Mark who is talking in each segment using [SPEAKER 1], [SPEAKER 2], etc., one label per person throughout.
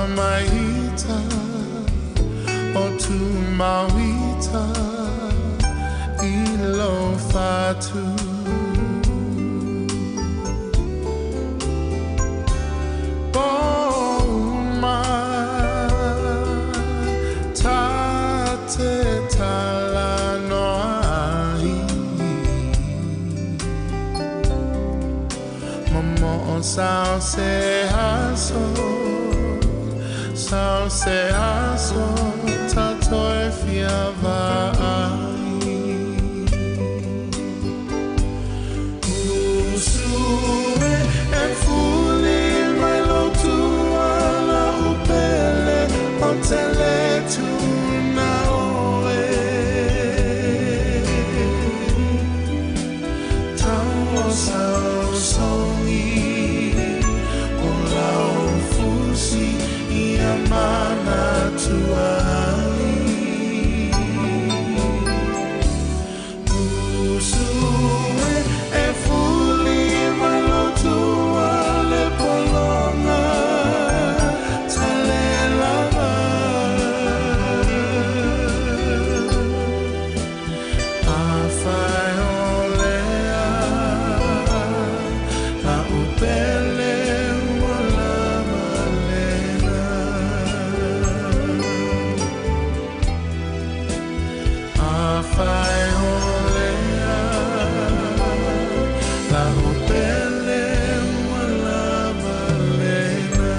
[SPEAKER 1] Tamaita o Tumauita i lo fatu. Bouma tate talanoai momo o sao se aso, sao se aso tatoe fia vaai. Usue e fuli mai lo tuala upele o tele tuna oe. Tau o sao songi o lau fusi ia mana tuai. Usue e fuli mai lo tua le polonga tale lava. Afai o lea la upele ua lava lena. Afai o lea la upele ua lava lena.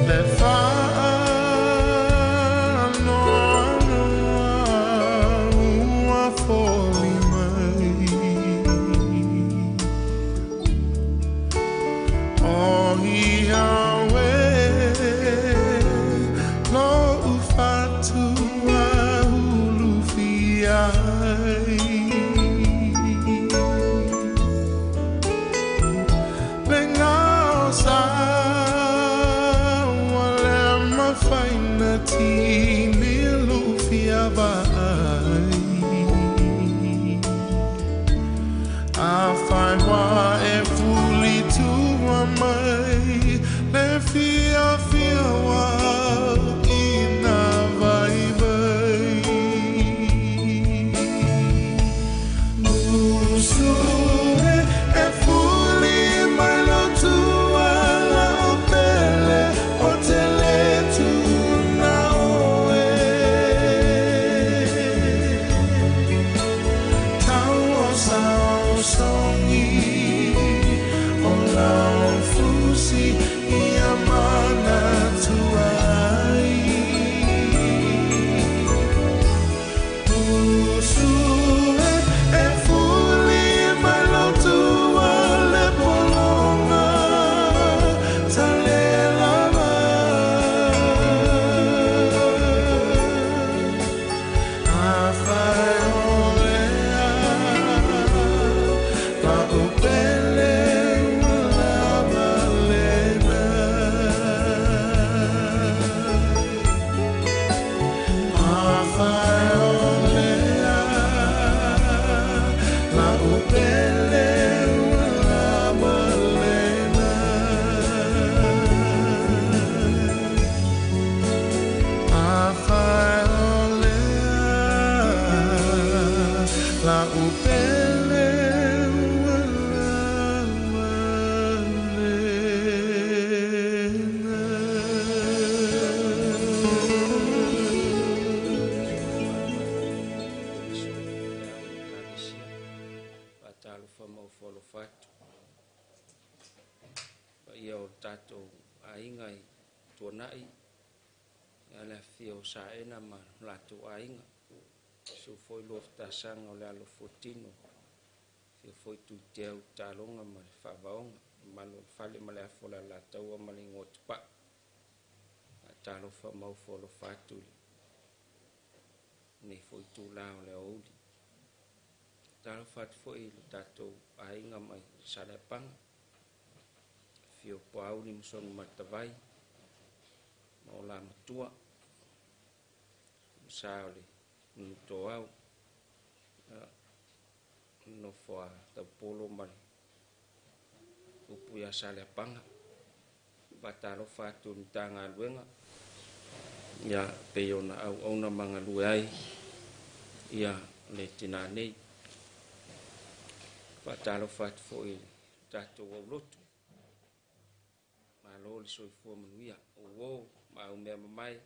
[SPEAKER 1] Le whaanoanoa ua foli mai. O ia we lo ufatua hulu fiai. Le ngao sa wa le mafaina tini lufia vai. A whai wā e fuli tua mai, le fia fia wā ina vai vai. Usue e fuli mai lo tua la o pele o tele tuna oe. Tau o sao songi o lau fusi ia mana tuai. Usue e fuli mai lo tua le polonga tale lava. Afai o lea la upele ua lava lena. Afai o lea la upele ua lava lena. Afai o lea la upele ua lava lena.
[SPEAKER 2] Faatalofa maufo atu paia o tatou aiga i tuanai ia le afifio o Saena ma latou aiga. Susu foi Luafatasaga o le alo fuatino, afio foi Tuiteu Taloga ma le Faavaoga, mamalu o le fale ma le afo o le Alataua ma le igoa tupai. Faatalofa maufo atu i lenei foi itulā o le aoauli. Talofa atu foi i le tatou aiga mai Saleapaga, afio Poauli ma Sogi Matavai ma o la matua, sa o le Nunutoau, nofo a Taupolo ma le Upu ia Saleapaga. Faatalofa atu i le Matagaluega, ia pei ona auauna ma galue ai ia le tina nei. Faatalofa atu foi i le tatou aulotu, malo le soifua manuia, o uo ma aumea mamae,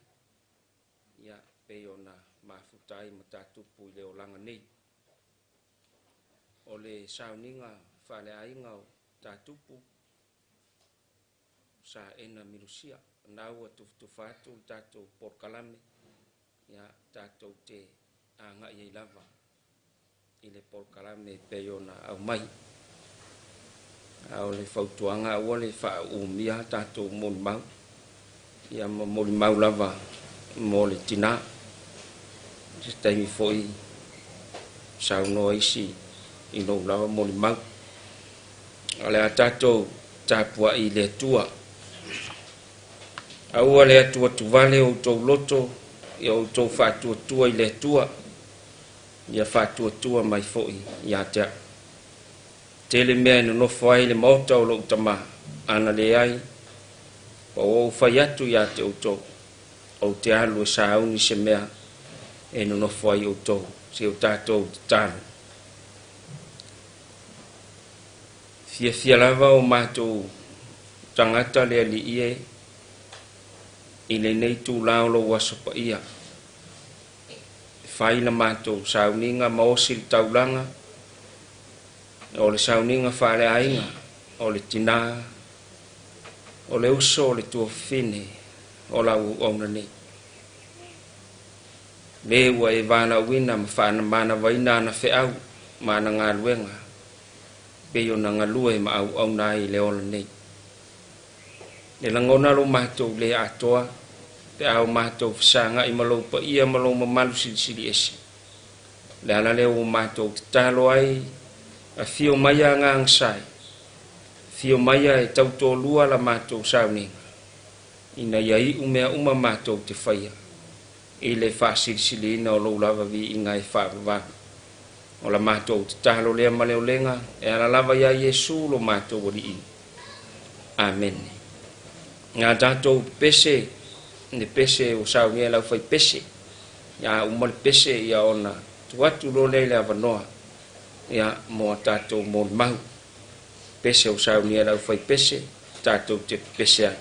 [SPEAKER 2] ia pei ona mafuta ai ma tatupu i le olaga nei. O le sauniga faaleaiga o tatupu, Saena Milosia, na ua tufatufa atu le tatou polokalame, ia tatou te agai ai lava i le polokalame pei ona aumai. A o le fautuaga aua le faaumia tatou molimau, ia ma molimau lava mo le tina. Se taimi foi saunoa isi i lou lava molimau. O le a tatou tapuai i le Atua. Aua le atuatuvale o outou loto, ia outou faatuatua i le Atua, ia faatuatua mai foi ia te au. Tele mea e nonofo ai le maota o lou tama, ana leai, pa ua ou fai atu ia te outou, ou te alu e sauni se mea e nonofo ai outou, se o tatou tatalo. Fiafia lava o matou tagata le Alii e i lenei itula o lou aso paia. E fai la matou sauniga ma osi le taulaga, o le sauniga faaleaiga, o le tina, o le uso, o le tuafafine, o lau auauna nei. Le ua e valaauina ma faamanavaina ana feau ma ana galuega, pei ona galue ma auauna ai i le ola nei. E lagona lo matou le atoa, pe a o matou fesagai ma lou paia ma lou mamalu silisili ese. O le ala lea ua matou tatalo ai, afio mai Agaga Sae, afio mai e tautoalua la matou sauniga, ina ia iu mea uma matou te faia, i le faasilisiliina o lou lava viiga e faavavau. O la matou tatalo lea ma le olega, e ala lava ia Iesu lo matou Alii. Amene. Ngā tatou pese, le pese o saunia lau fai pese, ia uma le pese ia ona tuu atu loa lea i le avanoa, ia mo a tatou molimau. Pese o saunia lau fai pese, tatou te pese ai.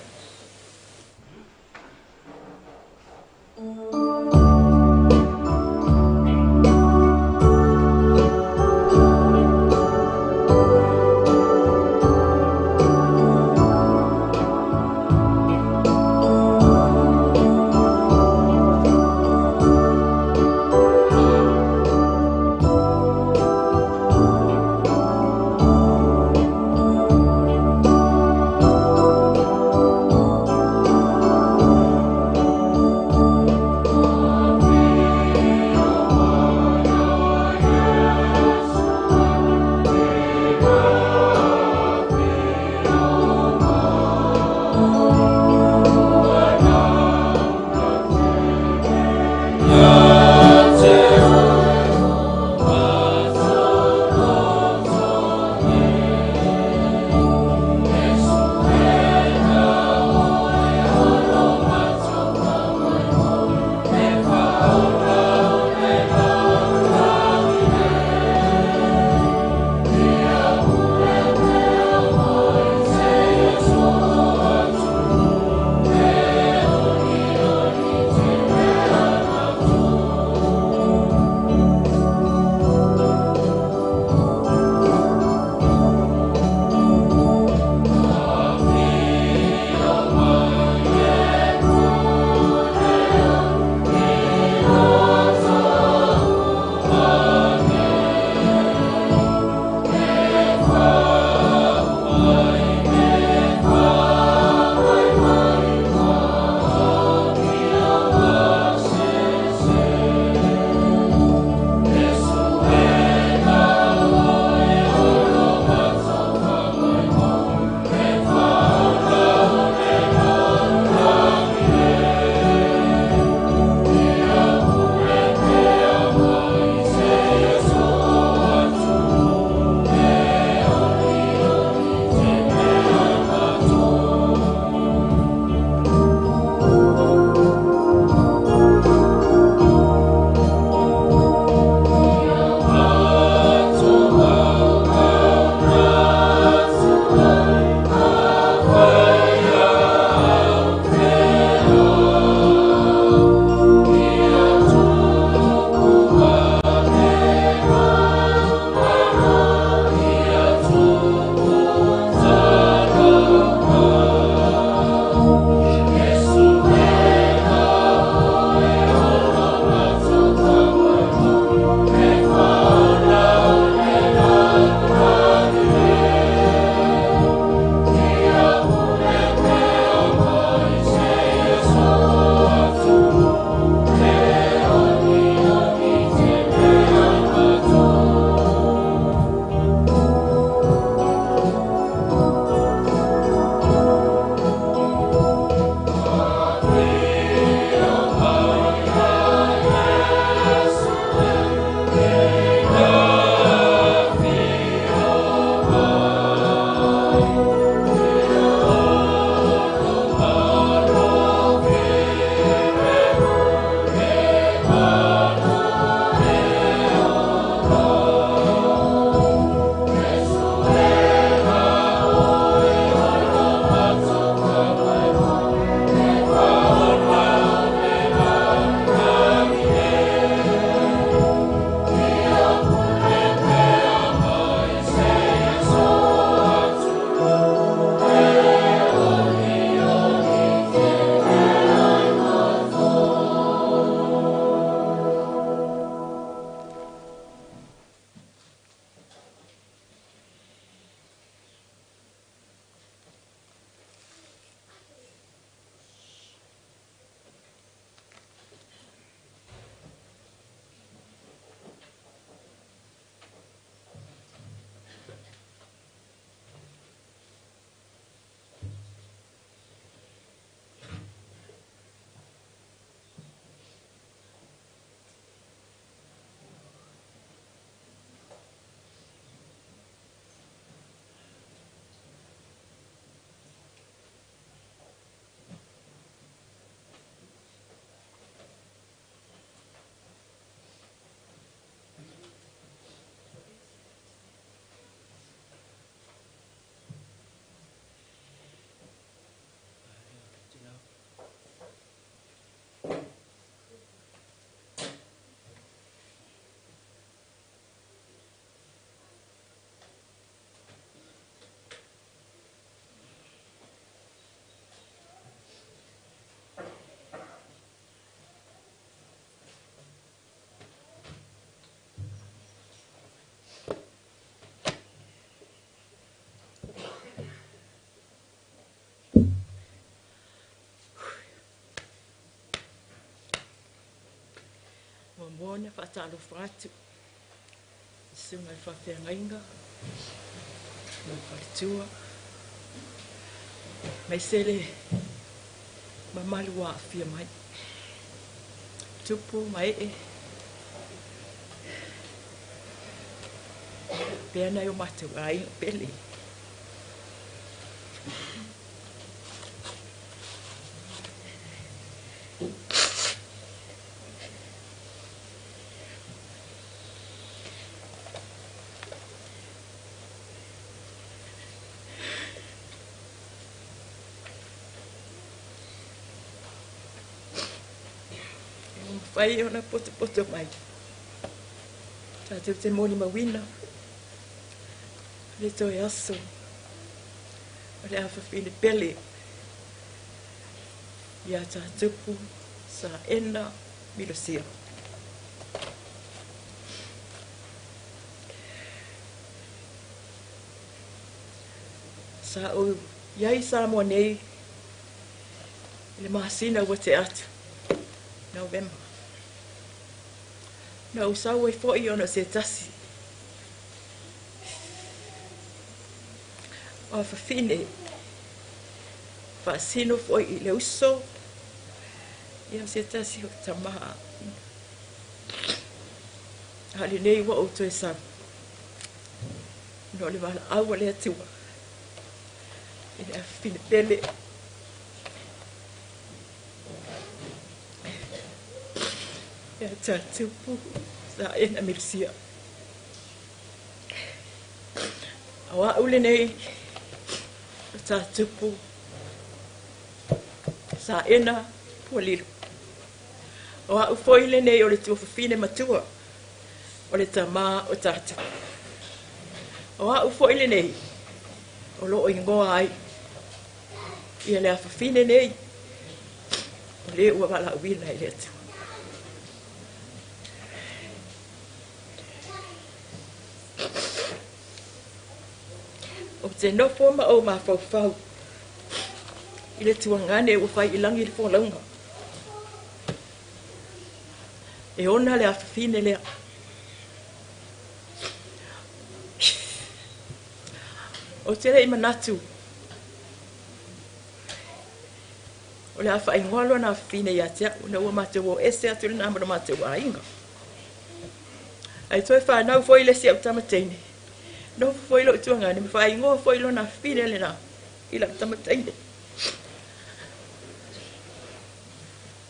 [SPEAKER 3] Muamua ona faatalofa atu i le susuga i le faafeagaiga ma le faletua, aemaise le mamalu ua aafia mai, tupu ma ee, faapea nai o matou aiga pele. Ua mafai ona potopoto mai tatou te molimauina le toe aso o le afafine pele ia Tatupu Saena Milosia. Sa ou i ai i Samoa nei i le masina ua tea atu, November. Na ou sau ai foi ona o se tasi o afafine faasino foi i le uso ia se tasi o tama. A lenei ua ou toe sau ona o le valaau a le Atua i le afafine pele. Ia Tatupu Saena Milosia. O au lenei o Tatupu Saena Pualilo. O au foi lenei o le tuafafine matua o le tama o Tatupu. O au foi lenei o loo igoa ai ia le afafine nei o le ua valaauina e le Atua. Ou te nofo ma ou mafaufau i le tuagane ua fai i lagi le folauga. E ona le afafine lea. Ou te le i manatu o le a faaigoa lona afafine ia te au, ina ua matou o ese atu lena ma lo matou aiga. Ae toe fanau foi le isi au tama teine. Nofo foi lou tuagane ma faaigoa foi lona afafine lena i lau tama teine.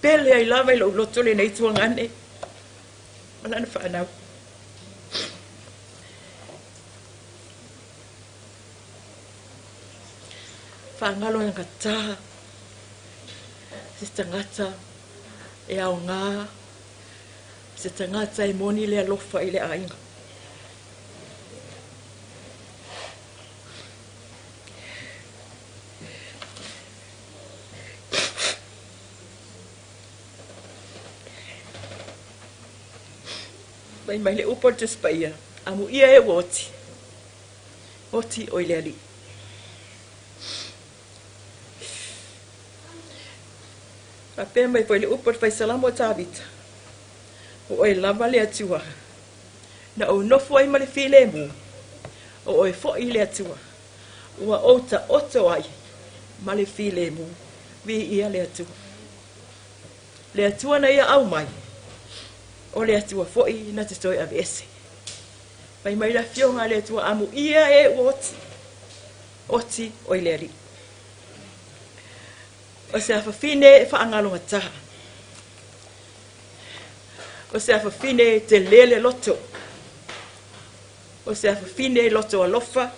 [SPEAKER 3] Pele ai lava i lou loto lenei tuagane ma lana fanau. Faagalo e gata se tagata e aoga, se tagata e moni le alofa i le aiga. Fai mai le upu a le Tusi Paia, Amuia e ua oti, oti oe le Alii. Faapea mai foi le upu a le Faisalamo a Tavita, O oe lava le Atua, na ou nofo ai ma le filemu, o oe foi le Atua, ua ou taoto ai ma le filemu. Viia le Atua. Le Atua na ia aumai, o le Atua foi na te toe aveese. Fai mai le Afioga a le Atua, Amuia e ua oti, oti oe le Alii. O se afafine e faagalogata. O se afafine e tele le loto. O se afafine e loto alofa.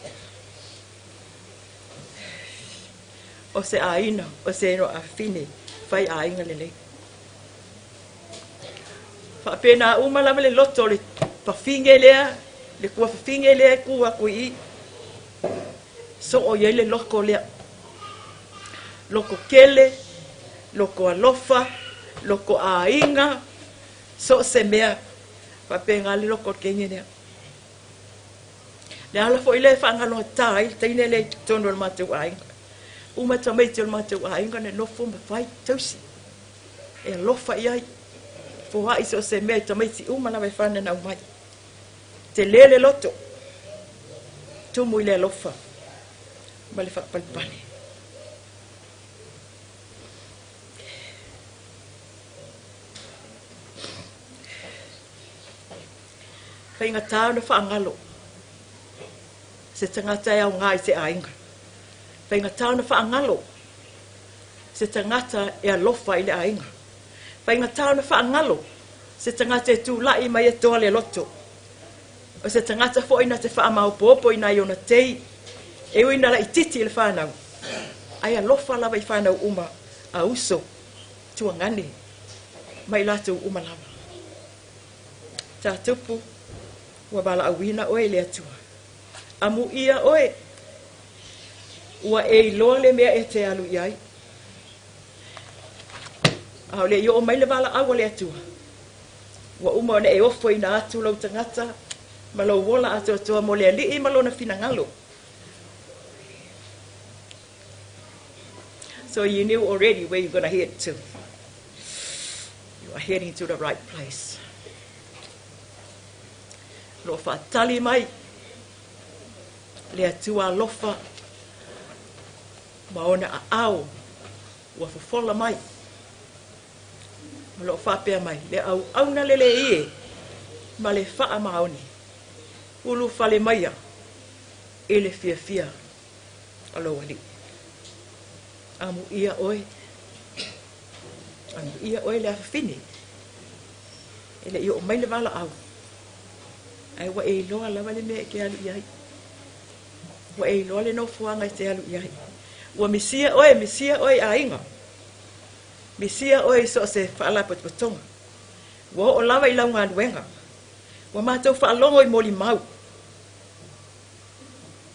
[SPEAKER 3] O se aiga, o se afafine fai aiga lelei. Faapena uma lava le loto o le fafine lea, le tuafafine lea e tu atu i i. Soo i ai le loto lea. Loto tele, loto alofa, loto aiga, so o se mea. Faapena le loto o le teine lea. Le ala foi lea e faagalogata ai le teine lea i totonu o le matou aiga. Uma tamaiti o le matou aiga na nofo ma fai tausi e alofa i ai. Foai so o se mea i tamaiti uma lava e fananau mai. Tele le loto, tumu i le alofa ma le faapalepale. Faigata ona faagalo se tagata e aoga i se aiga. Faigata ona faagalo se tagata e alofa i le aiga. Faigata ona faagalo se tagata e tulai mai e toa le loto. O se tagata foi na te faamaopoopo i nai ona tei, e ui ina laitiiti i le fanau, ae alofa lava i fanau uma a uso, tuagane ma i latou uma lava. Tatupu, ua valaauina oe e le Atua. Amuia oe, ua e iloa le mea e te alu i ai. A o le i oo mai le valaau a le Atua, ua uma ona e ofoina atu lou tagata ma lou ola atoatoa mo le Alii ma lona finagalo. So you knew already where you're going to head to. You are heading to the right place. O lo o faatali mai le Atua alofa ma ona aao ua fofola mai. O lo o faapea mai le auauna lelei e ma le faamaoni, ulufale maia i le fiafia o lou Alii. Amuia oe, amuia oe le afafine, e le i oo mai le valaau, ae ua e iloa lava le mea e te alu i ai. Ua e iloa le nofoaga e te alu i ai. Ua misia oe, misia oe i aiga, misia oe i so o se faalapotopotoga. Ua oo lava i lau galuega. Ua matou faalogo i molimau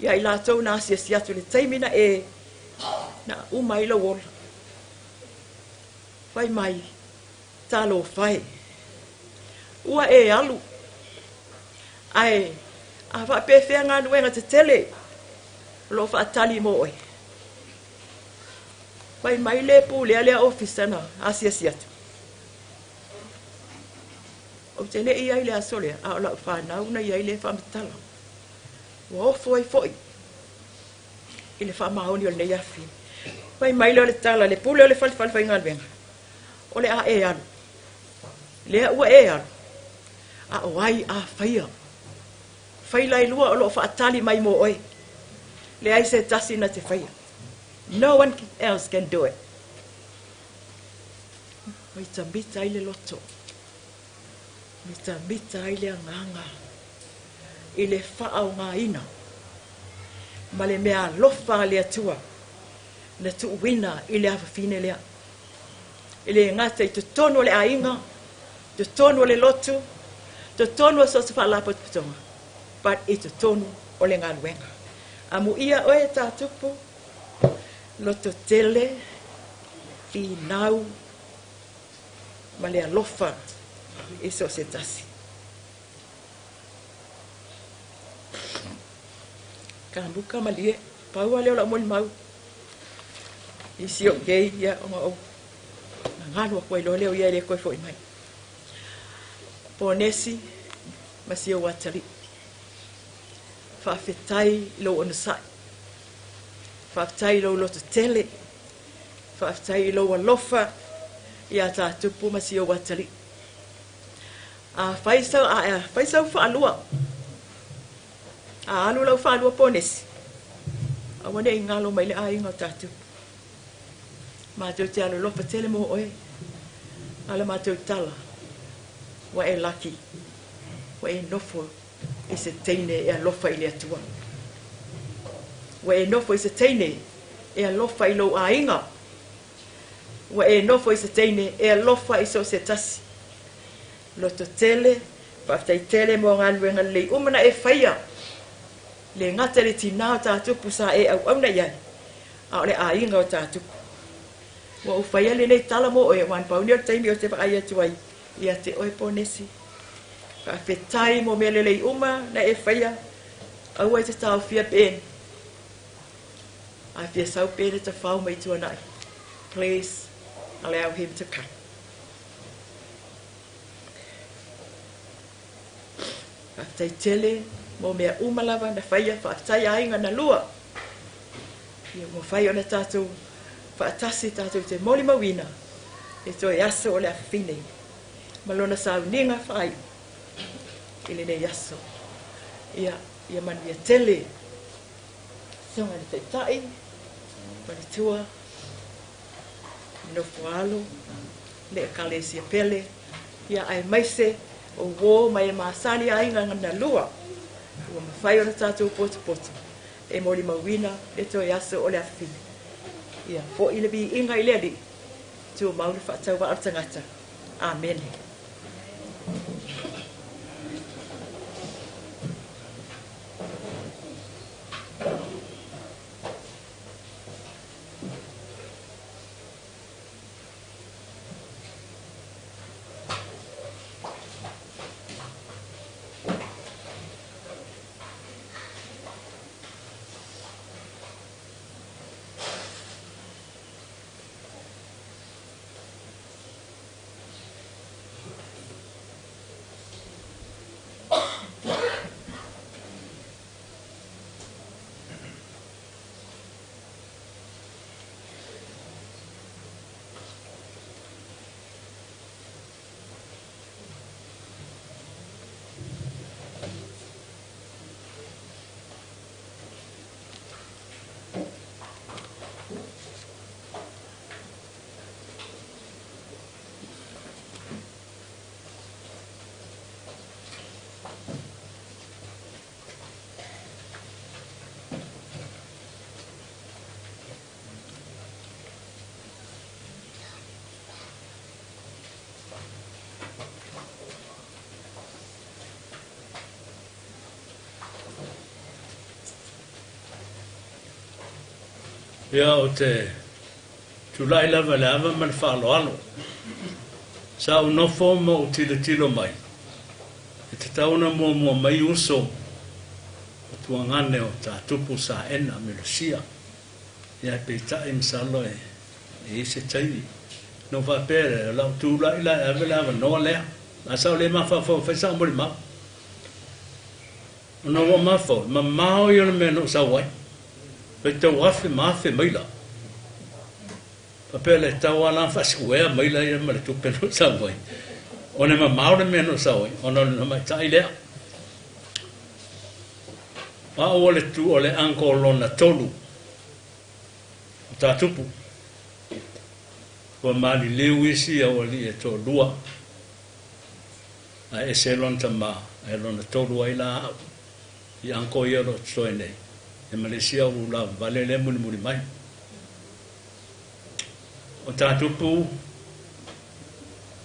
[SPEAKER 3] ia i latou na asiasi atu i le taimi na e na uma ai lou ola. Fai mai, talofa e, ua e alu, ae a faapefea galuega tetele o lo o faatali mo oe. Fai mai le pulea lea ofisa na asiasi atu. Ou te le i ai i le aso lea, a o lau fanau na i ai le faamatala. Ua ofo ai foi i le faamaoni o lenei afafine. Fai mai lea o le tala, le pule o le fale falefaigaluega, o le a e alu. Lea ua e alu, a o ai a faia? Fai lailua o lo o faatali mai mo oe. Leai se tasi na te faia. No one else can do it. Mitamita ai le loto, mitamita ai le agaga i le faaaogaina ma le mea alofa a le Atua na tuuina i le afafine lea. E le gata i totonu o le aiga, totonu o le lotu, totonu o so o se faalapotopotoga, but i totonu o le galuega. Amuia oe tā Tupu, loto tele, finau ma le alofa i so o se tasi. Kamuka malie, pau lava lea o lau molimau i si ou kei, ia, ona ou gagalu atu ai loa lea o ia e le toe foi mai. Ponesi ma si ou atalii, faafetai i lou onosai, faafetai i lou lototele, faafetai i lou alofa iā Tatupu ma si ou atalii. A fai sau, a fai sau faalua, a alu lau faalua Ponesi, aua ne i galo mai le aiga o Tatupu. Matou te alolofa tele mo oe, a o le matou tala, ua e laki, ua e nofo i se teine e alofa i le Atua. Ua e nofo i se teine e alofa i lou aiga. Ua e nofo i se teine e alofa i so o se tasi. Loto tele, faafetai tele mo galuega lelei uma na e faia. Le gata i le tinā o Tatupu sa e auauna i ai, a o le aiga o Tatupu. Ua ou faia lenei tala mo oe, aua na pau nei o le taimi ou te vaai atu ai ia te oe Ponesi. Faafetai mo mea lelei uma na e faia, aua e te taofia Ben. A fia sau Ben e tafao mai Tuanai. Please allow him to come. Faafetai tele mo mea uma lava na faia, faafetai aiga na lua. Ia ua mafai ona tatou faatasi tatou te molimauina le toe aso o le afafine ma lona sauniga faaiu i lenei aso. Ia, ia manuia tele. Susuga i le Taitai, Faletua, le Nofoalo, le Ekalesia pele, ia aemaise o uō ma e masani aiga na lua, ua mafai ona tatou potopoto e molimauina le toe aso o le afafine. Ia foi le viiga i le Alii, tumau le faatauvaa o le tagata. Amene.
[SPEAKER 4] Ia, ou te tulai lava i le ava ma le faaaloalo. Sa ou nofo ma ou tilotilo mai, e tatau ona muamua mai uso o tuagane o ta tupu Saena me Lusia. Ia ae peitai masalo e i ai se taimi. Na ou faapea lea, o lau tulai la e ave le avanoa lea. Ae sa ou le mafaufau e fai sau molimau. Ona ua mafaufau, e mamao ia o le mea na ou sau ai. Faitau afe ma afe maila. Faapea lea, e tatau lava la ona faasikuea maila ia ma le tupe na ou sau ai. Ona e mamao le mea na ou sau ai, ona o le tamaitai lea. O au o le tu o le uncle lona tolu o tā tupu. Ua maliliu isi aualii e toalua, ae ese lona tama, ae lona tolu ai la au. I uncle ia o lo o totoe nei, e ma le isi au ulavavale lea e mulimuli mai. O tā tupu,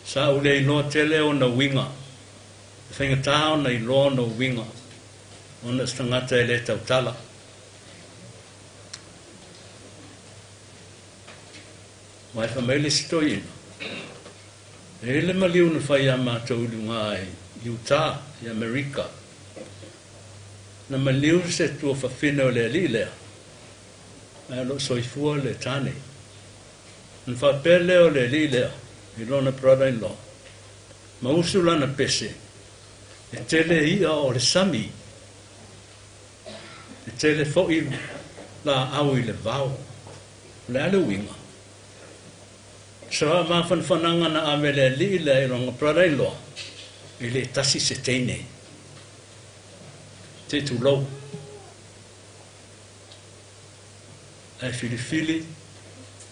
[SPEAKER 4] sa ou le iloa tele ona uiga. E faigata ona iloa ona uiga, ona o se tagata e le tautala. Aua e fai mai le isi toeaina, E i ai le maliu na fai iā matou i luga i Utah, i Amerika. Na maliu se tuafafine o le alii lea, ae o lo o soifua le tane. Ona faapea lea o le alii lea i lona brother-in-law, ma usu lana pese, e tele i'a o le sami, e tele fo'i laau i le vao. O le a le uiga? O se faamafanafanaga na ave e le alii lea i lona brother-in-law, e le tasi se teine. Te tulou. Ae filifili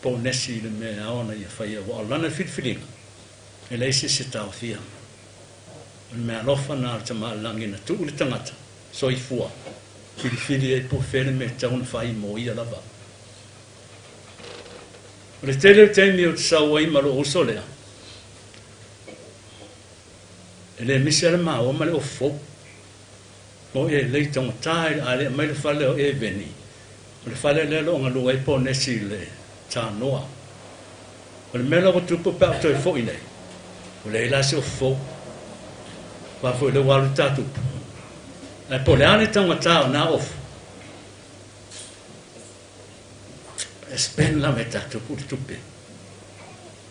[SPEAKER 4] ponesi i le mea e ao ona ia faia, aua o lana filifiliga, e leai se isi e taofia. O le meaalofa na a le Tama a le Lagi na tuu i le tagata soifua, filifili ai po o fea le mea e tatau ona fai mo ia lava. O le tele o taimi ou te sau ai ma lou uso lea, e le misi lava le maua ma le ofu fou. O e lei taugata i le a le aumai le fale o Eveni, o le fale lea o lo o galue ai Ponesi i le Tanoa. O le mea la ua tupu pe a ou toe foi nei, ua leai la se ofu fou. Aua foi o lea ua alu le ta tupu. Ae po o le a le taugata o na ofu, e spend lava e ta tupu le tupe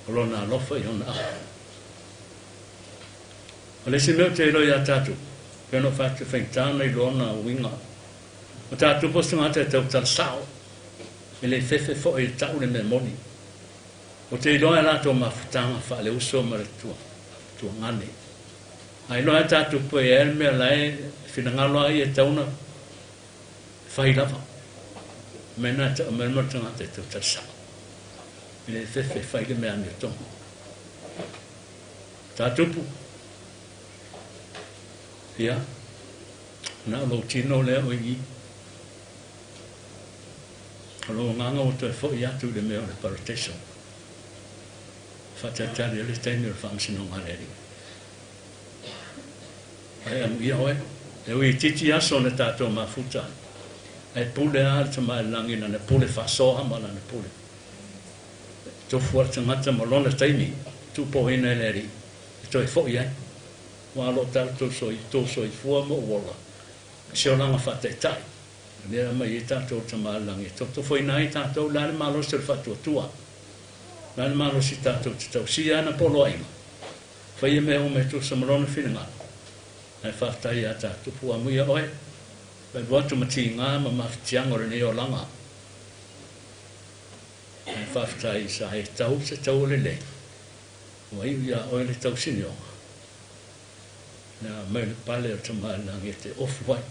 [SPEAKER 4] o lona alofa i ona aho. O le isi mea ou te iloa iā ta tupu, Pei ona ou fai atu, e faigata ona iloa ona uiga. O tatou po o se tagata e tautala sao, e le fefe foi e tau le mea moni. Ou te iloa e latou mafutaga faale-uso ma le tuagane. A iloa e tatou po e i ai le mea la e finagalo a ia e tatau ona fai lava. O mea na e tau mai le tagata e tautala sao. E le fefe e fai le mea amiotonu. Tatupu. Ia, na o lou tino lea o i i. O lou agaga ua toe foi atu i le mea o le parataiso. Faatalitali ai le taimi o le faamasinoga a le Alii. Ae amuia oe, e ui itiiti aso na tatou mafuta ai, ae pule lava le Tama i le Lagi i lana pule faasoa ma lana pule. E tofu lava le tagata ma lona taimi tuupoina e le Alii e toe foi ai. Aua o lo o tatou tou soifua ma ou ola i se olaga faataitai, o lea e aumai ai tatou e le Tama i le Lagi e tofotofoina ai tatou, o le a le malosi o le faatuatua, o le a le malosi tatou te tausia ana poloaiga, faia mea uma e tusa ma lona finagalo, ae faafetai ia tatou, amuia oe, e alu atu ma tiga ma mafatiaga o lenei olaga. Ae faafetai sa e tau se taua lelei, ua iu iā oe le tausinioga, le a aumai le pale o le Tama i le Lagi e te ofu ai.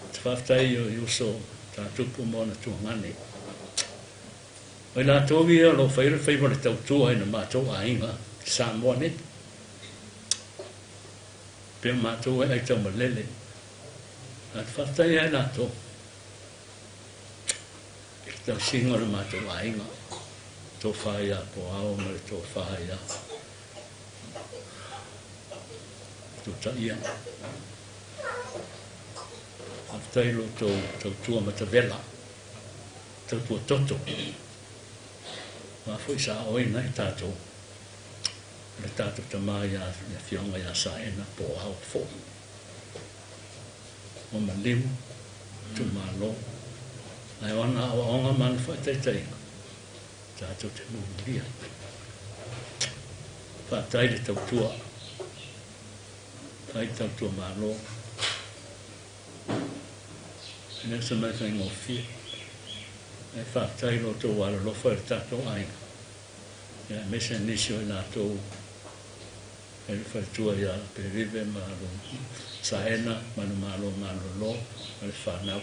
[SPEAKER 4] Ou te faafetai i uso tatupu ma ona tuagane. O i latou ia o lo o faia le faiva o le tautua i na matou aiga i Samoa nei. Pea matou e aitaumalele. Ae te faafetai ai latou i le tausiga o le matou aiga, tofa ia Poao ma le tofa ia Tutaia. Faafetai i lo outou tautua matavela, tautua toto. Aua foi sa aoina ai tatou e le tatou tama ia le Afioga ia Saena Poao foi. Ua maliu itumalo, ae o ana aoaoga ma ana faataitaiga tatou te mulimulia ai. Faafetai le tautua, faafetai le tautua Malo. E le o se mea faigofie, ae faafetai i lo outou alolofa i le tatou aiga, aemaise nisi o i latou e le faletua ia Pelive ma lo Saena ma le Malo malolo ma le whanau.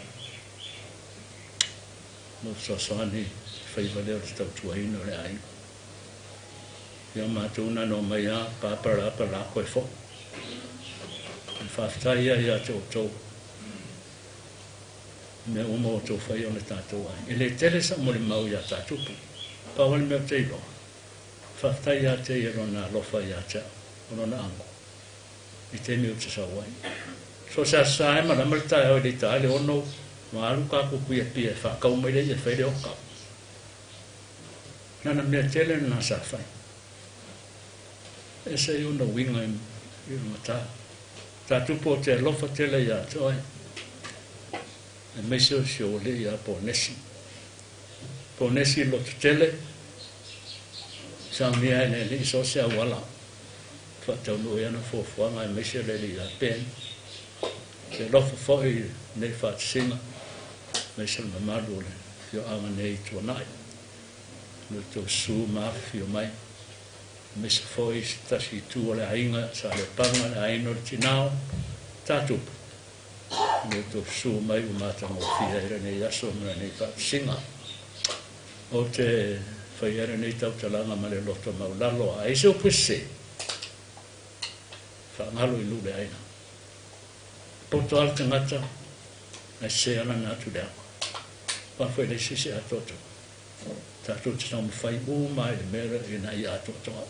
[SPEAKER 4] Lo fesoasoani faiva lea o le tautuaina o le aiga. Ia matou na no mai a papa la pa la koe fo. E faafetai ia ia te outou. Mea uma o outou faia o le tatou ai. E le tele sa molimau ia tatupu. Pau le mea o te iloa. Faafetai ia te ia lona alofa ia te au, o lona ango, i taimi ou te sau ai. So se aso sa e malama le taeao i le ita ai le 6, ua alu ka kuku i Apia e faakau mai le ia e fai le oka. Nana mea tele lena sa fai. E ese ai ona uiga i lona tatupu o te alofa tele ia te oe. Aemaise o si ou alii ia Ponesi. Ponesi loto tele, saunia ai le alii so o se auala e faataunuu ai ana fuafuaga aemaise le alii ia Ben. Te alofa foi i lenei faatasiga aemaise le mamalu o le afioaga nei i Tuanai. Lo outou susu ma afifio mai, aemaise foi se tasi itu o le aiga sa Lepaga, le aiga o le Tinao, Tatupu. I lo outou susu mai ua matagofie ai lenei aso ma lenei faatasiga. Ou te faia lenei tautalaga ma le loto maulalo a ai se upu e sese, faagalo i nuu le aiga. Poto lava le tagata ae sese lava lana atu i le ava. Aua foi e leai se isi atoatoa. Tatou te taumafai uma i le mea lea ina ia atoatoa.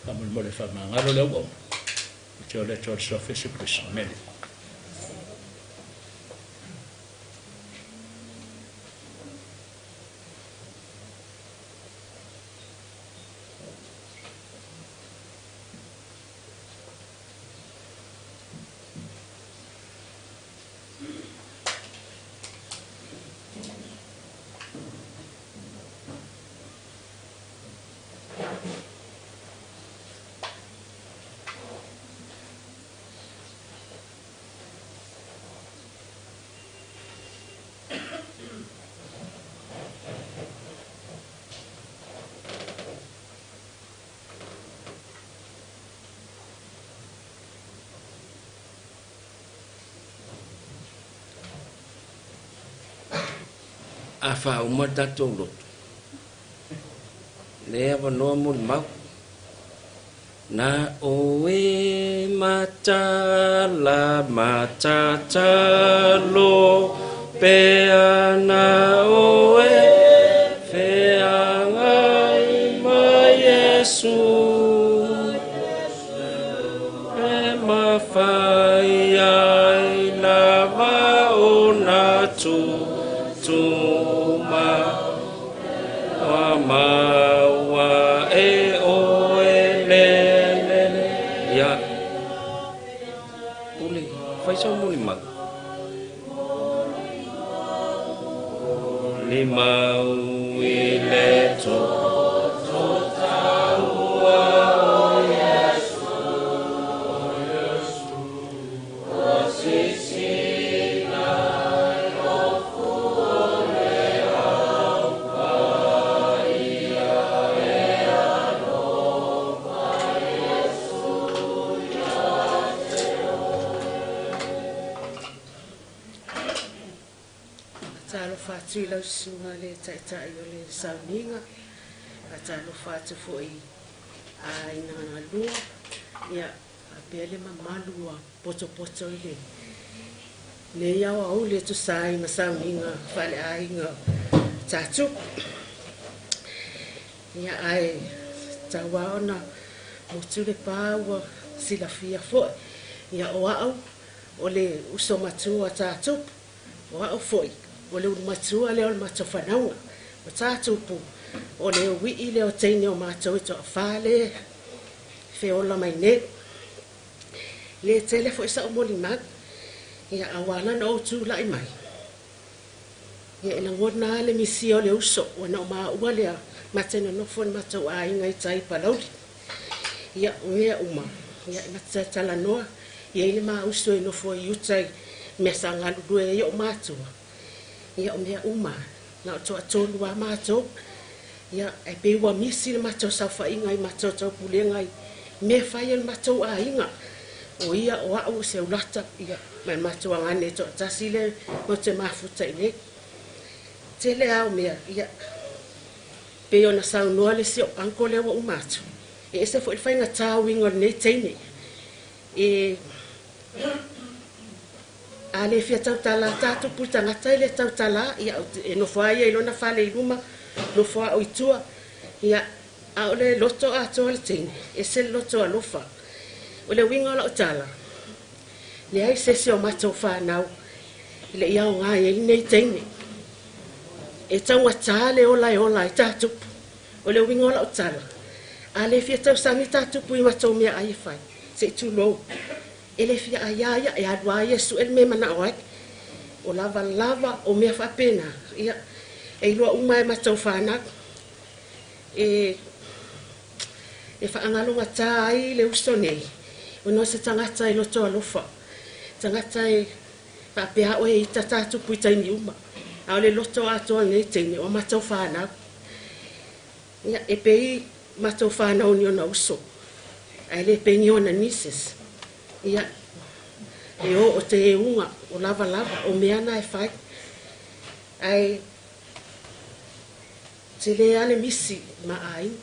[SPEAKER 4] Faamolemole faamagalo le auauna. I te ole atu o le Suafa Iesu Keriso. Amene.
[SPEAKER 2] A faauma le tatou lotu, lea e avanoa molimau. Na oe matala matatalo pea na oe feagai ma Iesu e mafai ai lava ona tutuma ua maua e oe le le Ia Pule, fai sau molimau. Limau i le toto taua o Iesu, ua sisina ai ofu o le au paia e alofa Iesu ia te oe.
[SPEAKER 5] Faatalofa atu i lau susuga le Taitai o le Sauniga, faatalofa atu foi i aiga galua, ia faapea le mamalu ua potopoto i lenei aoauli e tusa ai ma sauniga faaleaiga tatupu. Ia ae tau lava ona motu le pa ua silafia foi, ia o au o le uso matua a Tatupu, O au foi, o le ulumatua lea o le matou fanauga. O Tatupu, o le uii lea o teine o matou e toafa le feola mai nei. Le tele foi sa'u molimau, ia a ua ala ona ou tulai mai, ia e lagona lava le misia o le uso, ua na o maua lea ma te nonofo i le matou aiga i tai i Palauli. Ia, o mea uma, ia e ma te talanoa, e i ai le ma uso e nofo i uta i mea sa galulue ai o'u matua, ia o mea uma, na o toatolu lava matou, ia ae pei ua misi le matou saofaiga i matou taupulega i mea fai a le matou aiga, o ia o a'u o Seulata, ia ma le matou agane e toatasi lea matou te mafuta i inei. Tele lava o mea, ia pei ona saunoa le isi o'u uncle lea ua uma atu, e ese foi le faigata uiga o lenei teine. E a le fia tautala tatupu le tagata e le tautala, ia e nofo lava ia i lona fale i luma, nofo a'u i tua, ia a o le loto atoa le teine, ese le loto alofa. O le uiga o la'u tala, leai se isi o matou fanau e le i aoga i ai lenei teine. E taugata le ola e ola ai tatupu. O le uiga o la'u tala, a le fia tausami tatupu i matou meaai e fai, se i tulou, e le fia ai a ia, e alu a ia e su'e le mea e mana'o ai. O lavalava o mea faapena, ia, e iloa uma e matou fanau. E, e faagalogata ai le uso nei, ona o se tagata e loto alofa, tagata e faapea oe e ita tatupu i taimi uma, a o le loto atoa o lenei teine, o a matou fanau. Ia, e pei matou fanau ni ona uso, ae le pei ni ona nieces. Ia, e o o te euga, o lavalava, o mea na e fai. Ae tele lava le misi ma aiga.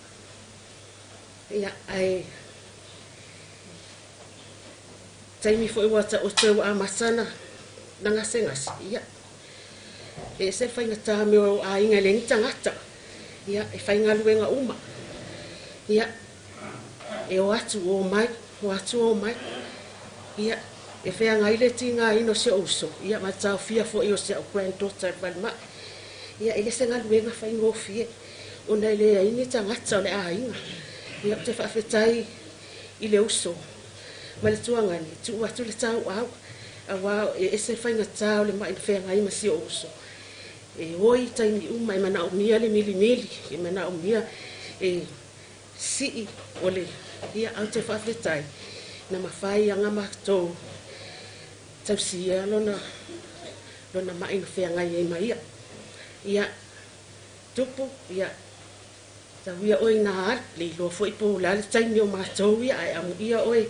[SPEAKER 5] Ia, ae taimi foi ua taoto ua amata na na gasegase, ia, e ese le faigata mea o aiga e leai ni tagata. Ia, e faigaluega uma. Ia, e o atu, o mai, o atu, o mai. Ia, e feagai le tigaina o si o'u uso, ia, ma le taofia foi o si a'u granddaughter i le falemai. Ia, e le se galuega faigofie, ona e leai ni tagata o le aiga. Ia, ou te faafetai i le uso ma le tuagani, tuu atu le tauau, auā e ese le faigata o le ma'i na feagai ma si o'u uso. E oi i taimi uma e manaomia le milimili, e manaomia e sii o le ia ae ou te faafetai na mafai aga matou tausia lona lona mai na feagai ai ma ia. Ia tupu ia tau ia oe ina alu, le iloa foi po o le a le taimi o matou ia ae amuia oe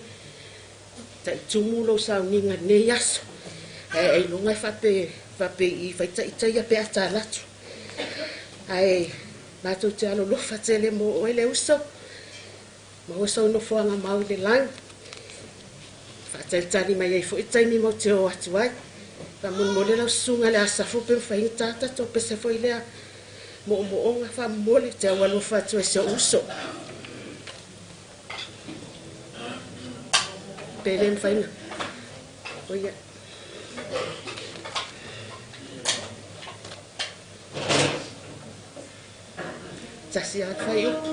[SPEAKER 5] tai tumu lou sauniga i lenei aso. Ae ailoga e faapei i faitaitaia pe a ta alu atu. Ae matou te alolofa tele mo oe le uso, maua sou nofoaga mau i le lagi. Faatalitali mai ai foi taimi matou te o atu ai. Faamolemole lau susuga i le Asafo pe mafai ona ta tatou pese foi lea moomooga faamomole te aualofa atu ai si ou uso. Pe le mafai ona oia. Tasi lava le fuaiupu.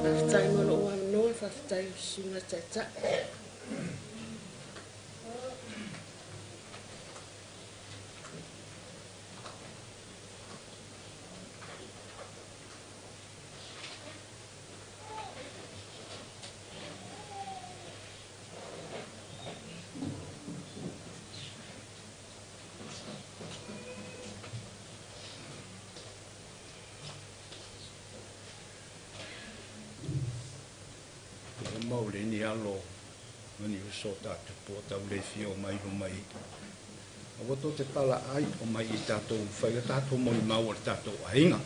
[SPEAKER 5] Faafetai mo lou avanoa, faafetai i susuga taitai.
[SPEAKER 6] Ia mau le ni alo ma ni uso tatou po tau le fia o mai luma i. Aua tou te pala ai o mai i tatou fai a tatou molimau o le tatou aiga.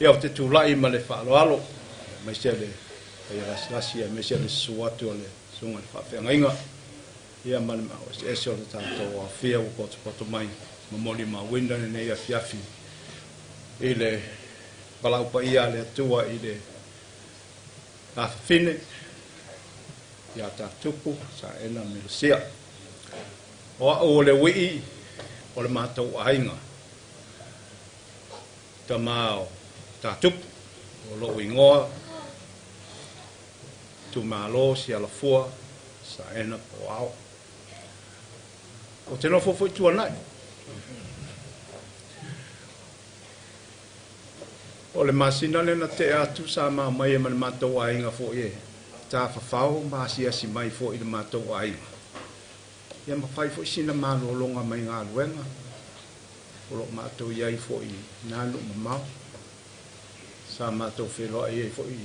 [SPEAKER 6] Ia ou te tulai ma le faaaloalo, aemaise le paia lasilasi, aemaise le susu atu o le susuga i le faafeagaiga, ia ma le maoeseese o le tatou aofia ua potopoto mai ma molimauina lenei afiafi i le valaau paia a le Atua i le afafine ia Tatupu, Saena ma Melosia. O au o le uii o le matou aiga, tama o Tatupu, o lou igoa, itumalo Sialafua, Saena po o Ao. Ou te nofo foi Tuanai. O le masina lea na tea atu sa maumai ai ma le matou aiga foi e tafafao ma asiasi mai foi i le matou aiga. Ia ma fai foi sina malologa mai galuega o lo o matou i ai foi i na nuu mamao. Sa matou feiloai ai foi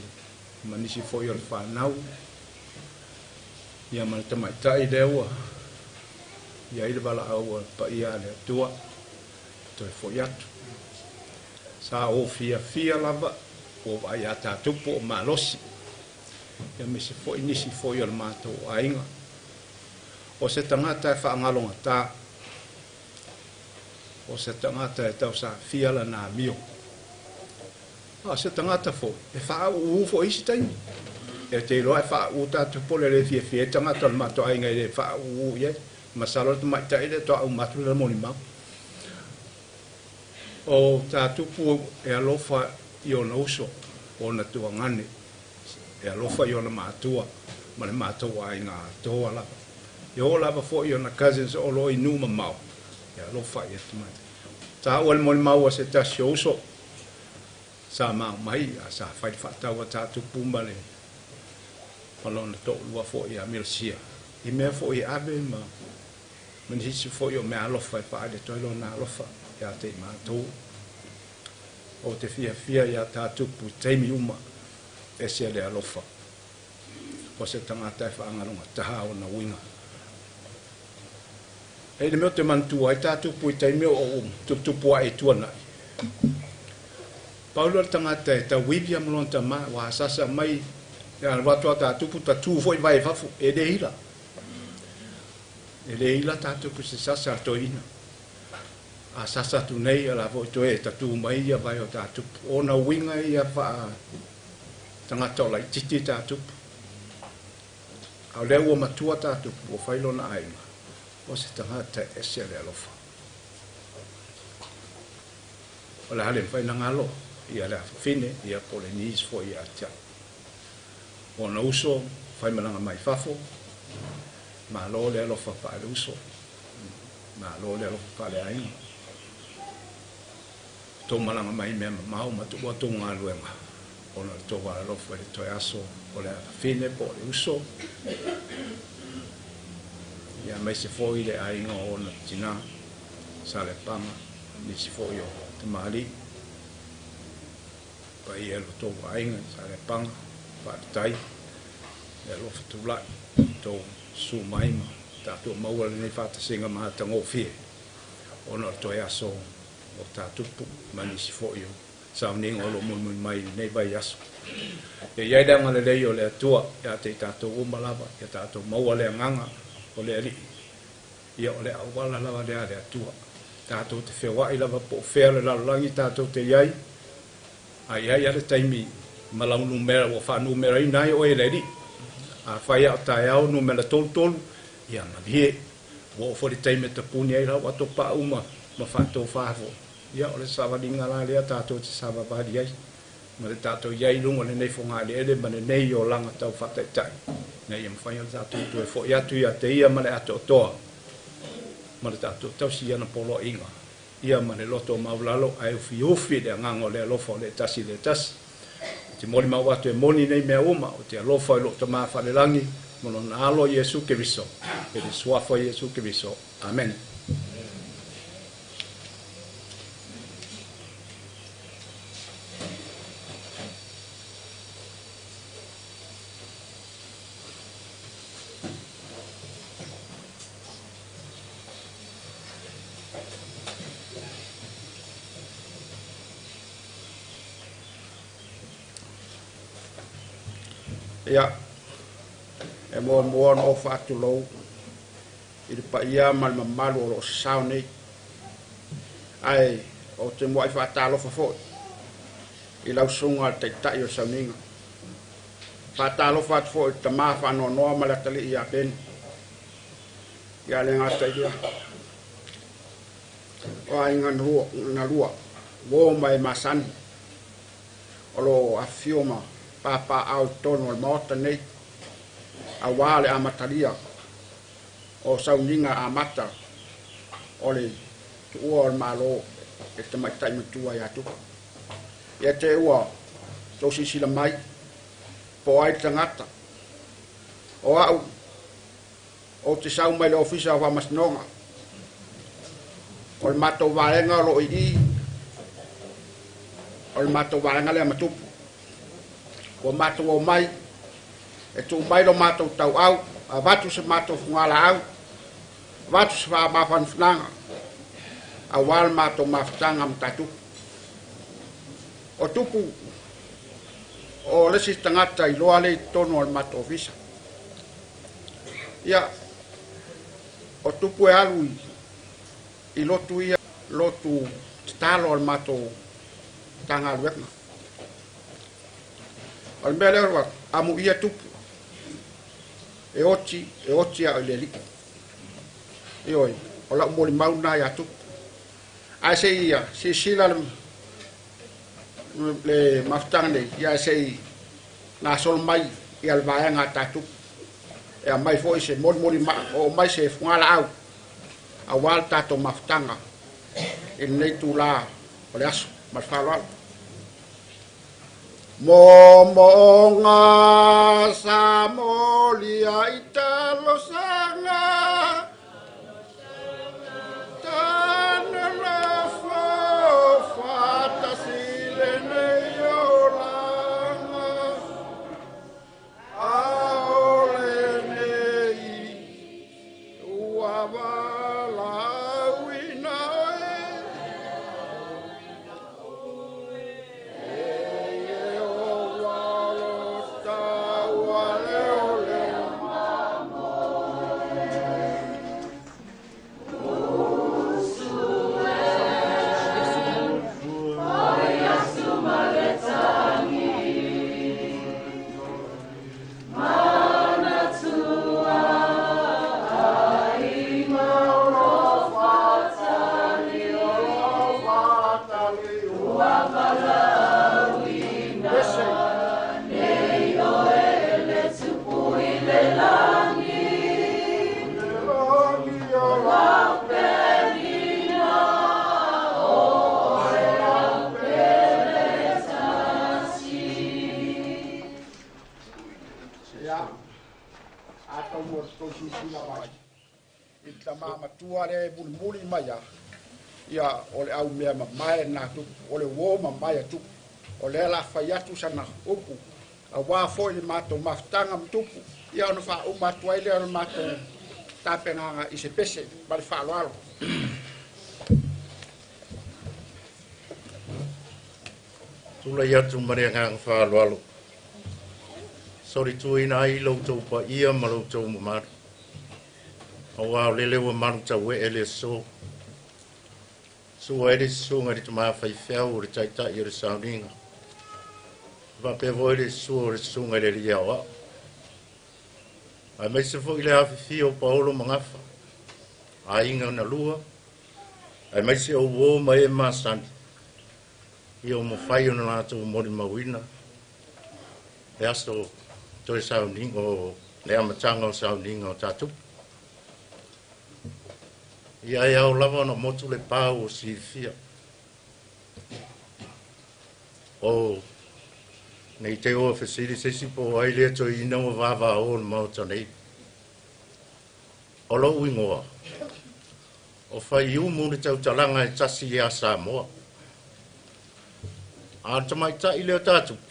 [SPEAKER 6] ma nisi foi o le fanau ia ma le tamaitai lea ua i ai le valaau a le paia a le Atua toe foi atu. Sa ou fiafia lava ua vaai ia tatou po o malosi, ia aemaise foi nisi foi o le matou aiga. O se tagata e faagalogata, o se tagata e tausafia lana amio, a o se tagata foi e faauu foi isi taimi. E te iloa e faauu tatou po o le le fiafia ai tagata o le matou aiga e le faauu i ai. Masalo le tamaitai lea toa uma atu lana molimau. O Tatupu e alofa i ona uso, o ona tuagane, e alofa i ona matua ma le matou aiga atoa lava. E oo lava foi i ona cousins o lo o i nuu mamao, e alofa i tamaitai. Taua le molimau a se tasi o uso sa mao mai, a sa fai le faatau a Tatupu ma le Ma lona toʻalua foi ia Milosia, i mea foi e ave ma ma nisi foi o meaalofa e faaali atu ai lona alofa ia te i matou. Ou te fiafia iā tā Tupu i taimi uma, ese le alofa o se tagata e faagalogataha ona uiga. E i le mea ou te manatua ai tā Tupu i taimi o ou tuputupu ae i Tuanai, pau lea o le tagata e tauivi a ma lona tama, ua asasa mai ia alu atu a tā Tupu tatū foi vae i fafo, e le ila. E le ila tā Tupu i se sasa a le toeaina. A sasa atu nei, o la foi toe tatū mai ia vae o tā Tupu. O ona uiga ia faa tagata o laititi tā Tupu. A o lea ua matua tā Tupu, ua fai lona aiga, o se tagata e ese le alofa. O le a le mafai ona galo ia le afafine, ia po o le niece foi ia te au. O ona uso, faimalaga mai fafo, malo le alofa faale-uso, malo le alofa faale-aiga. Tou malaga mai i mea mamao ma tuua tou galuega ona o le tou alalofa i le toe aso o le afafine po o le uso, ia aemaise foi le aiga o ona tina, Salepaga, nisi foi o tamalii, paia i lo tou aiga i Salepaga, faafetai le alofa tulai i tou susu mai ma tatou maua lenei faatasiga matagofie ona o le toe aso o tā Tupu ma nisi foi o sauniga o lo o mulimuli mai i lenei vaiaso. Ia i ai le agalelei o le Atua ia te i tatou uma lava, ia tatou maua le agaga o le Alii, ia o le auala lava lea a le Atua. Tatou te feoai lava po o fea o le lalolagi tatou te i ai, a i ai lava le taimi ma lau numera ua faanumeraina ai oe e le Alii. Afai lava o taeao numera 33, ia malie. Ua oo foi le taimi e tapuni ai lau ato pau ma ma faatofa foi. Ia, o le savaliga la lea tatou te savavali ai, ma le tatou i ai i luga o lenei fogaeleele ma lenei olaga tau faataitai, ina ia mafai ona tatou toe foi atu ia te Ia ma le atoatoa, ma le tatou tausi i ana poloaiga, ia ma le loto maualalo ae ufiufi le agaga o le alofa o le tasi i le tasi. Ou te molimau atu e moni nei mea uma, ou te alofa i lou Tama Falelagi ma Lona Alo Iesu Keriso, i le Suafa o Iesu Keriso. Amene.
[SPEAKER 7] Ia, e muamua ona ou faatulou i le paia ma le mamalu o lo o sasao nei. Ae ou te muai faatalofa foi i lau susuga le Taitai o le Sauniga. Faatalofa atu foi i le tama faanoanoa ma le atalii ia Beni. Ia le gata i lea, o aiga na lua, uo ma e masani, o lo o afifio ma papaaao i totonu o le Maota nei, aua le amatalia o sauniga amata o le tuua o le Malo e tamaitai matua ia Tupu. Ia te ua tou silasila mai po o ai le tagata. O au, ou te sau mai le Ofisa o Faamasinoga. O le matou vaega o lo o i i, o le matou vaega lea ma Tupu. Ua matou omai e tuu mai lo matou tauau, avatu se matou fugalaau, avatu se faamafanafanaga aua le matou mafutaga ma Tatupu. O Tupu o le isi tagata iloa lea i totonu o le matou ofisa. Ia, o Tupu e alu i lotu ia, lotu tatalo a le matou Matagaluega. O le mea lea ua amuia Tupu, e oti, e oti au i le Alii. Ioe, o lau molimau lena ia Tupu. Ae se i silasila le, le mafutaga nei, ia se i gasolo mai ia le vaega a tā Tupu. E aumai foi se molimoli ma, oo mai se fugalaau aua le tatou mafutaga i lenei itula o le aso. Ma le faaaloalo. Momoga sa molia i talosaga Tanelofo faatasi lenei olaga Aole nei ua valaauina oe E o ua leoleo. Ia, atonu o tou silasila mai i le tamā matua lea e mulimuli mai a ia o le au mea mamae lena a Tupu, o le uō mamae a Tupu. O lea o le a fai atu sana upu auā foi le matou mafutaga ma Tupu, ia ona faauma atu ai lea o le matou tapenaga i se pese ma le faaaloalo.
[SPEAKER 8] Tulai atu ma le agaga faaaloalo, solituina ai lo outou paia ma lo outou mamalu, auā o lele ua malu tauee le aso. Sua ai le susuga i le tama faifeau o le taitai o le sauniga, faapea foi le sua o le susuga i le alii aoao, aemaise foi le afifio o Paolo ma Gafa, aiga na lua, aemaise o uō ma e masani, ia ua mafai ona latou molimauina le aso toe sauniga o le amataga o sauniga o tatou. Ia e ao lava ona motu le pau o silafia. O nei te oa fesili se isi po o ai lea toeaina ua vavao o le Maota nei. O lou igoa, o Faiumu le tautalaga e tasi ia Samoa. A o le tamaitai lea o Tatupu,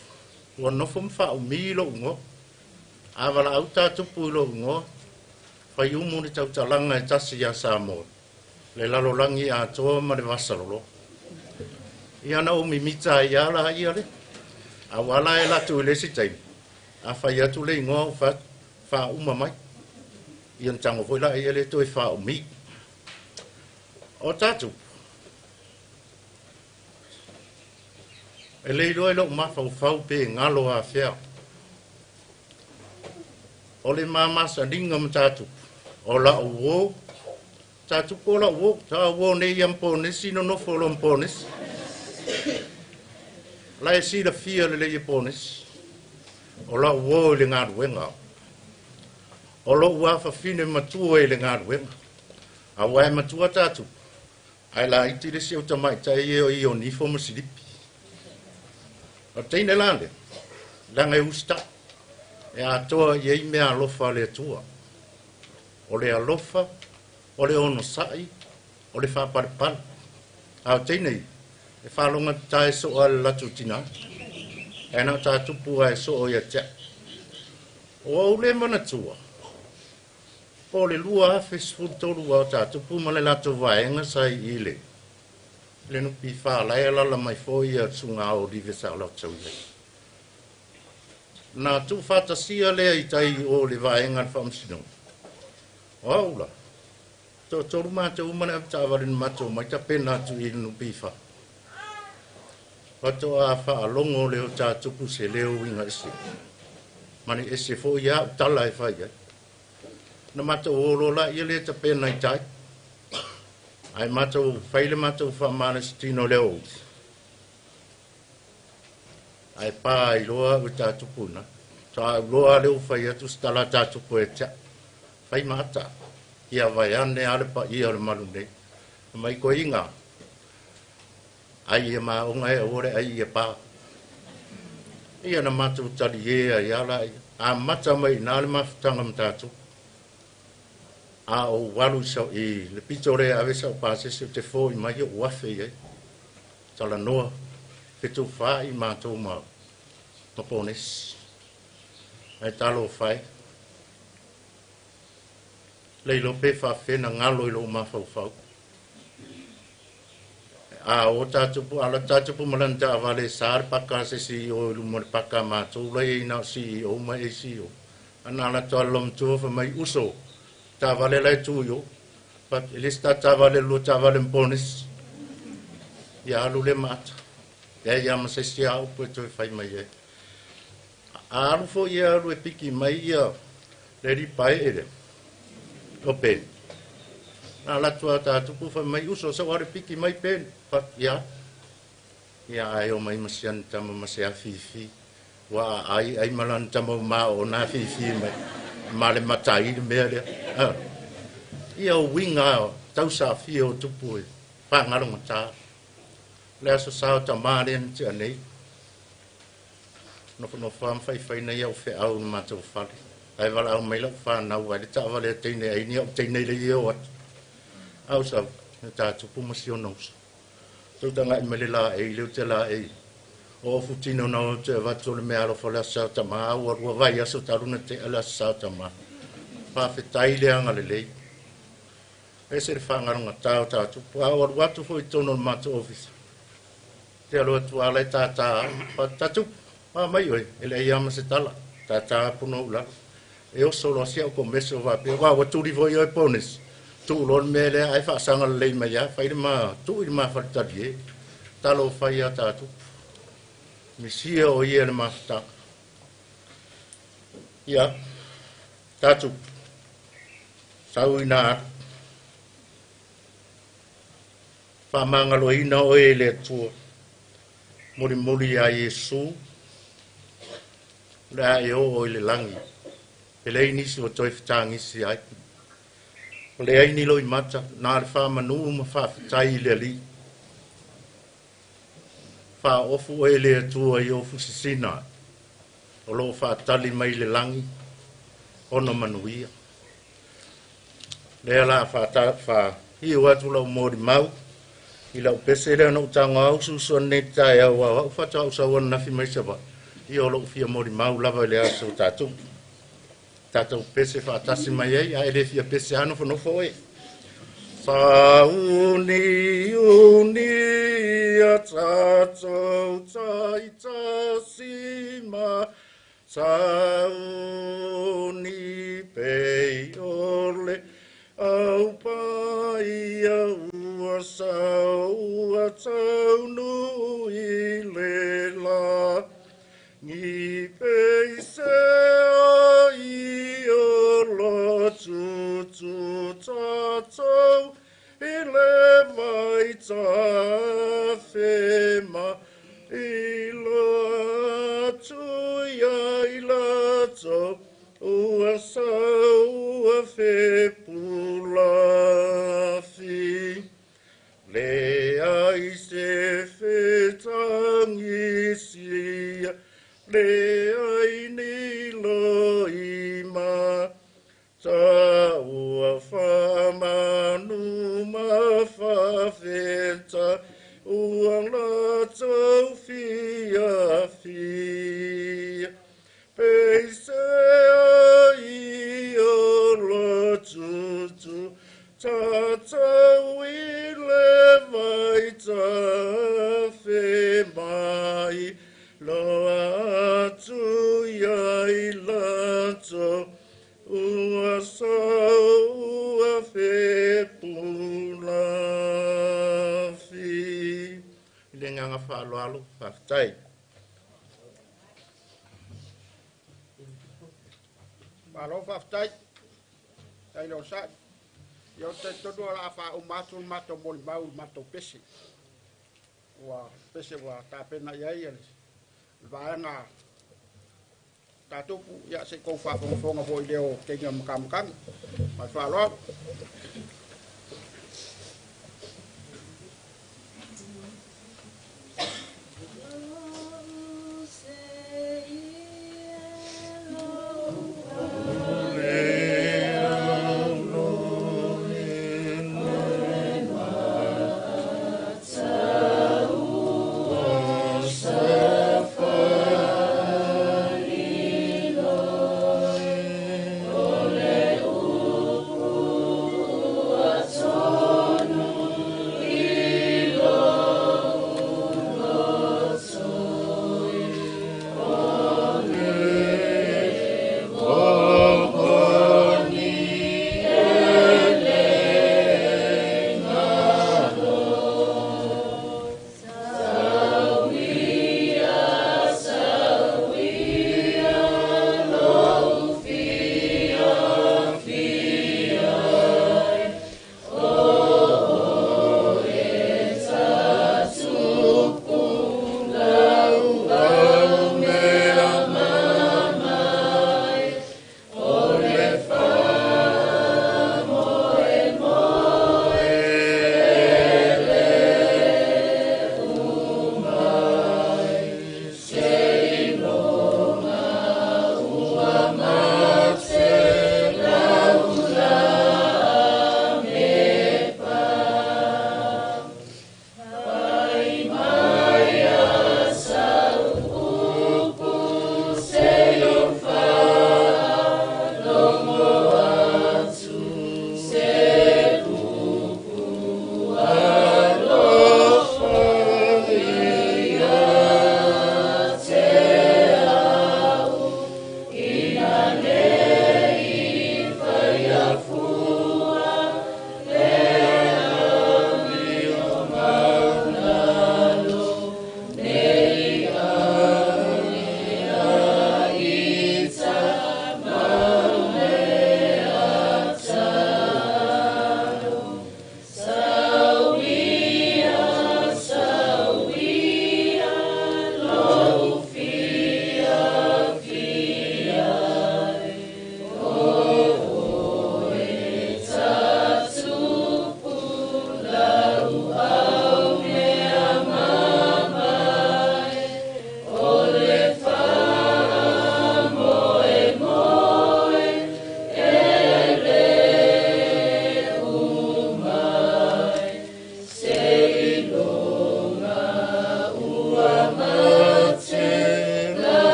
[SPEAKER 8] ua nofo ma faaumi lou igoa. A valaau Tatupu i lou igoa, Faiumu le tautalaga e tasi ia Samoa, le lalolagi atoa ma le vasaloloa. Ia na ou mimita ai lava la ia le. Aua la e alu atu i le isi taimi, a fai atu le igoa ua fai atu, faauma mai. Ia ona tago foi lea le toe faaumi. O Tatupu, e le iloa i lou mafaufau pe galo afea. O le mamasaniga ma Tatupu, o lau uō, Tatupu o lau uō, ta uō nei ia ma Ponesi nonofo loa ma Ponesi. La e silafia lelei e Ponesi, o lau uō i le galuega. O lou afafine matua i le galuega. Aua e matua Tatupu, ae laiti le isi au tamaitai e o i o nifo ma silipi. O le teine la lea, leaga e usitai, e atoa i ai mea alofa a le Atua. O le alofa, o le onosai, o le faapalepale. A o teine ia, e faalogatata e soo a le latou tinā. Ae na o Tatupu lava e soo ia te au. Ua ou le manatua, po o le 2013 a o Tatupu ma le latou vaega sa i i le le NPF la e alaala mai foi le susuga a Olive sa latou i ai. Na tuufaatasia lea i tai o le vaega a le Faamasinoga. O au la, toatolu matou uma le avetaavale na matou omai tapena atu i le NPF. Faatoa faalogo lea o Tatupu se leo uiga ese. Ma le ese foi au tala e fai ai. Na matou o loa laia lea tapena i tai. Ae matou fai le matou faamalositino i le aoauli. Ae pa ai loa au e Tatupu i ina. Faatoa ou iloa lava lea ua fai atu se tala a Tatupu ia te au. Fai ma ata, ia vaeane lava le paia o le malu nei. Fai mai toeaiina, ai ia maoga e aua le ai ia pa. Ia na matou talie ai lava laia. Amata mai i ina le mafutaga ma tatou. A ou alu i sa, i le pito lea e ave sau pasese ou te foi mai ou afe i ai. Talanoa, fetufaai matou ma ma Ponesi. Ae talofa e. Le iloa pe faafefea na galo i lou mafaufau. A o tatou pu, ala tatou pu ma lana taavale e sa le paka a se isi i o i luma o le paka a matou la i ai na o CEO ma ACO. A na ala atu lava le loomatua fai mai, uso, taavale la e tu i o. But e le se ta taavale lua taavale ma ponesi. Ia alu lea ma ata. Leai lava ma se isi a upu e toe fai mai ai. A alu foi ia alu e piki mai ia le alii paee lea, o Ben. Na alu atu lava ta tupu fai mai, uso, sau alu e piki mai Ben. But, ia. Ia ae omai ma si ana tama ma se afifi. Ua aai ai ma lana tama ua mao ona afifi mai ma le matai le mea lea. Ah. Ia o uiga tausaafia o tupu e faagalogata. Le aso sa o tamā lea na tea nei. Nofonofo lava ma faifai nai au feau i le matou fale. Ae valaau mai lau fanau ai le taavale a teine ai ni au teine i le ia o atu. Au sau, na ta tupu ma si ona uso. Tou tagai mai le laei lea ou te laei. O ofu tino na o te avatu o le meaalofa o le Aso Sa o Tamā, a ua lua vaiaso talu na tea le Aso Sa o Tamā. Faafetai le agalelei. Ese le faagalogata o ta tupu. A ou alu atu foi i totonu o le matou ofisa, te alu atu lava la e tātā au. Fa, ta tupu, a mai oe, e leai lava ma se tala. Tātā pono ou lalo. E oso loa si au komese o faapea, Ua, ua tuli foi oe Ponesi. Tuu loa le mea lea ae faasaga lelei mai lava, fai le ma, tuu i le ma faletalie. Talofa ia ta tupu. Misia o ia le mafutaga. Ia, ta tupu. Sau ina alu. Faamagaloina oe e le Atua. Mulimuli iā Iesu, o le a e oo i le lagi, e leai nisi ua toe fetagisi ai. Ua leai ni loimata, na o le faamanu ma faafetai i le Alii. Faaofu oe e le Atua i ou fusisina o lo o faatali mai i le lagi, ona manuia. Lea la faaiu atu lau molimau i lau pese lea na ou tago usuusu nei te taeao aua o au faatoa ou sau ananafi mai Savaii. Ia o lou fia molimau lava i le aso tatou. Tatou pese faatasi mai ai, a e le fia pese lava nofonofo oe. Sauni uni a tatou taitasi ma Sauni pei o le au paia ua sau ua taunu i le lagi pei se ai o lotutu tatou i le vai tafe ma Iloa atu ia i latou ua sau ua fepulafi. Leai se fetagisia, leai ni loima. Ta ua faamanu ma faafeta ua latou fiafia. Peisea i o lotutu tatou i le vai tafe mai loa atu ia i latou Ua sau ua fepulafi. I le agaga faaaloalo, faafetai.
[SPEAKER 7] Malo faafetai. Faafetai le onosai. Ia ou te talitonu o le a faauma atu le matou molimau i le matou pese. Ua pese ua tapena i ai le vaega Tatupu, ia se i tou faafogafoga foi i leo o teine o Matamatagi. Ma le faaaloalo.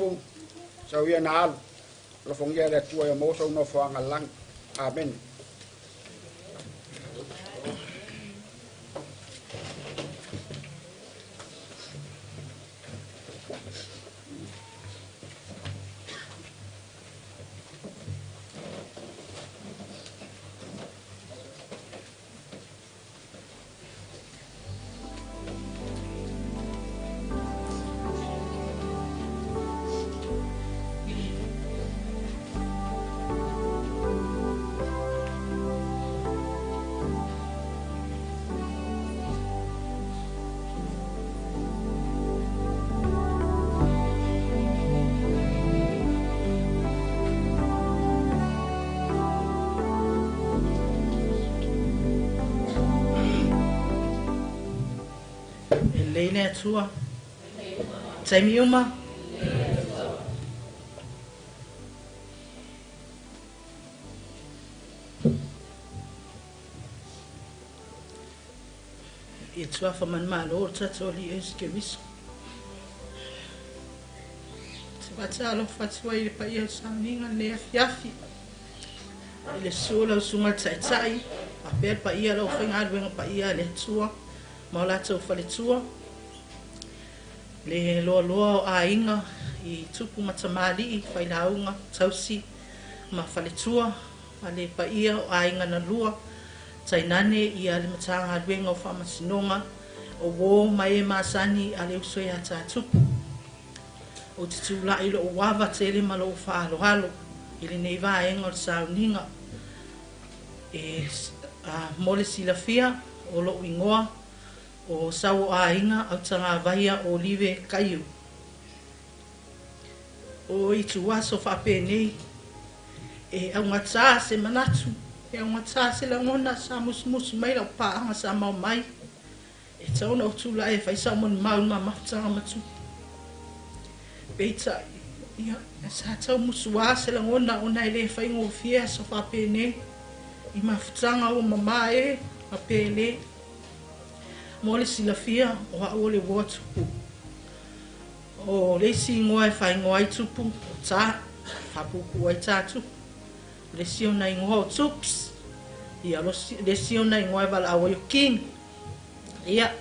[SPEAKER 7] Tupu, sau ia na alu. Alofagia e le Atua ia maua sou nofoaga i le lagi. Amene.
[SPEAKER 9] E lelei le Atua. Taimi uma. I tuafa manumalo o le tatou Alii Iesu Keriso. Ou te faatalofa atu ai i le paia o le sauniga i lenei afiafi, i le susu o lau Susuga i le Taitai, faapea le paia o le aufaigaluega paia a le Atua ma o latou faletua, le loaloa o aiga i tupu ma tamalii, failauga, tausi ma faletua, ma le paia o aiga na lua, tainane ia le Matagaluega o Faamasinoga, o uo ma e masani a le uso ia Tatupu. Ou te tulai i lou ava tele ma lou faaaloalo i lenei vaega o le sauniga. E mo le silafia o lou igoa o Sauoaiga Autagavaia Olive Kaiu. O ituaso faapenei e augata se manatu, e augata se lagona sa musumusu mai lau paaga sa mao mai, e tatau ona ou tulai e fai sau molimau i le mamafutaga ma tupu. Peitai, ia, sa tau musuā se lagona ona e le faigofie aso faapenei i mafutaga ua mamā e ma pele. Mo le silafia, o au o le uo a Tupu. O le isi igoa e faaigoa ai Tupu, o Tā, faapuupuu ai Tā Tupu. O le isi ona igoa o Tups, ia, o le isi ona igoa e valaau ai o King. Ia,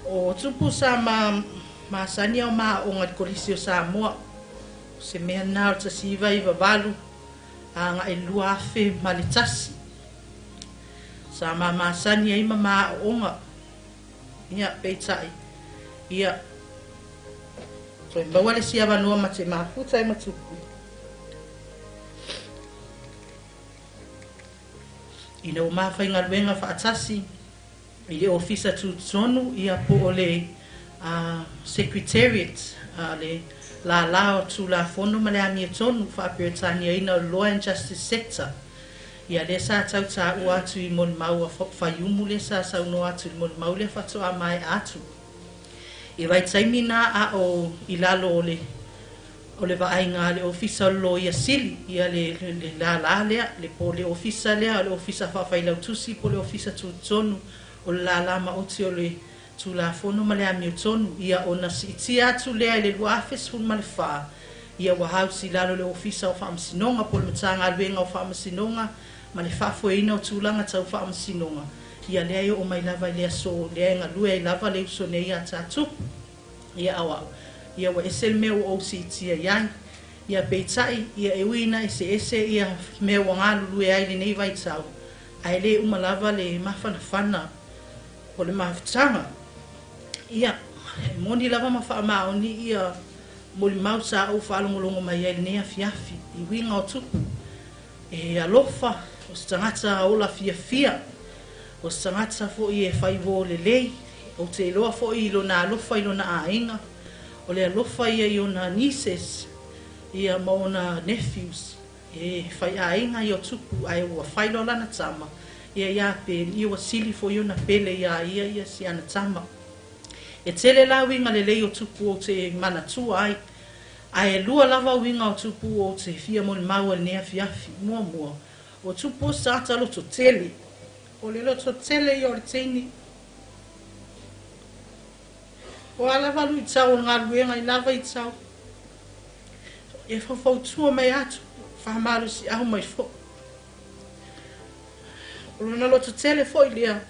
[SPEAKER 9] o Tupu sa ma masani ao ma aoga i le Kolisi o Samoa. O se mea lena o le 1998 agai i le 2001. Sa ma masani ai ma ma aooga. Ia, peitai, ia, toe maua le isi avanoa ma te mafuta ai ma Tupu. Ina ua mafaigaluega faatasi i le Ofisa Tutotonu ia po o le Secretariat a le Lala o Tulafono ma le Amiotonu faa-Peretaniaina o le Law and Justice Sector, ia lea sa tau taua atu i molimau a Faiumu lea sa saunoa atu i le molimau lea faatoa maea atu. I vaitaimi na a o i lalo o le O le vaaiga a le Ofisa o le Loia Sili, ia le, le lālā lea, le, po o le Ofisa lea, o le Ofisa Faafailautusi po o le Ofisa Tutotonu o le Lālā Maoti o le Tulafono ma le Amiotonu, ia ona siitia atu lea i le 2014, ia ua house i lalo o le Ofisa o Faamasinoga po o le Matagaluega o Faamasinoga ma le Faafoeina o Tulaga Tau Faamasinoga, ia lea e oo mai lava i le aso lea e galue ai lava le uso nei ia Tatupu. Ia au au, ia ua ese le mea ua ou siitia i ai. Ia peitai, ia e ui ina eseese ia mea ua galulue ai i lenei vaitau, ae le uma lava le mafanafana o le mafutaga. Ia, e moni lava ma faamaoni ia molimau sa ou faalogologo mai ai i lenei afiafi i uiga o tupu. E alofa, o se tagata ola fiafia, o se tagata foi e fai uō lelei, ou te iloa foi i lona alofa i lona aiga, o le alofa ia i ona nieces ia ma ona nephews, e faiaiga ia o Tupu ae ua fai loa lana tama ia ia Ben, ia ua sili foi ona pele ia ia ia si ana tama. E tele la uiga lelei o Tupu ou te manatua ai. Ae lua lava uiga o Tupu ou te fia molimau ai lenei afiafi. Muamua, o Tupu o se tagata loto tele. O le loto tele ia o le teine. O a lava luitau o le galuega i la vaitau. Ia faufautua mai atu, faamalosiau mai foi. O lona lototele foi lea,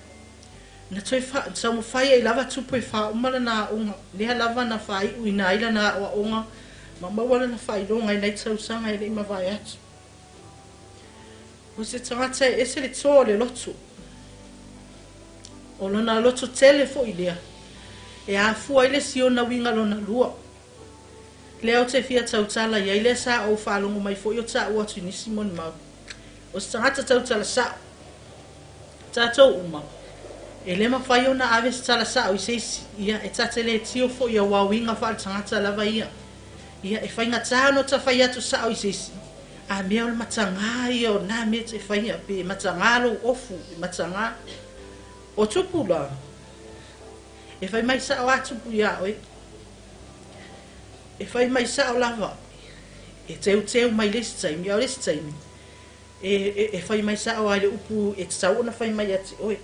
[SPEAKER 9] na toe taumafai ai lava Tupu e faauma lana aoga, lea lava na faaiuina ai lana aoaoga ma maua lana faailoga i nai tausaga e le i mavae atu. O se tagata e ese le toa o le loto. O lona lototele foi lea, e afua ai le isi ona uiga lona lua. Lea ou te fia tautala i ai, lea sa ou faalogo mai foi o taua atu i nisi molimau. O se tagata tautala sao, tatou uma, e le mafai ona ave se tala sao i se isi, ia, e ta te le tio foi auā o uiga faale-tagata lava ia. Ia, e faigata ona ta fai atu sao i se isi, a mea o le matagā ia o na mea e te faia, pe matagā lou ofu, e matagā. O Tupu la, e fai mai sao lava Tupu iā oe. E fai mai sao lava, e teuteu mai le isi taimi, a o le isi taimi, e fai mai sao lava i le upu e tatau ona fai mai ia te oe.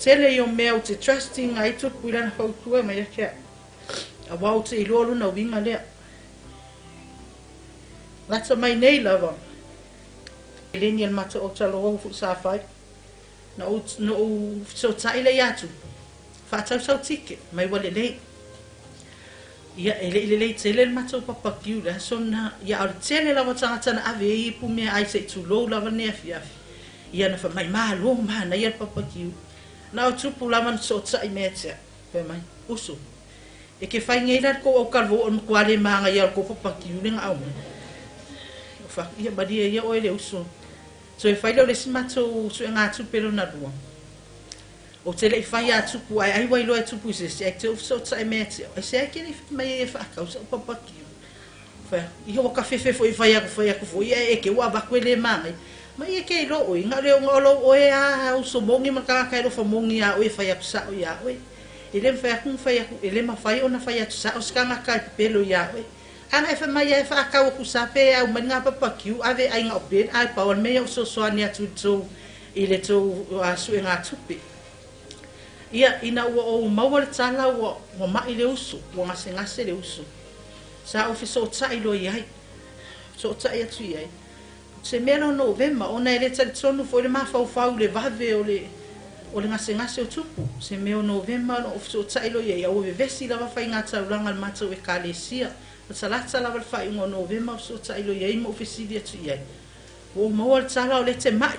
[SPEAKER 9] Tele ia o mea ou te trust ina ai Tupu i lana fautua mai ia te au, aua ou te iloa lona uiga lea. Lata mai nei lava, eleni a le matou autalo foi sa fai, na ou fesootai lea ia Tupu, faatau sau tike, mai ua lelei. Ia, e le i lelei tele le matou papakiu i le aso lena. Ia, a o le tele lava o tagata na ave ai ipu meaai se i tulou lava lenei afiafi. Ia, na fai mai, Malo, manaia le papakiu. Na o Tupu lava na fesootai mai ia te au, fai mai, Uso, e ke fai nei la le kou aukaluvou o le matua le magaia o le kou papakiu le na aumai. Ou fai atu, Ia, malie ia oe le uso. Toe fai lea o le isi matou suegatupe lona lua. Ou te le i fai a Tupu, ae ai ua iloa e Tupu i se isi, ae te ou fesootai mai ia te au, aisea e ke le i fai mai ai e faatau sa'u papakiu? Fai atu, ia ua kafefe foi fai atu fai atu foi, ae e ke ua avatu e le manaia. Mai e ke iloa oe, na o le ona o lou oe a uso moni ma le tagata e alofa moni iā oe e fai atu sa'o iā oe. E le mafai atu ona fai atu, e le mafai ona fai atu sa'o se tagata e pepelo iā oe. Ana e fai mai ai e faatau atu sa pe e aumai le gapapakiu ave ai na o Ben ae pau o le mea ia o fesoasoani atu i le tou i le tou suegatupe. Ia ina ua ou maua le tala ua ua ma'i le uso, ua gasegase le uso, sa ou fesootai loa i ai, fesootai atu i ai. O se mea la o Novema, ona e le talitonu foi le mafaufau i le vave o le o le gasegase o Tupu. Se mea o Novema ona ou fesootai loa i ai, a ua vevesi lava faiga taulaga a le matou Ekalesia. Latalata lava le faaiuga o Novema ou fesootai loa i ai ma ou fesili atu i ai, Ua ou maua le tala o lea e te ma'i.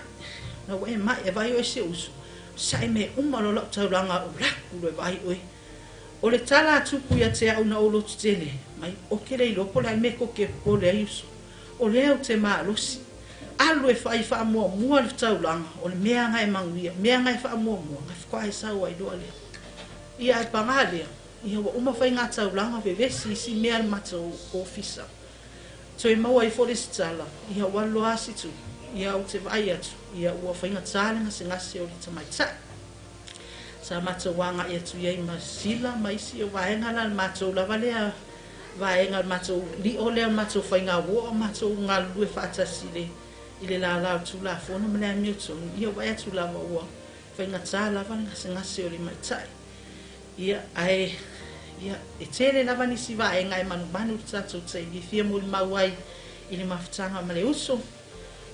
[SPEAKER 9] Na ua e ma'i e vaai oe i si ou uso. Sa'i mea uma loa lau taulaga ou laku loa e vaai oe. O le tala a Tupu ia te au na ou lotu tele mai, oke le iloa po o le a le mea tou te popole ai uso. O lea ou te malosi. Alu e fai faamuamua le taulaga, o le mea na e manuia, mea na e faamuamua, na faatoa e sau ai loa lea. Ia ae paga lea, ia ua uma faiga taulaga vevesi isi mea a le matou ofisa. Toe maua ai foi le isi tala, ia ua alu loa asi Tupu, ia ou te vaai atu, ia ua faigata le gasegase o le tamaitai. Sa matou agai atu i ai ma Sila ma isi o vaega la le matou lava lea vaega o le matou lio lea o le matou faiga uo a o matou galulue faatasi i le i le lala o le Tulafono ma le amiotonu, ia ua vaai atu lava ua faigata lava le gasegase o le maitai. Ia, ae, ia, e tele lava nisi vaega e manumanu i le tatou taimi e fia molimau ai i le mafutaga ma le uso.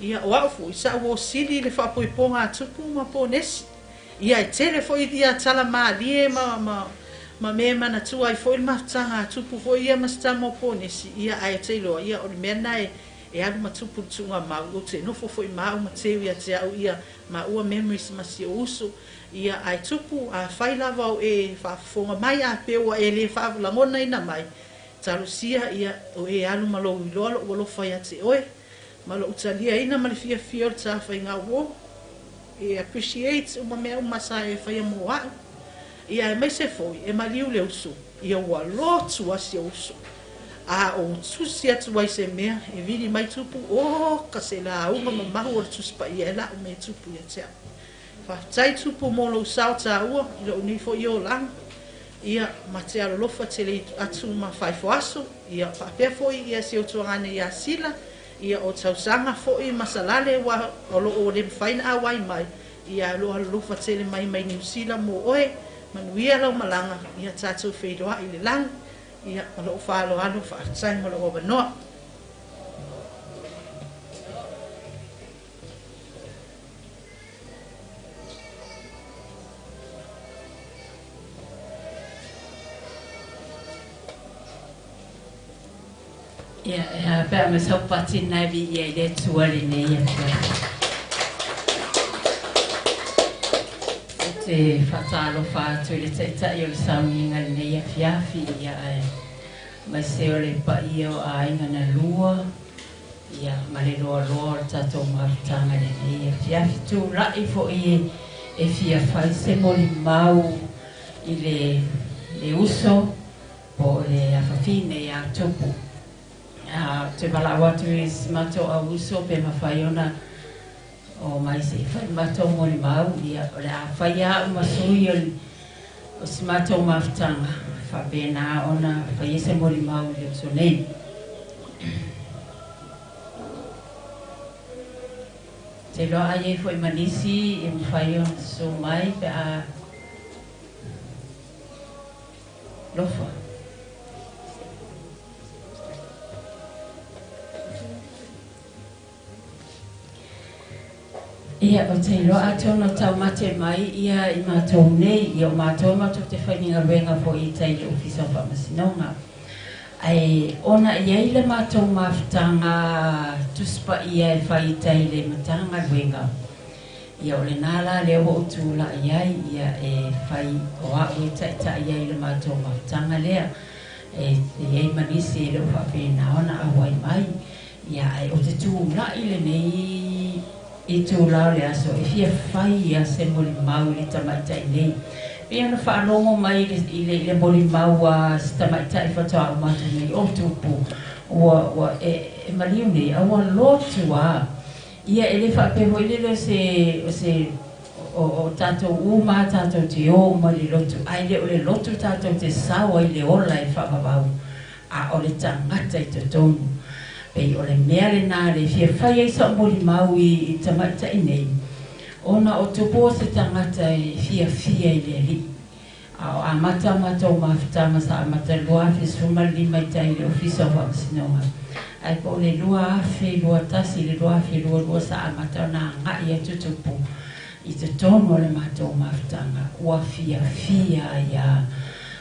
[SPEAKER 9] Ia, o au foi, sa ou osili i le faapoipoga a Tupu ma Ponesi. Ia, e tele foi ia tala malie ma, ma, ma mea e manatua ai foi le mafutaga a Tupu foi ia ma si tama o Ponesi, ia, ae ou te iloa, ia, o le mea lena e, e alu ma Tupu i le tuugamau, ou te nofo foi ma au ma teu ia te au ia maua memories ma si ou uso. Ia, ae Tupu, afai lava o e faafofoga mai a pe ua e le faalagonaina mai, talosia, ia, o e alu ma lou iloa lou alofa ia te oe, ma lou taliaina ma le fiafia o le tafaiga uo, e appreciate uma mea uma sa e faia mo a'u, ia aemaise foi e maliu le uso, ia ua lotu a si ou uso. A ou tusi atu ai se mea, e vili mai Tupu, oka se lauga mamahu o le Tusi Paia e la'u mea Tupu ia te a'u. Faafetai Tupu mo lou sao taua i lou nei foi olaga, ia ma te alolofa tele atu ma faaifoaso, ia faapea foi ia si ou tuagane ia Sila, ia o tausaga foi ma Salale ua o lo o le mafai na auai mai, ia o lo o alolofa tele mai mai Niu Sila mo oe, manuia lau malaga, ia tatou feiloai i le lagi. Ia, ma lou faaaloalo, faafetai mo lou avanoa.
[SPEAKER 10] Ia, e a pe a ma sau pati nai vi ia i le Atua lenei afiafi. Ou te faatalofa atu i le Taitai o le sauniga i lenei afiafi, ia ae aemaise o le paia o aiga na lua, ia ma le loaloa o le tatou mafutaga i lenei afiafi. Tulai foi e fia fai se molimau i le uso po o le afafine ia Tupu. Ou te valaau atu i si matou auuso pe mafai ona o mai se i fai le matou molimau, ia o le a fai au ma sui o si matou mafutaga faapena ona faia se molimau i le uso nei. Te iloa a i ai foi ma nisi e mafai ona susu mai pe a lofa. Ia, ou te iloa atonu o taumate mai ia i matou nei, ia o matou matou te faigaluega foi i tai i le Ofisa o Faamasinoga. Ae ona e i ai le matou mafutaga Tusi Paia e fai i tai i le Matagaluega, ia o lena la lea ua ou tulai ai, ia e fai o au e taitai ai i le matou mafutaga lea. E i ai ma nisi e le o faapena ona auai mai, ia ae ou te tulai lenei itula o le aso e fia fai ia se molimau i le tamaitai nei. Pei ona faalogo mai i le molimau a se tamaitai faatoa uma atu nei o Tupu, ua e maliu nei, a ua lotu lava. Ia e le faapea foi lele o se o tatou uma tatou te o uma i le lotu, ae le o le lotu tatou te sao ai le ola e faavavau, a o le tagata i totonu. Pei o le mea lena le fia fai ai sa'u molimau i tamaitai nei, ona o Tupu o se tagata e fiafia i le Alii. A o amata matou mafutaga sa amata i le 2015 i tai i le Ofisa o Faamasinoga, ae po o le 2021 i le 2022 sa amata ona agai atu Tupu i totonu o le matou mafutaga. Ua fiafia ai lava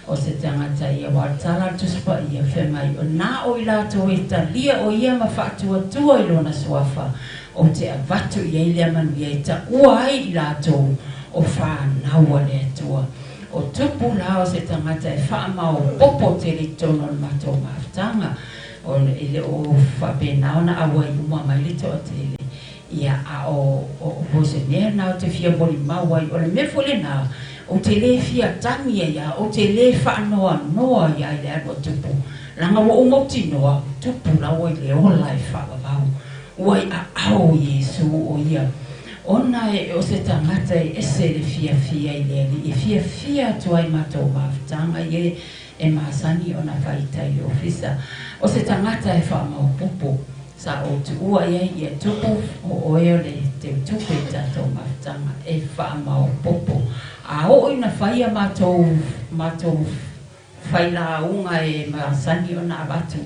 [SPEAKER 10] o se tagata ia, aua o le tala a le Tusi Paia fai mai, o na o i latou e talia o ia ma faatuatua i lona suafa, ou te avatu i ai lea manuia e taua ai i latou o fanau a le Atua. O Tupu la o se tagata e faamaopoopo tele i totonu o le matou mafutaga, e le o faapena ona auai uma mai le toatele. Ia, a o o se mea lena ou te fia molimau ai, o le mea foi lena ou te lē fia tagi ai lava, ou te lē faanoanoa ai lava i le alu a Tupu, leaga ua ou mautinoa, Tupu la ua i le ola e faavavau, ua i aao o Iesu o ia, ona e o se tagata e ese le fiafia i le Alii, e fiafia atu ai matou mafutaga ia e masani ona fai i tai i le ofisa, o se tagata e faamaopoopo. Sa ou tuua i ai ia Tupu, o oe o le teutupe i tatou mafutaga e faamaopoopo. A oo ina fai a matou matou failauga e masani ona avatu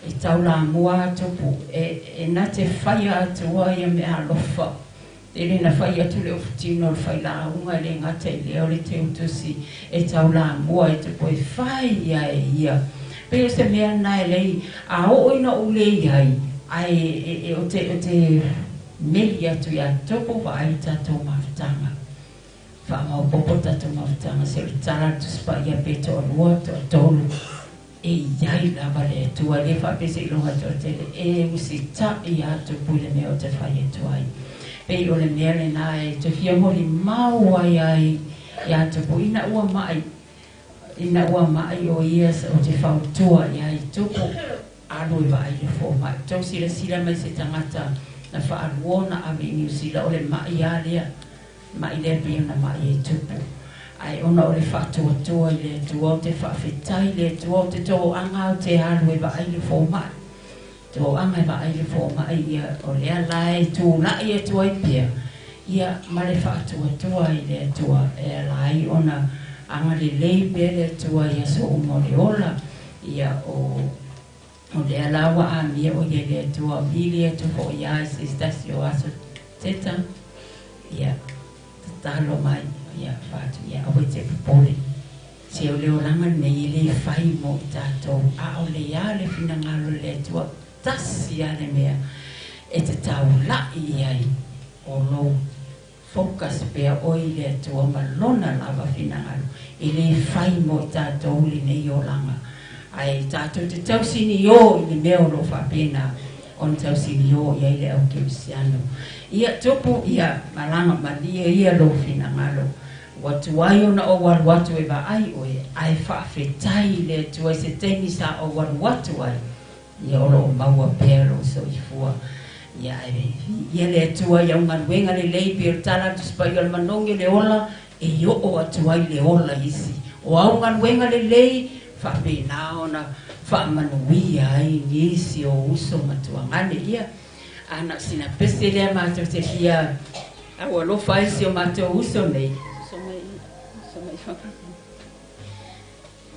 [SPEAKER 10] e taulamua a Tupu, e na te faia atua ia mea alofa. E le na fai atu le ofutino o le failauga e le gata i lea o le teutusi e taulamua i Tupu e fai ia e ia. Pei o se mea lena e lei a oo ina ou le i ai, ae e ou te meli atu ia Tupu vaai tatou mafutaga. Faamaopoopo tatou mafutaga se o le tala a le Tusi Paia pe toalua, toatolu. E i ai lava le Atua, e le faapea seiloga e toatele, e usitaʻi a Tupu i le mea o te fai atu ai. Pei o le mea lena e te fia molimau ai ai iā Tupu ina ua maʻi, ina ua maʻi o ia ou te fautua i ai, Tupu, alu e vaai i le fomai. Tou silasila mai se tagata na faalua ona ave i Niu Sila, o le maʻi lava lea. Maʻi lea pei ona maʻi ai Tupu. Ae ona o le faatuatua i le Atua, ou te faafetai i le Atua, ou te toaga ou te alu e vaai le fomai. Toaga e vaai le fomai, ia, o lea la e tulai atu ai pea, ia, ma le faatuatua i le Atua, e ala ai ona agalelei pea le Atua i aso uma o le ola. Ia o o lea la ua amia o ia i le Atua vili atu foʻi a i se tasi o aso teta ia tatalo mai ia fa'atu ia aua e te popole se o le olaga lenei e lē fai mo i tatou a o le a le finagalo i le Atua tasi a le mea e te taula'i i ai o lou focus pea oe i le Atua ma lona lava finagalo e lē fai mo i tatou lenei olaga ae tatou te tausiniō i le mea o loo faapena ona tausiniō i ai le au kerisiano. Ia tupu ia malaga malie ia lou finagalo ua tuai ona ou alu atu e vaai oe ae faafetai i le Atua i se taimi sa ou alu atu ai ia o loo maua pea lou soifua. Ia ae ia le Atua i au galuega lelei pei o le tala atu sipaia o le manogi o le ola e oo atu ai le ola isi o au galuega lelei faapena ona faamanuia ai nisi o uso matuagane. Ia ana sina pese lea matou te fia au alofa ai si o matou uso nei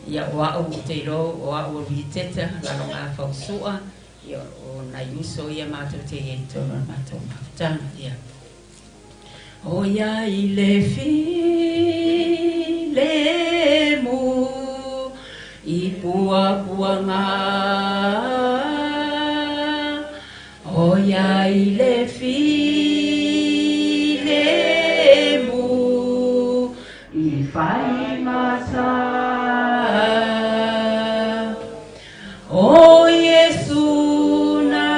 [SPEAKER 10] ia o a'u ou te iloa o a'u o Riteta laloga fausua ia o nai uso ia matou te iai totonu o le matou mafutaga. Ia o ia i le filemu i puapuaga o ia i le filemu i faimasa o Iesu na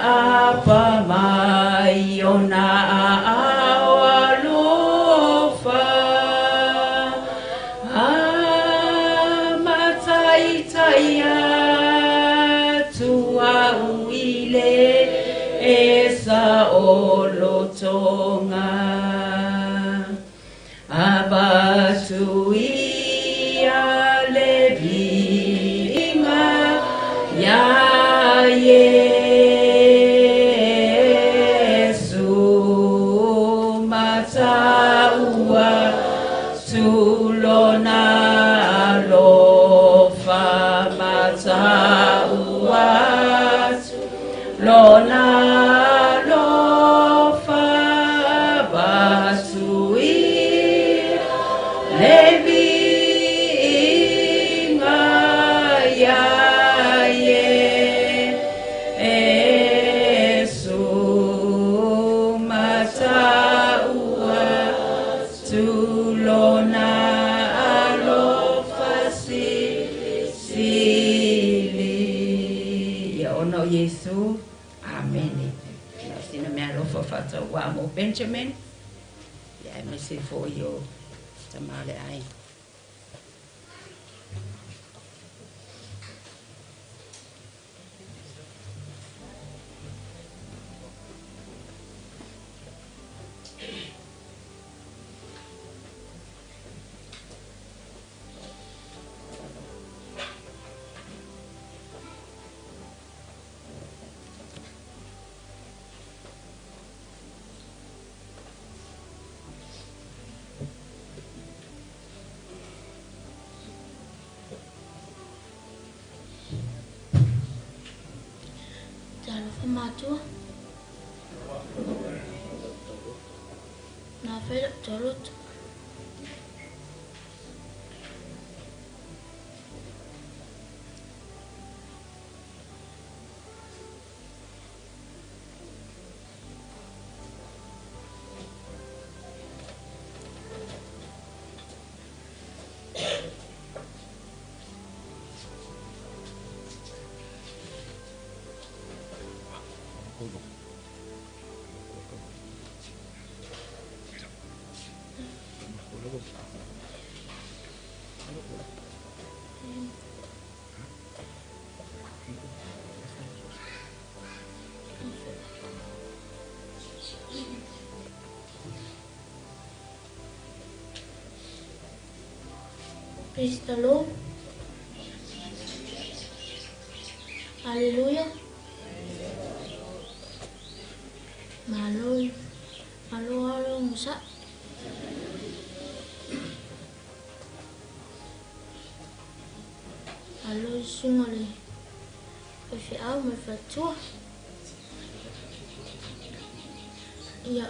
[SPEAKER 10] apa mai ona aao alofa amataitaia atu au i le esa o lotoga avatu ia le viiga iā Iesu mataua tulona alofa mataua lona alofa avatu ia le viiga iā Iesu mataua tulona alofa silisili. Ia ona o Iesu. Amene. Na o sina mea alofa faatauā mo Benjamin ia aemaise foʻi o tamā le aiga.
[SPEAKER 11] Talofa matua. Na fai la'u toloto. Praise the Lord. Hallelujah. Malo, malo alo musa. Alo susuga o le faifeau ma le faletua. Ia,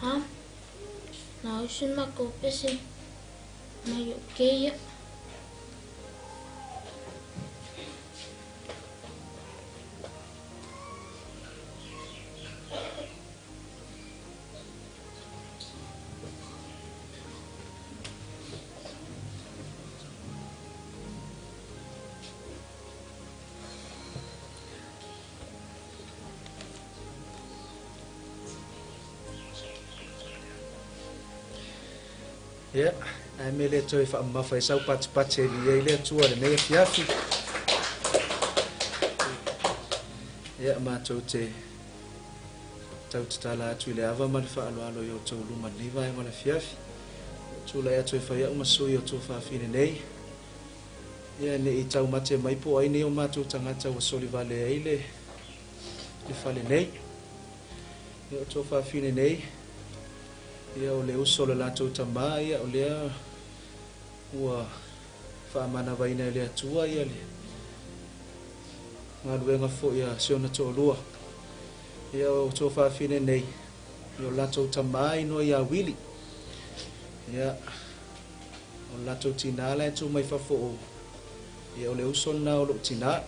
[SPEAKER 11] a, na usu le matou pese mai UK ia.
[SPEAKER 12] Ia, ae mea le toe faamamafa i sau patipati e viia ai le Atua i lenei afiafi. Ia, matou te tau tatala atu i le ava ma le faaaloalo i outou luma i lenei vaega o le afiafi. Tulai atu e fai au ma sui o tuafafine nei. Ia, ne i taumate mai po o ai nei o matou tagata ua solivale ai le le fale nei. Ia, o tuafafine nei, ia o le uso o le latou tamā, ia o lea ua faamanavaina e le Atua ia le galuega foi a si ona toalua. Ia o tuafafine nei, ia o latou tamā inoa ia Wili. Ia o le latou tinā la e tu mai fafo o ia o le uso lena o lou tinā.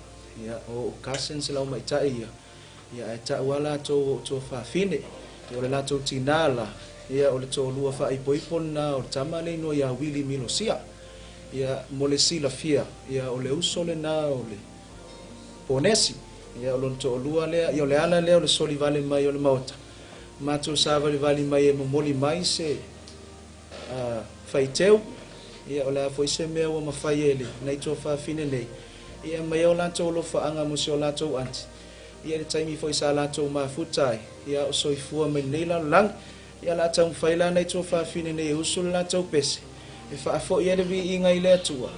[SPEAKER 12] Ia o ou cousins lau maitai ia. Ia ae tau lava latou o ou tuafafine. Ia o le latou tinā la, ia o le toalua faaipoipo lena o le tama le inoa ia Wili Milosia. Ia mo le silafia, ia o le uso lena o le Ponesi. Ia o lona toalua lea, ia o le ala lea o le soli vale mai o le maota. Matou savalivali mai e momoli mai se faiteu, ia o le a foi se mea ua mafai e lenei tuafafine nei, ia aumai o latou alofaaga mo si o latou aunty, ia i le taimi foi sa latou mafuta ai, ia a o soifua mai lenei lalolagi. Ia o le a taumafai la nai tuafafine nei e usu le latou pese, e faafoi ai le viiga i le Atua,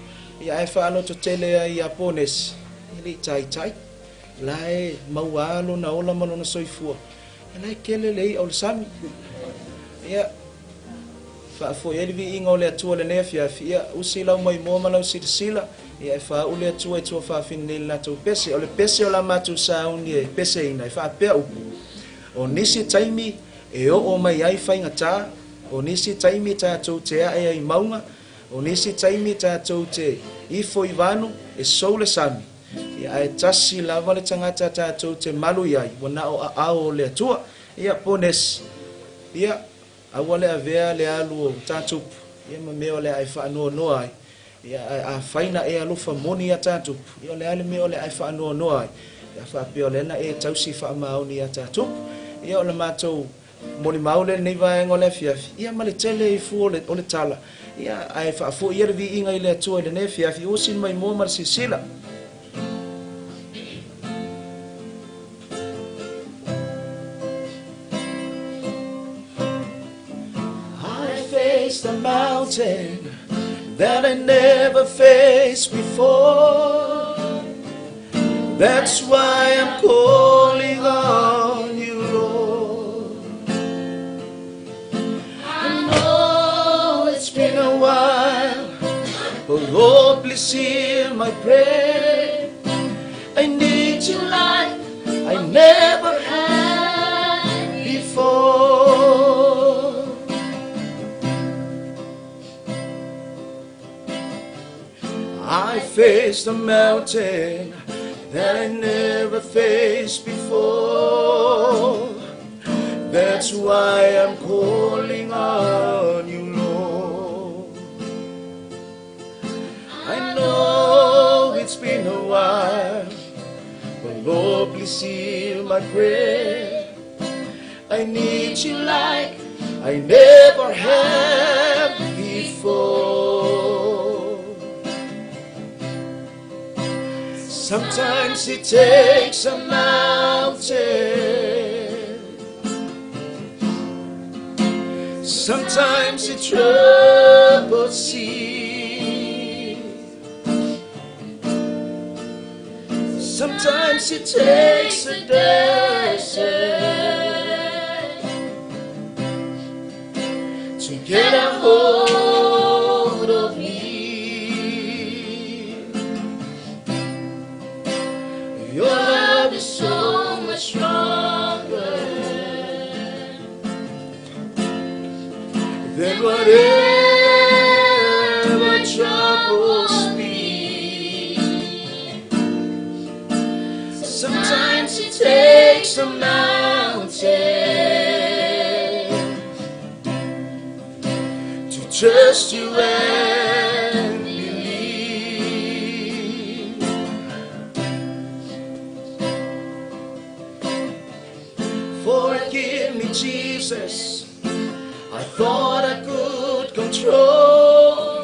[SPEAKER 12] ia ae faalototele ai ia Ponesi, e le i taitai. La e maua lava lona ola ma lona soifua, ia la e kele le i'a o le sami. Ia, faafoi ai le viiga o le Atua i lenei afiafi, ia usi lau maimoa ma lau silasila, ia e faauu le Atua i tuafafine nei i le latou pese. O le pese o la matou sauni e peseina, e faapea upu, O nisi taimi e oo mai ai faigata, o nisi taimi tatou te ae ai i mauga, o nisi taimi tatou te ifo i vanu e sou le sami, ia ae tasi lava le tagata tatou te malu i ai, ua na o aao o le Atua. Ia, Ponesi, ia, aua le avea le alu o Tatupu, ia ma mea o le a e faanoanoa ai. Ia, ae afai na e alofa moni iā Tatupu, ia o le a le mea o le a e faanoanoa ai? Pe a faapea o lea na e tausi faamaoni iā Tatupu. Ia, o le matou molimau lea i lenei vaega o le afiafi, ia ma le tele i fua o le tala, ia, ae faafoi ia le viiga i le Atua i lenei afiafi, usi le maimoa ma le silasila. I faced a mountain that I never faced before. That's why I'm calling on you, Lord. I know it's been a while, but Lord, please hear my prayer. I need you like I never had before. I faced a mountain that I never faced before. That's why I'm calling on you, Lord. I know it's been a while, but Lord, please hear my prayer. I need you like I never have before. Sometimes it takes a mountain. Sometimes it troubles sea. Sometimes it takes a desert to get a hold of me.
[SPEAKER 1] Your love is so much stronger than whatever troubles me. Sometimes it takes a mountain to trust you and believe. Forgive me, Jesus. I thought I could control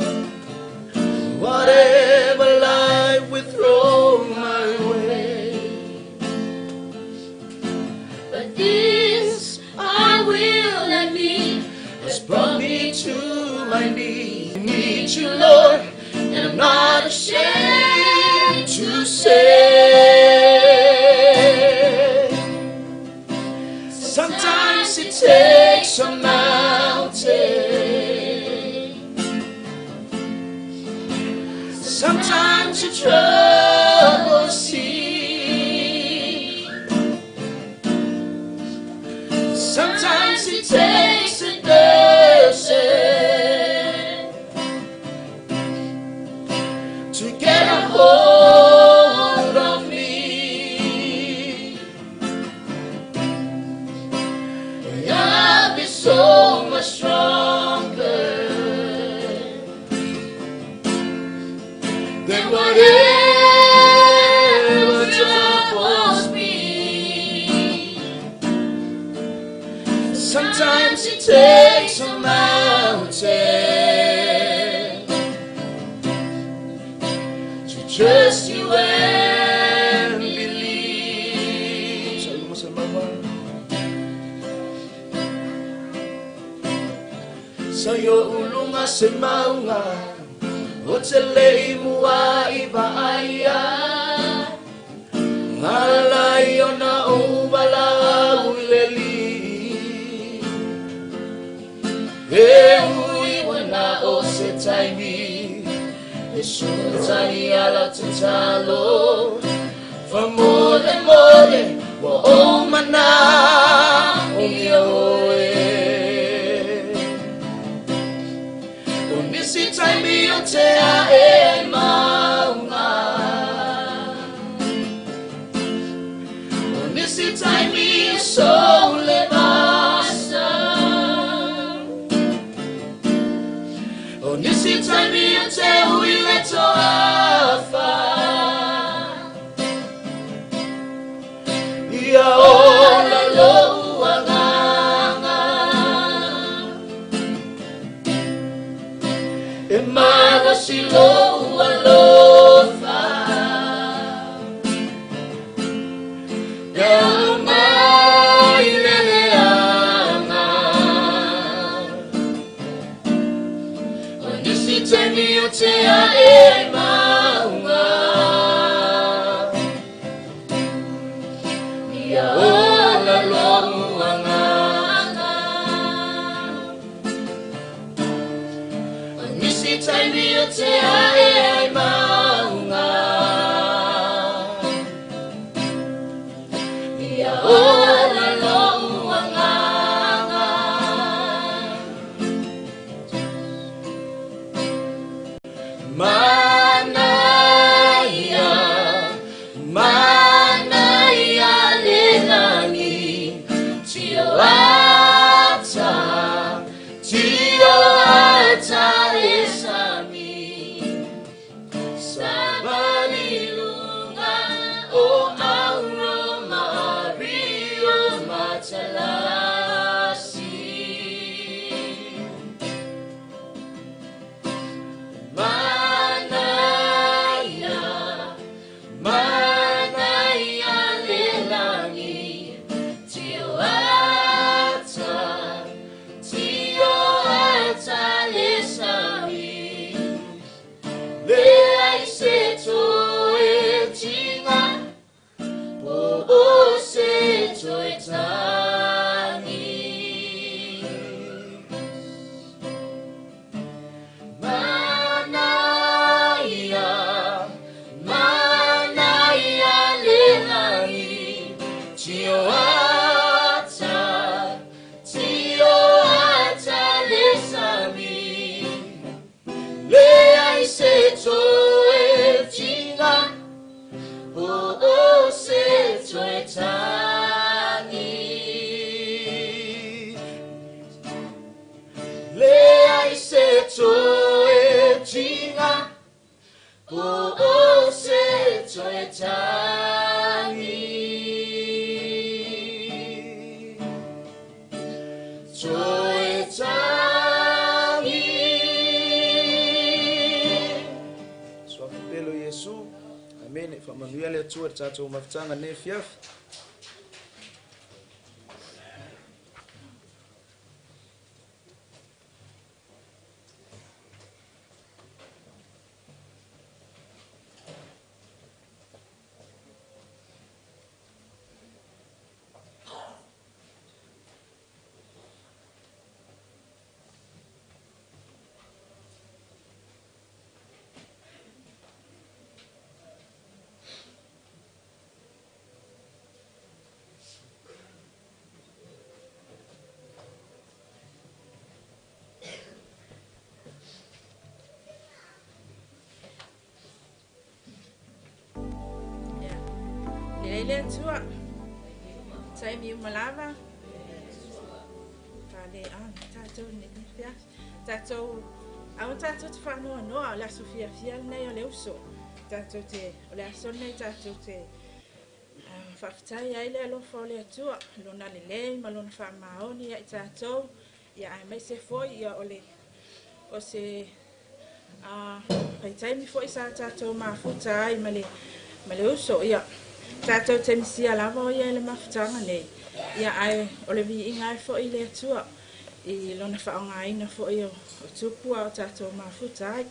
[SPEAKER 1] whatever life would throw my way.
[SPEAKER 11] But this I will admit
[SPEAKER 1] has brought me to my knees. I need you, Lord, and I'm not ashamed to say. Sometimes it takes a mountain. Sometimes you trouble sea. Sometimes it takes a dozen to get a hold of me. Your love is so much stronger than whatever troubles me. Sometimes it takes a mountain to trust you and believe. Sa'yo ulunga se maunga, o te lei mua i vaaya. Alai o na o wala uleli. E ui wana o se taimi, e sutani ala te talo. Fa mole mole, wa o mana o mia oe. O nisi taimi o te ae maunga. O nisi taimi o sole masa. O nisi taimi o te ui le toafa. Ia ola lo uanganga. E malo si lo ualofa. Ia mai leleanga. O nisi taimi o te ae maunga. Ia ola lo uanganga. O nisi taimi o te ae maunga. Ia ola lo uanganga. Manaia, manaia lenani, tio ata, tio ata le sami. Sabalilunga o auro mario matalasi. Manaia, manaia lelani, tio ata, tio ata le sami. Le ai se toe tinga, toe tagi. Leai se toe tiga, po o se toe tagi. Toe tagi.
[SPEAKER 12] Suafa pelo Iesu. Amene. Faamanuia le Atua i le tatou mafutaga nei afiafi.
[SPEAKER 3] Lelei le Atua. Taimi uma lava. Fale a tatou nei fia. Tatou aua tatou te faanoanoa o le aso fiafia lenei o le uso. Tatou te o le aso lenei tatou te faafetai ai le alofa o le Atua, lona lelei ma lona faamaoni ia i tatou. Ia aemaise foi ia o le o se vaitaimi foi sa tatou mafuta ai ma le uso. Ia tatou te misia lava o ia i le mafutaga nei. Ia ae o le viiga ai foi le Atua i lona faaaogaina foi o tupu a o tatou mafuta ai.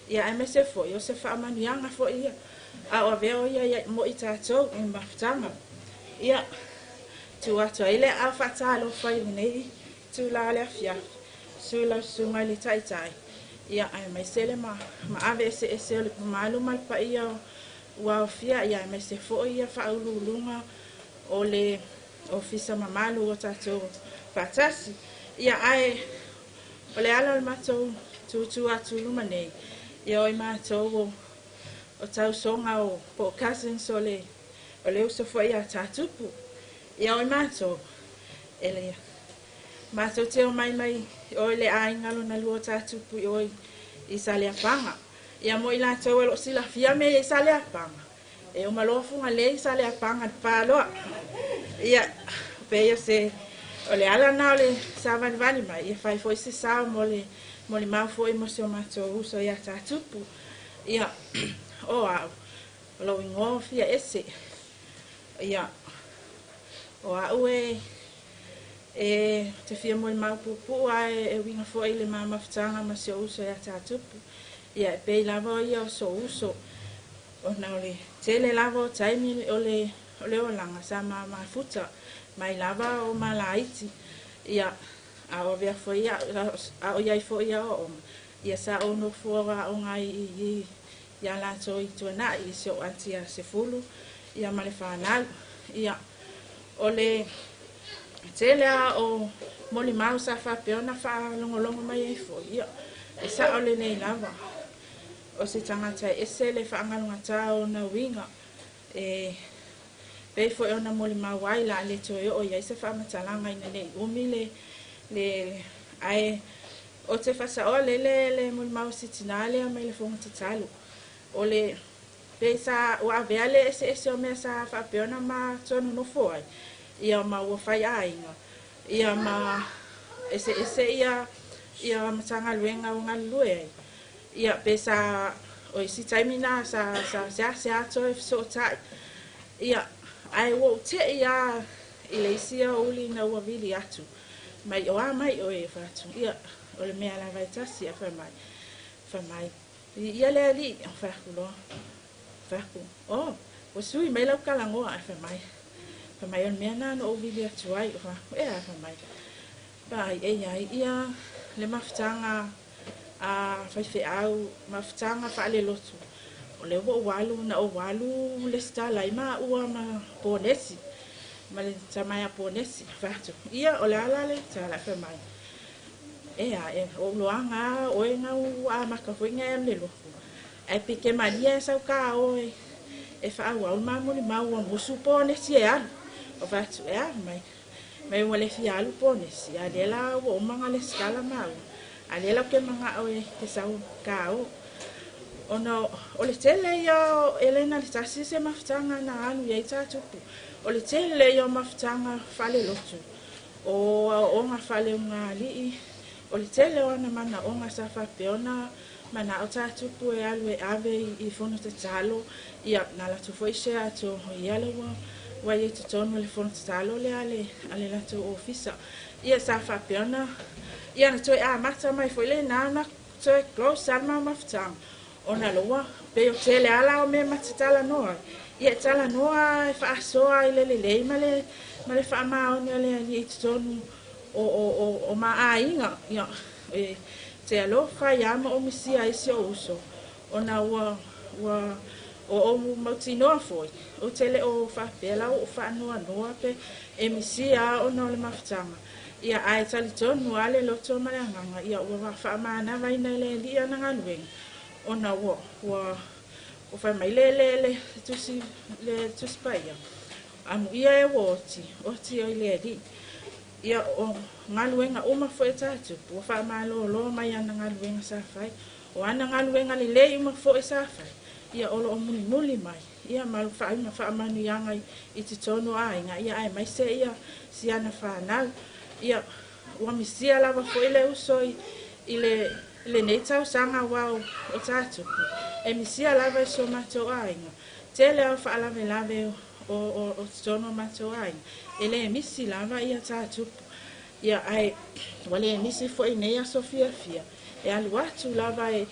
[SPEAKER 3] Ia aemaise foi o se faamanuiaga foi ia a o avea o ia ia mo i tatou i mafutaga. Ia tu atu ai le a faatalofa i lenei tula le afiafi. Su lau susuga i le taitai. Ia aemaise le ma ave eseese o le mamalu ma le paia ua aofia. Ia aemaise foi ia faauluuluga o le ofisa mamalu o tatou faatasi. Ia ae o le ala o le matou tutu atu i luma nei. Ia o i matou o tausoga o po o cousins o le uso foi ia Tatupu. Ia o i matou e le matou te o mai mai o le aiga lona lua o Tatupu i oi i Saleapaga. Ia mo i latou e loo silafia me i Saleapaga. E uma loa Fugalei i Saleapaga le paloa. Ia pe ia se o le ala na o le savalivali mai. Ia fai foi se sao mo le mau foi mo se o matou uso ia Tatupu. Ia o au o lou igoa fia ese. Ia o au e te fia molimau puupuu ae e uiga foi i le mafutaga ma si ou uso ia Tatupu. Ia e pei lava o ia o sou uso ona o le tele lava o taimi o le olaga sa mafuta mai lava o malaiti. Ia a o avea foi a o iai foi ia ooga. Ia sa ou nofo aoga i ia latou i tuanai i si ou aunty ia Sefulu ia ma le fanau. Ia o le tele a o molimau sa faapea ona faalogologo mai ai foi. Ia e sao lelei lava o se tagata e ese le faagalogata o ona uiga e pei foi ona molimau ai la le toe oo i ai se faamatalaga ina nei umi le ae o te fasaoa lele le molimau sitina lea mai le fofoga tatalo. O le pei sa ua avea le eseese o mea sa faapea ona ma nonofo ai. Ia ma ua fai aiga. Ia ma eseese ia matagaluega o galulue ai. Ia pe sa o isi taimi na sa seasea toe fesootai. Ia ae ua ou tei a i le isi aoauli ina ua vili atu. Mai o a mai oe e fatu. Ia o le mea lava e tasi a fai mai. Fai mai. Ia le alii o fai atu loa. Fai atu, oh, ua sui mai lau kalagoa a fai mai. Fai mai o le mea na ou vili atu ai. O fai atu, e a fai mai. Pai e iai ia le mafutaga a faifeau, mafutaga faalelotu. O le ua ou alu na ou alu le sitala i maua ma Ponesi. Ma le tamaea Ponesi. Fai atu, ia o le ala le tala fai mai. E a e o loaga oe ngau a maka foi ngai le lotu. Ai pike malia e sau ka oe.
[SPEAKER 13] e faaauau le mamolimau ua musu ponesi e alu. O fai atu e a mai. Mai ua le fia alu ponesi, a lea la ua uma ona lesitala maua. A lea la ou te manao e te sau ka o. Ona o le tele ia e le na le tasi se mafutaga na alu i ai Tatupu. O le tele ia o mafutaga faalelotu. O aoaoga faaleugāli'i. O le tele o ana manaoga sa faapea ona manao Tatupu e alu e ave i fono tatalo. Ia na latou foi se atu ia le ua ia i totonu o le fono tatalo lea a le latou ofisa. Ia sa faapea ona ia na toe amata mai foi lenā na toe close lava le mau mafutaga. Ona loa pei o tele ala o mea ma te talanoa ai. Ia e talanoa e faasoa i le lelei ma le faamaoni o le Alii i totonu o maaiga. Ia e te alofa ia ma o misia ai si o uso. Ona ua o ou mautinoa foi. O te le o faapea la o faanoanoa pe e misia ona o le mafutaga. Ia ae talitonu lava le loto ma le agaga. Ia ua faamanavaina e le Alii ana galuega. Ona ua o fai mai le tusi le tusi paia. Amuia e ua oti, oti ai le Alii. Ia o galuega uma foi e Tatupu, ua faamalōlō mai ana galuega sa fai. O ana galuega lelei uma foi sa fai. Ia o loo mulimuli mai. Ia ma faaima faamanuiaga i totonu o aiga. Ia aemaise ia si ana fanau. Ia ua misia lava foi le uso i le lenei tausaga aua o Tatupu. E misia lava i so matou aiga. Tele o faalavelave o totonu o matou aiga. E le misi lava ia Tatupu. Ia ae ua le misi foi nei aso fiafia. E alu atu lava e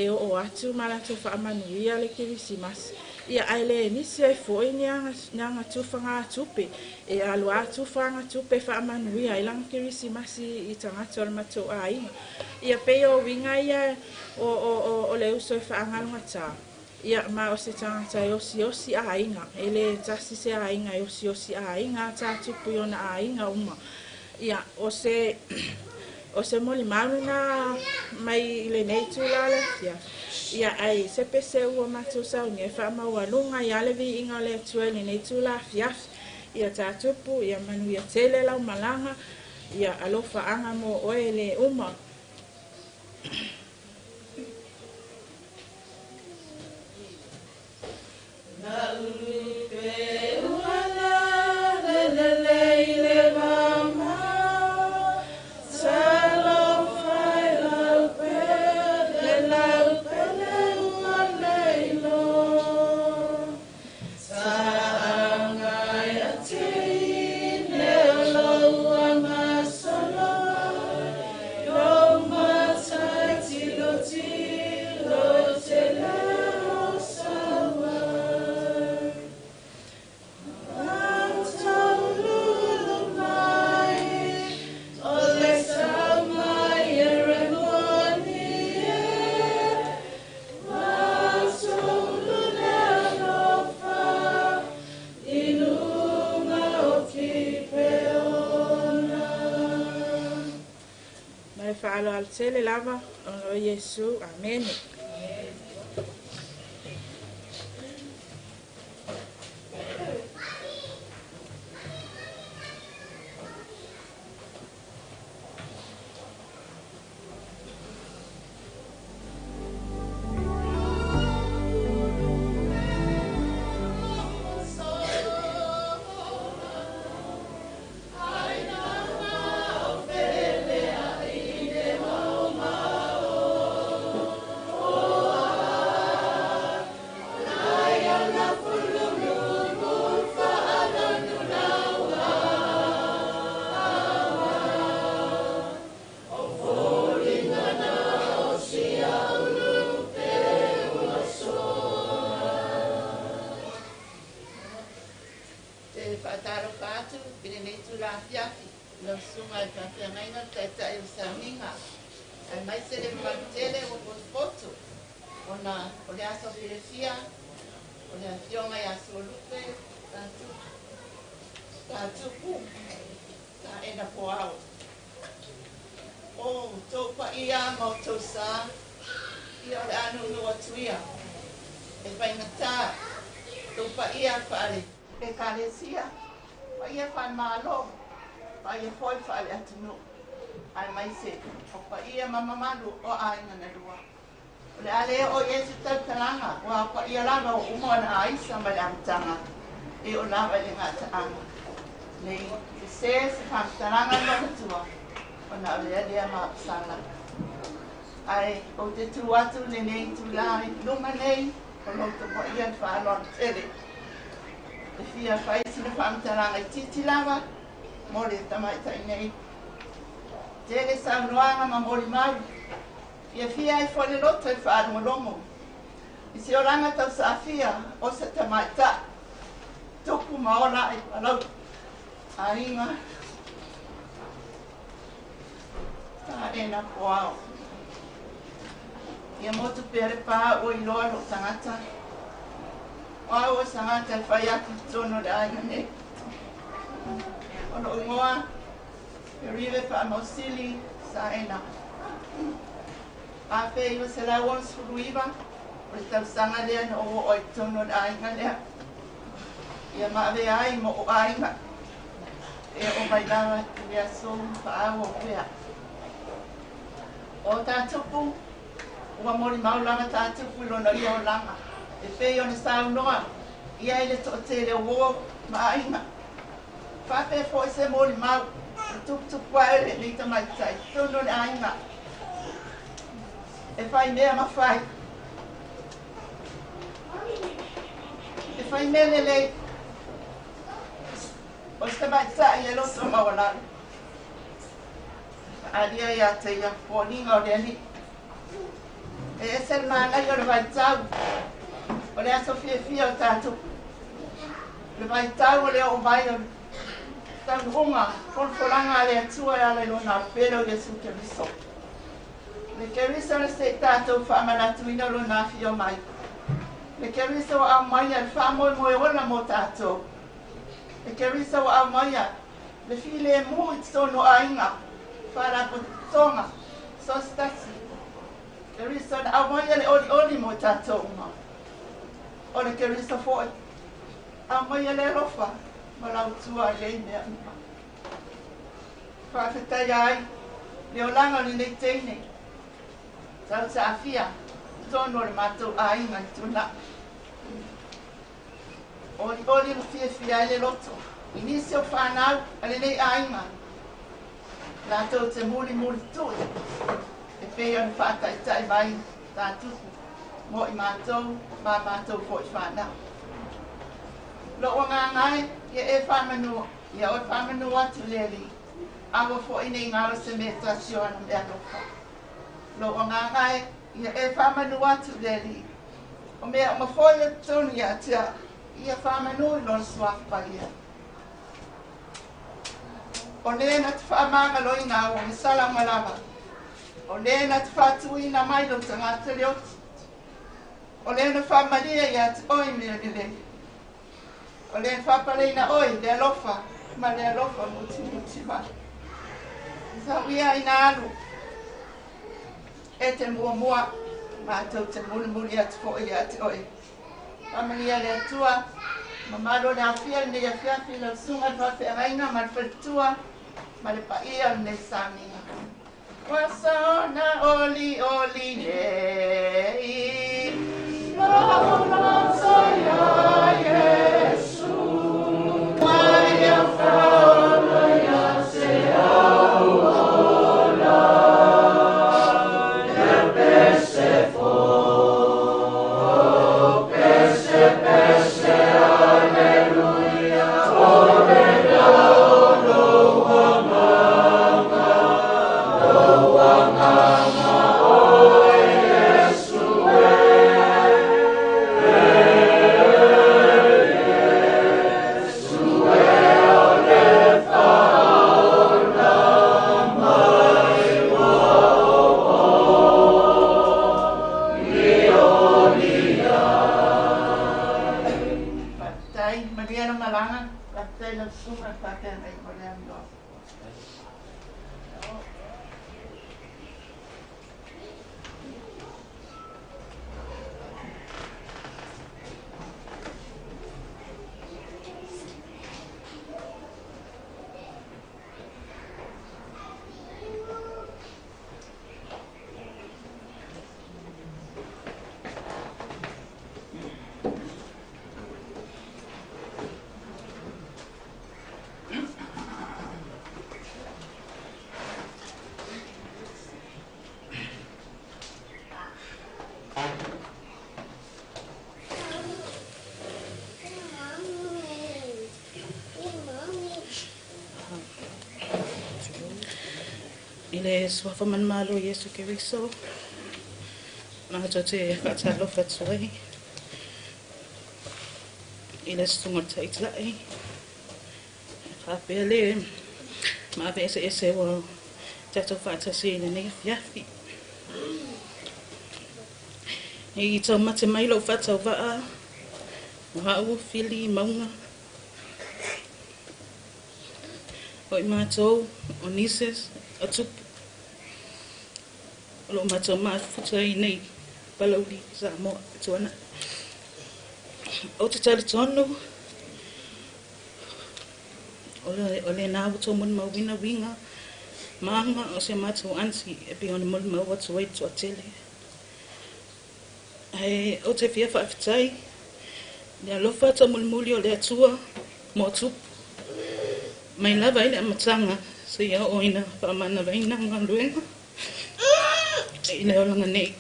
[SPEAKER 13] oo atu ma latou faamanuia le Kerisimasi. Ia ae le misi ai foi ni aga tufagatupe. E alu atu fagatupe faamanuia ai lana Kerisimasi i tagata o le matou aiga. Ia pei o uiga ia o le uso e faagalogatā. Ia ma o se tagata e osiosi aiga. E le tasi se aiga e osiosi aiga Tatupu i ona aiga uma. Ia o se molimau lena mai i lenei itulā o le afiafi. Ia ai se pese ua matou saunia e faamaualuga ia le viiga o le Atua i lenei itulā afiafi. Ia Tatupu, ia manuia tele lau malaga. Ia alofaaga mo oe le uma. Na ulupe ua le lelei le mamao. Talofa e lau pele, lau pele ua leiloa. Ta'agai ate ine o lou agasolo ai, lou matai tilotilo te le o sau ai. Taululu mai, o le sau mai e remoni e. Taulu le alofa, i luga o Kipeona. Ma le faaaloalo tele lava, ona o Iesu. Amene.
[SPEAKER 14] Te faatalofa atu i lenei itulā afiafi lau susuga i le faafeagaiga le taitai o le sauniga aemaise le mamalu tele ua potopoto ona o le aso filifia o le afioga ia Sualupe Tatupu Taena Poao. O outou paia ma outou sā, ia o le a nūnū atu ia e faigatā. Tou paia faale Ekalesia, paia faale-Malo, paia foi faale-atunuu, aemaise o paia ma mamalu o aiga na lua. O le a le oo i ai se tautalaga, aua o paia lava ua uma ona aisa mai le amataga e oo lava i le gataaga. Ne i sese se faamatalaga a le Matua, ona o lea lea maopsala. Ae ou te tu atu i lenei itulā i luma nei o lo outou paia i le faaaloalo tele e fia fai sina faamatalaga itiiti lava mo le tamaitai nei. Tele saunoaga ma molimau, fiafia ai foi le loto i le faalogologo i se olaga tausaafia o se tamaitai tupu ma ola ai Palauli aiga Saena Poao. Ia motu pea le pa ua iloa lou tagata. O au o se tagata e fai atu i totonu o le aiga nei. O lou igoa, Rive Faamausili Saena. 1969, o le tausaga lea na ou oo ai i totonu o le aiga lea. Ia ma avea ai ma ou aiga. E oo mai lava i le aso faaauau pea. O tā Tupu, ua molimau lava tā Tupu i lona ia olaga, e pei ona saunoa i ai le toatele o uo ma aiga. Faapea foi se molimau e tuputupu ae lenei tamaitai i totonu o le aiga e fai mea ma fai. E fai mea lelei. O se tamaitai e loto maualalo. Faaalia ia te ia foliga o le Alii. E ese le manaia o le vaitau o le aso fiafia o tatou. Le vaitau o le oo mai o le taunuuga folafolaga a le Atua e ala i Lona Alo-Pele o Iesu Keriso. Le Keriso na se i tatou faamanatuina Lona afio mai. Le Keriso ua aumaia le faamoemoe ola mo tatou. Le Keriso ua aumaia le filemu i totonu o aiga, faalapotopotoga, so o se tasi. Keriso na aumaia le olioli mo tatou uma. O le Keriso foi, aumaia le alofa ma lautua i nei mea uma. Faafetaia ai le olaga o lenei teine tausaafia i totonu o le matou aiga i Tuanai. Olioli ma fiafia ai le loto i nisi o fanau a lenei aiga latou te mulimulitu'i e pei ona faataitai mai tā Tupu mo i matou ma a matou foi fanau. Lou agaga e, ia e faamanu, ia oe faamanu atu i le Alii, aua foi ne i galo se mea tasi o ana meaalofa. Lou agaga e, ia e faamanu atu i le Alii, o mea uma foi o totonu ia te au, ia faamanu i Lona Suafa Paia. O le na te faamagaloina au o masala uma lava, o le na te faatuina mai lou tagata le oti, o le na faamalie ia te oe i mea lelei, o le na faapaleina oe i le alofa ma le alofa mutimuti mai. Sau ia ina alu e te muamua, matou te mulimuli atu foi ia te oe. Faamanuia le Atua, mamalu o le aofia i lenei afiafi i lau susuga i le faafeagaiga ma le faletua ma le paia o lenei sauniga. Ua soona olioli nei lou loto iā Iesu. Mai ia faaola ia te au ola, ia pese fou, pese, pese, aleluia, o le lau lou agaga, lou agaga, oe Iesu e, Iesu e o le faaola mai ua olioli ai. Faafetai, manuia lau malaga, faafetai lau susuga i le faafeagaiga o le avanoa.
[SPEAKER 9] I le suafa manumalo o Iesu Keriso, matou te faatalofa atu ai i le susuga o le Taitai, faapea le maave eseese ua tatou faatasi i lenei afiafi. I taumate mai lou faatauvaa, o au o Fili Mauga, O i matou, o nieces, o tupu, o lo o matou mafuta i nei Palauli, Samoa, Tuanai. Ou te talitonu, o lena ua tou molimauina uiga ma aga o si a matou aunty e pei ona molimau atu ai le toatele. Ae ou te fia faafetai i le alofa taumolimoli o le Atua mo tupu mai lava i le amataga seia oo ina faamanavaina galuega i le olaga nei.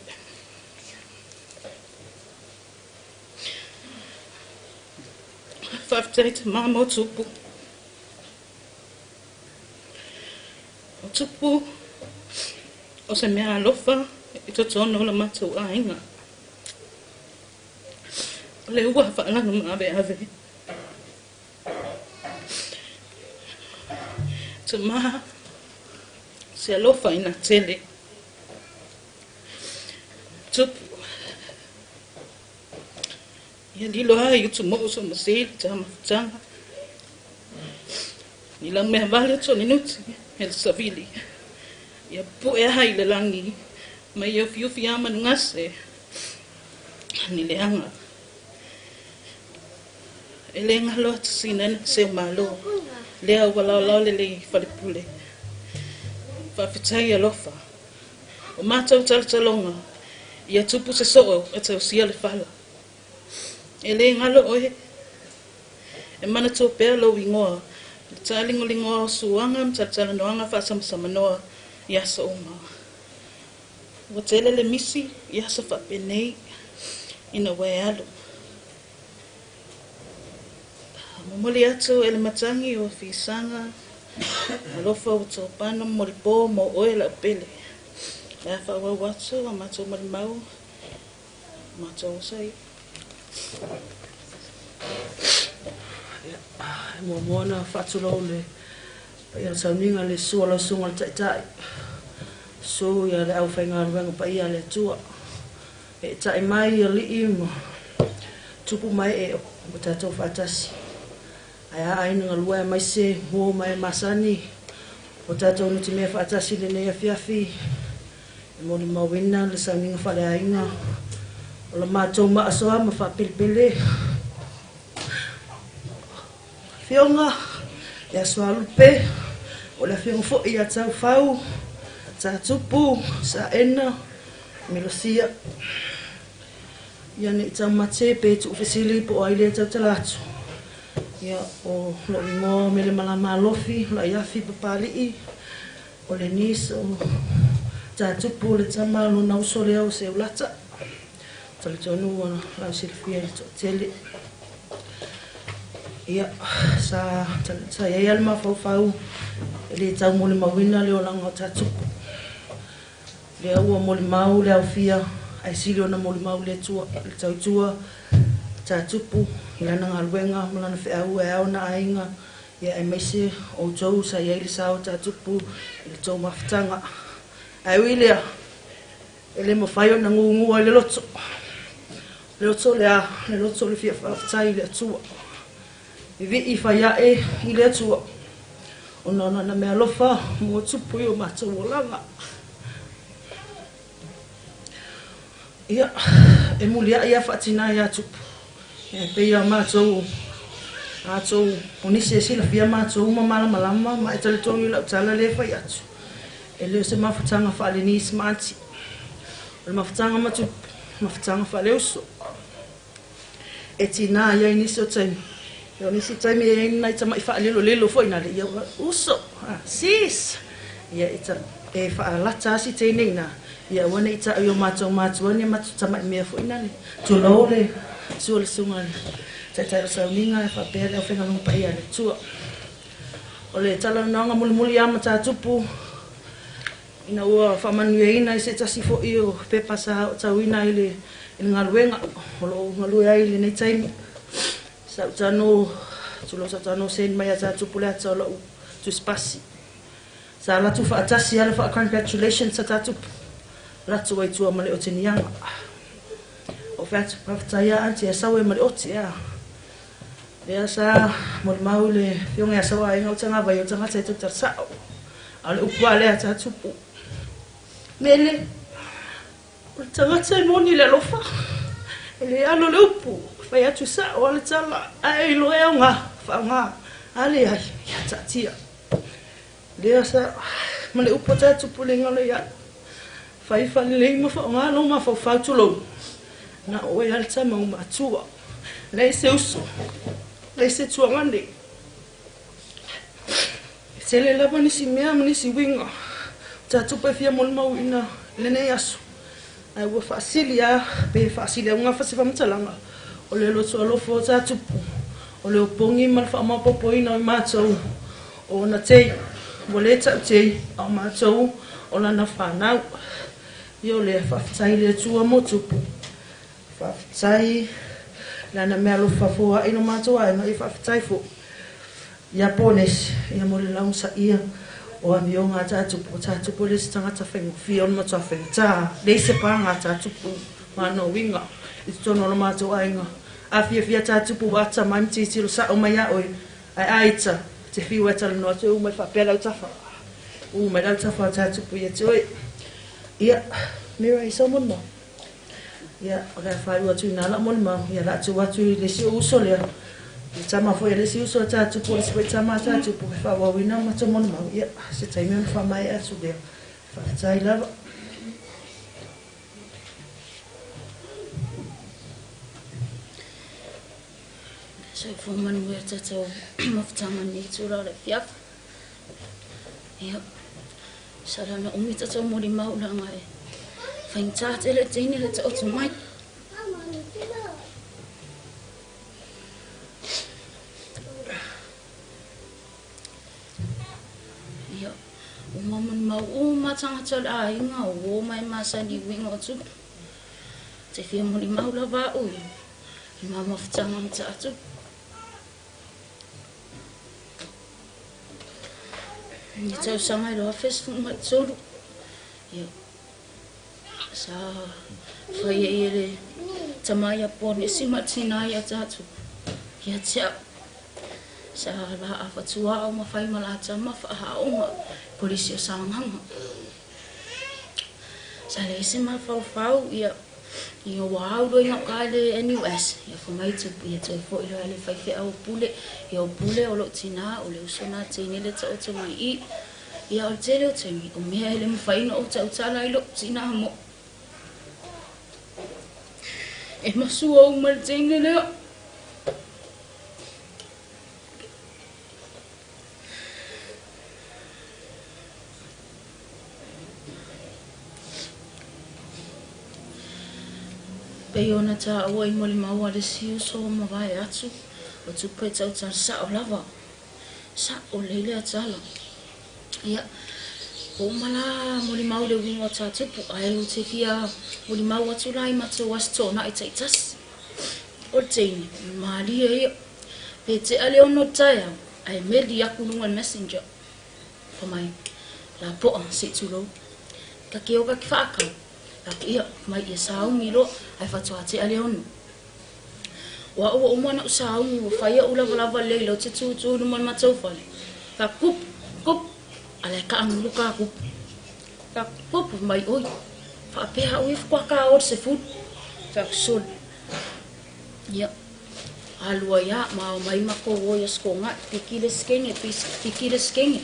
[SPEAKER 9] Faafetai tama mo tupu. O tupu o se mea alofa i totonu o la matou aiga. O le ua faalanu maaveave. Tama, se alofa ina tele. Tupu, ia lilo ai utumoo so masei le tamafutaga. Ni lau mea vale o ni nuti e le savili. Ia pue ai le lagi ma ia ufiufi a manugase ni leaga. E le galo atu sina na se malo. Lea ua laolao lelei i falepule. Faafetai alofa. O matou talotaloga, ia tupu se soo e tausia le fala. E le galo oe, e manatua pea lou igoa, le taaligoligoa o suaga ma talatalanoaga faasamasamanoa i aso uma. Ua tele le misi i aso faapenei ina ua e alu. Momoli atu e le matagi o fisaga, alofa ua topana momoli po mo oe lau pele. Le a faaauau atu a matou malimau, matou oso ai.
[SPEAKER 15] E muamua ona faatulou le paia o sauniga le susu o lau susuga i le Taitai, susu ia le aufaigaluega paia a le Atua. Eetai mai alii ma tupu ma ee ua tatou faatasi. Ae a aiga galue aemaise uo ma e masani o tatou nutimea faatasi i lenei afiafi e molimauina le sauniga faaleaiga o la matou maasoa ma faapelepele. Afioga ia Sualupe, o le afioga foi ia Taufau, Tatupu, Saena, Melosia. Ia nei taumate pe tuufesili po o ai lea tautala atu. Ia o lou igoa o Mele Malama Alofi, o Laiafi Papalii, o le niece o Tatupu o le tama lona uso lea o Seulata. Talitonu ua lausilafia i le toatele. Ia, sa sa i ai lava le mafaufau e le tau molimauina le olaga o Tatupu. Lea ua molimau le aofia ae sili ona molimau le Atua, le tautua Tatupu i lana galuega ma lana feau e ao ona aiga, ia aemaise outou sa i ai le sa o Tatupu i le tou mafutaga. Ae ui lea, e le mafai ona gugu ai le loto. Le loto le a, le loto le fia faafetai i le Atua. Vivii fai ae i le Atua. Ona o lana meaalofa mo tupu i o matou olaga. Ia, e muliai a faatinā iā tupu. E pei a matou, matou, o nisi e silafia matou ma malamalama ma e talitonu i lau tala lea e fai atu. E le o se mafutaga faale-niece ma aunty. O le mafutaga ma tupu, mafutaga faale-uso. E tinā i ai nisi o taimi. O nisi taimi e i ai ni nai tama'i faalelolelo foi na le, ia ua uso, sis. Ia e, ta, e faalata asi teine ina, ia aua ne i ta'u i o matou matua ni a matou tama'i mea foi na le. Tulou le sua le susuga i le Taitai o Sauniga e faapea le aufaigaluega paia a le Atua. O le talanoaga mulimuli lava ma Tatupu, Ina ua faamanuiaina i se tasi fo'i o pepa sa ootauina i le galuega o loo galue ai i lenei taimi. Sa ou tago tulou sa tago seni mai ia Tatupu le ata o lou tusipasi. Sa alu atu faatasi a le faa-congratulations a Tatupu. Alu atu ai i tua ma le oteniaga. Ou fai atu, faafetai lava aunty e sau ai ma le oti ea. Lea sa molimau i le afioga ia Sauaiga o tagavai o tagata e tautala sao. A o le upu lava lea a Tatupu, Mele, o le tagata e moni le alofa, e le alo le upu, fai atu e sao lava le tala, ae iloa e aoga, faaaoga, a leai, ia taatia. Lea sa, ma le upu a Tatupu le galo ia au, fai faalelei ma faaaoga lou mafaufau tulou, na o oe lava le tama ua matua, leai se uso, leai se tuagane. E tele lava nisi mea ma nisi uiga o Tatupu e fia molimauina i lenei aso, ae ua faasili lava pe faasili augafa se faamatalaga o le loto alofa o Tatupu, o le opogi ma le faamaopoopoina o i matou o ona tei, ua le tau tei, a o matou o lana fanau. Ia o lea, faafetai i le Atua mo Tupu. Faafetai lana meaalofa foai lo matou aiga, ia faafetai foi ia Ponesi ia mo le laugasaia o amioga a Tatupu. O Tatupu e le se tagata faigofie, o le matua faigata, leai se paga a Tatupu ma ana uiga i totonu o lo matou aiga. A fiafia Tatupu ua ata mai ma tilotilo sao mai ia oe, ae a ita, te fiu e talanoa atu e u mai faapea lau tafa, u mai lau tafa o Tatupu ia te oe. Ia, Mira, i sau molimau. Ia, o le a faaiu atu i ina lau molimau, ia o le a tuu atu i le isi ou uso lea, le tama foi a le isi uso a Tatupu, o le isi foi tama a Tatupu e faaauauina a matou molimau. Ia, se taimi ona faamaea atu lea. Faafetai lava.
[SPEAKER 11] Soifua manuia le tatou mafutaga i lenei itula o le afiafi. Ia, sala na umi tatou molimau leaga e faigata tele teine le taoto mai. Ia, uma molimau uma tagata o le aiga, o uo ma e masani i uiga o tupu. Te fia molimau lava au ia, i ma mafutaga ma tatou. I tausaga e 2013, ia, sa fai ai e le tama ia Ponesi ma le tinā ia tātou, ia te au. Sa la afatua au ma fai ma la tama whaaonga polisi o Sagaga. Sa leai se mafaufau ia ina ua au loa i gauta i le NUS, ia fai mai tupu ia toe foi loa i le faifeau o Pule, ia o Pule o lou tinā, o le uso nā teine le taoto mai i i. Ia o le tele o taimi, o mea e le mafai ona ou tautala i lou tinā moʻo. E masua uma le teine lea. Pei ona taua i molimau a le isi uso ua mavae atu, o tupe tautala sao lava, sao lelei lea tala. Ia, ua uma la molimau i le uiga o tā tupu, ae ou te fia molimau atu la i matou aso toonai taitasi. O le teine, o le malie ia, pe tea le 6 o le taeao, ae meli aku i luga i le messenger. Fa mai, la po'a, se i tulou. Ka ke o ka ke whaakau. La ke ia, mai ia sāungi loa, ai whatoa te ale ono. O a ua uma na u sāungi, ua whai a ula walava lei lau te tūtū numa le matau whale. Ka kup, kup, ala e ka angulu ka kup. Ka kup, mai oi, whaapea ui whakua ka o se fulu. Ka kusoli. Ia, alu ai a, ma ao mai makou o ia skonga, piki le skenge, piki le skenge.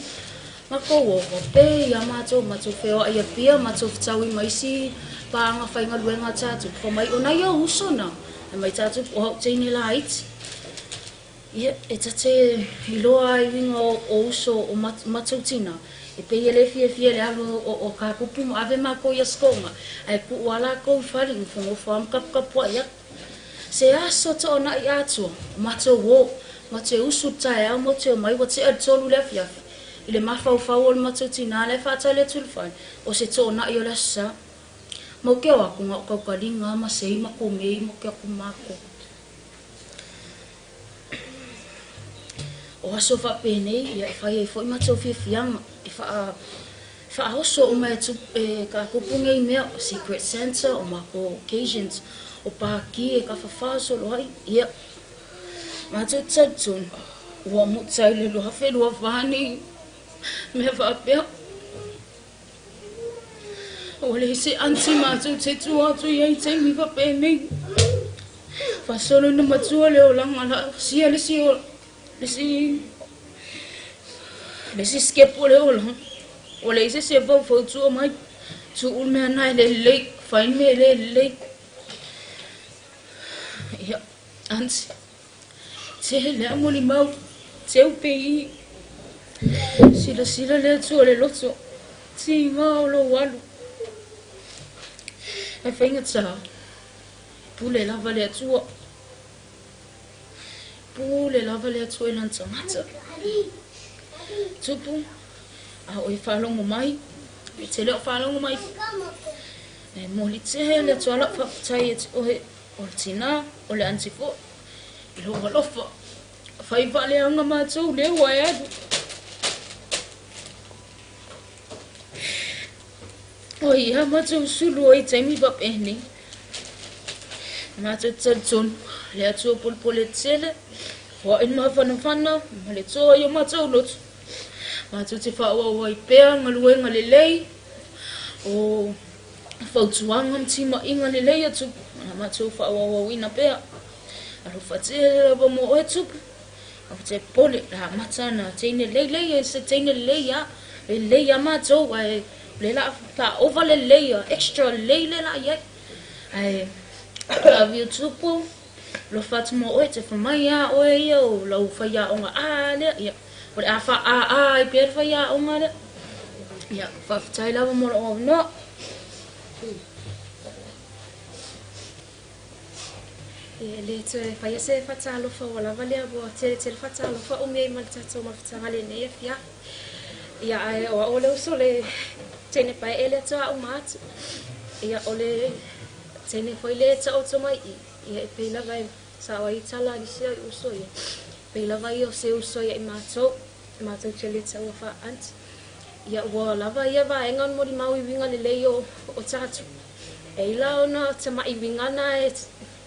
[SPEAKER 11] Makou o, ua pe ia matou, matou feoai i Apia, matou fetaui ma isi paaga faigaluega a tatou, fa mai ona ia uso na, e mai tatou po o hau teine laiti. Ia, e ta te iloa ai uiga o uso o matou tina, e pei e le fiafia i le alu o ka kupu ma ave makou ia skonga, ae kuu a lakou i fale, nofonofo a ma kapukapuai atu. Se aso toonai atoa, o matou o, matou e usu i le taeao, matou e omai ua tea le 3 i le afiafi, I le mafaufau o le matou tinā la e faatali atu i le fale, o se toonai o le Aso Sa. Ma ou te o atu, na o tautaliga lava ma sei ma komei ma te atu matou. O aso faapenei, ia e fai ai foi matou fiafiaga, e faa faaoso uma e e tatou nei mea, o Secret Santa, o matou occasions, o pāti e tafafao solo ai, ia. Matou te talitonu, ua muta i le 2024 nei mea faapea. Ua leai se aunty matou te tua atu i ai i taimi faapenei. Faasolo ina matua le olaga la sia le isi le isi le isi step o le olaga. Ua leai se isi e faufautua mai, tuu le mea lena e le lelei, fai le mea e le lelei. Ia, aunty, tele lava molimau, teu pe i. Silasila le Atua i le loto, tiga o lou alu. Ae faigata, pule lava le Atua. Pule lava le Atua i lana tagata. Tupu, a o e faalogo mai, e te le o faalogo mai. E momoli tele atu lava lau faafetai ia te oe, o le tinā, o le aunty foi, i lou alofa. Fai faaleaga matou lea ua e alu. O ia matou sulu ai i taimi faapenei. Matou te talitonu, le Atua polepole tele, foai le mafanafana ma le toa i o matou loto. Matou te faaauau ai pea galuega lelei o fautuaga ma timaiga lelei a Tupu, na matou faaauauina pea. Alofa tele lava mo oe Tupu. Aua te popole, le amata na teine lelei lei e se teine lelei a, lelei a matou ae o lea la faaova le lelei a, extra lelei lea la i ai. Ae love you Tupu, alofa atu mo oe, te fai mai a oe ia o lau faiaoga a lea, ia o le a faa-a-a ai pea le faiaoga lea. Ia, faafetai lava mo lou avanoa.
[SPEAKER 16] E le toe faia se faatalofa ua lava lea ua tele tele faatalofa umi ai ma le tatou mafutaga lenei afiafi. Ia ae o au o le uso le teine pae'e lea toa uma atu. Ia o le teine foi le taoto mai i ia e pei lava e sao ai tala a nisi ai uso ia. Pei lava ia o se uso ia i matou, matou te le taua faa-aunty. Ia ua lava ia vaega o le molimau i uiga lelei o o tatou. E i la ona tama'i uiga na e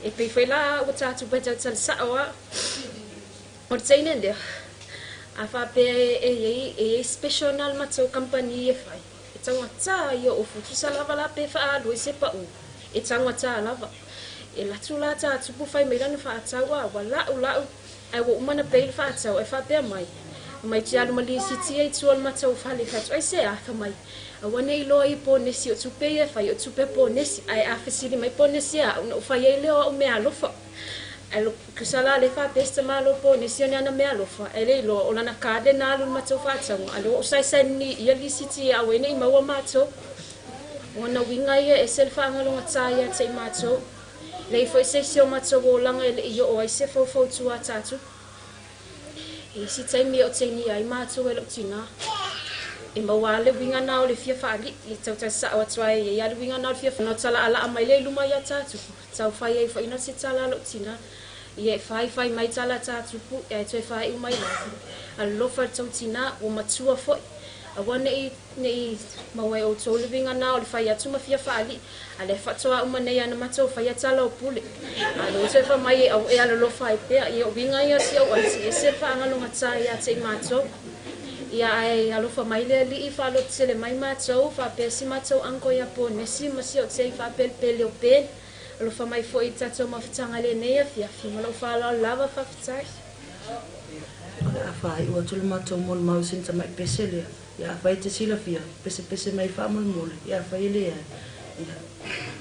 [SPEAKER 16] e pei foi la ua tatou pai tautala sa'o a. O le teine lea, a faapea e i ai e i ai special na a le matou kamupani e fai, e taugatā ia o ofu, tusa lava la pe faaalu ai se pa'u, e taugatā lava. E alu atu la tā Tupu fai mai lana faatau a ua la'u la'u Ae ua uma ona pay le faatau ae faapea mai, Mai te alu ma lisiti ia i tua o le matou fale. Fai atu, Aisea? Fai mai, Aua ne i loa i ponesi o tupe ia e fai o tupe ponesi, ae a fesili mai ponesi ia au, ona ou fai ai lea o au meaalofa. Ae tusa la lea faapea si tamaloa ponesi o ni ana meaalofa, ae le iloa o lana card lena alu i le matou faatauga, a lea ua ou saesaenini ia lisiti ia aua ne i maua matou. O ana uiga ia e ese le faagalogata ia te i matou. Leai foi se isi o matou olaga e le i oo ai se faufautua a tatou. I isi taimi e otegia ai matou e lou tinā. E maua lava le uiga na o le fia faalii, e tautai sao atu ai e i ai lava le uiga na o le fia Ona talaalaa mai lea i luma ia tatou, tau fai ai foi na se tala a lou tinā. Ia e fai fai mai tala a tatou ae toe faaiu mai lava. Alolofa i le tou tinā, ua matua foi. Aua ne i Ne i maua e outou le uiga na o le fai atu ma fia faalii, a lea faatoa uma nei ana matou faia tala o pule. A lea ua toe fai mai e au e alolofa ai pea, ia o uiga ia si au aunty, ese le faagalogata ia te i matou. Ia ae alofa mai le Alii faalototele mai matou, faapea si matou uncle ia Ponesi ma si ou tei faapelepele o Ben. Alofa mai foi i tatou mafutaga i lenei afiafi ma lou faaaloalo lava faafetai.
[SPEAKER 15] O le a faaiu atu le matou molimau i sina tamai pese lea. Ia afai e te silafia, pesepese mai faamolemole, ia afai e leai, ia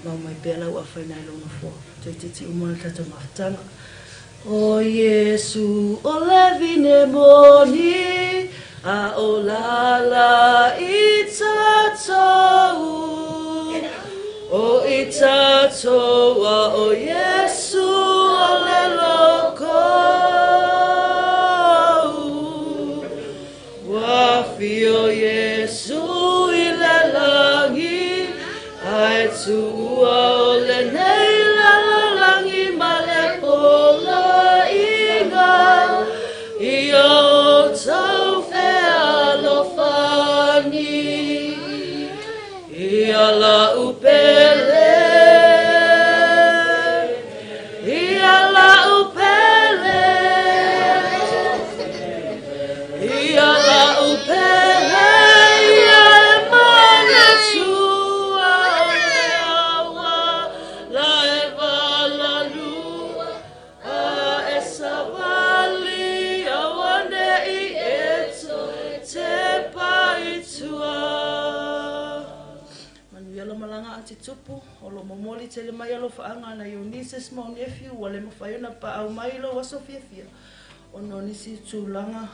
[SPEAKER 15] mau mai pea lau afaina i lou nofoa. Toeitiiti uma le tatou mafutaga. O Iesu o le vine moni, a o lala i tatou, o i tatou a o Iesu o le loko. Ua Aunty Tupu, o lo o momoli tele mai alofaaga a nai ou nieces ma ou nephew ua le mafai ona paau mai i lou aso fiafia ona o nisi tulaga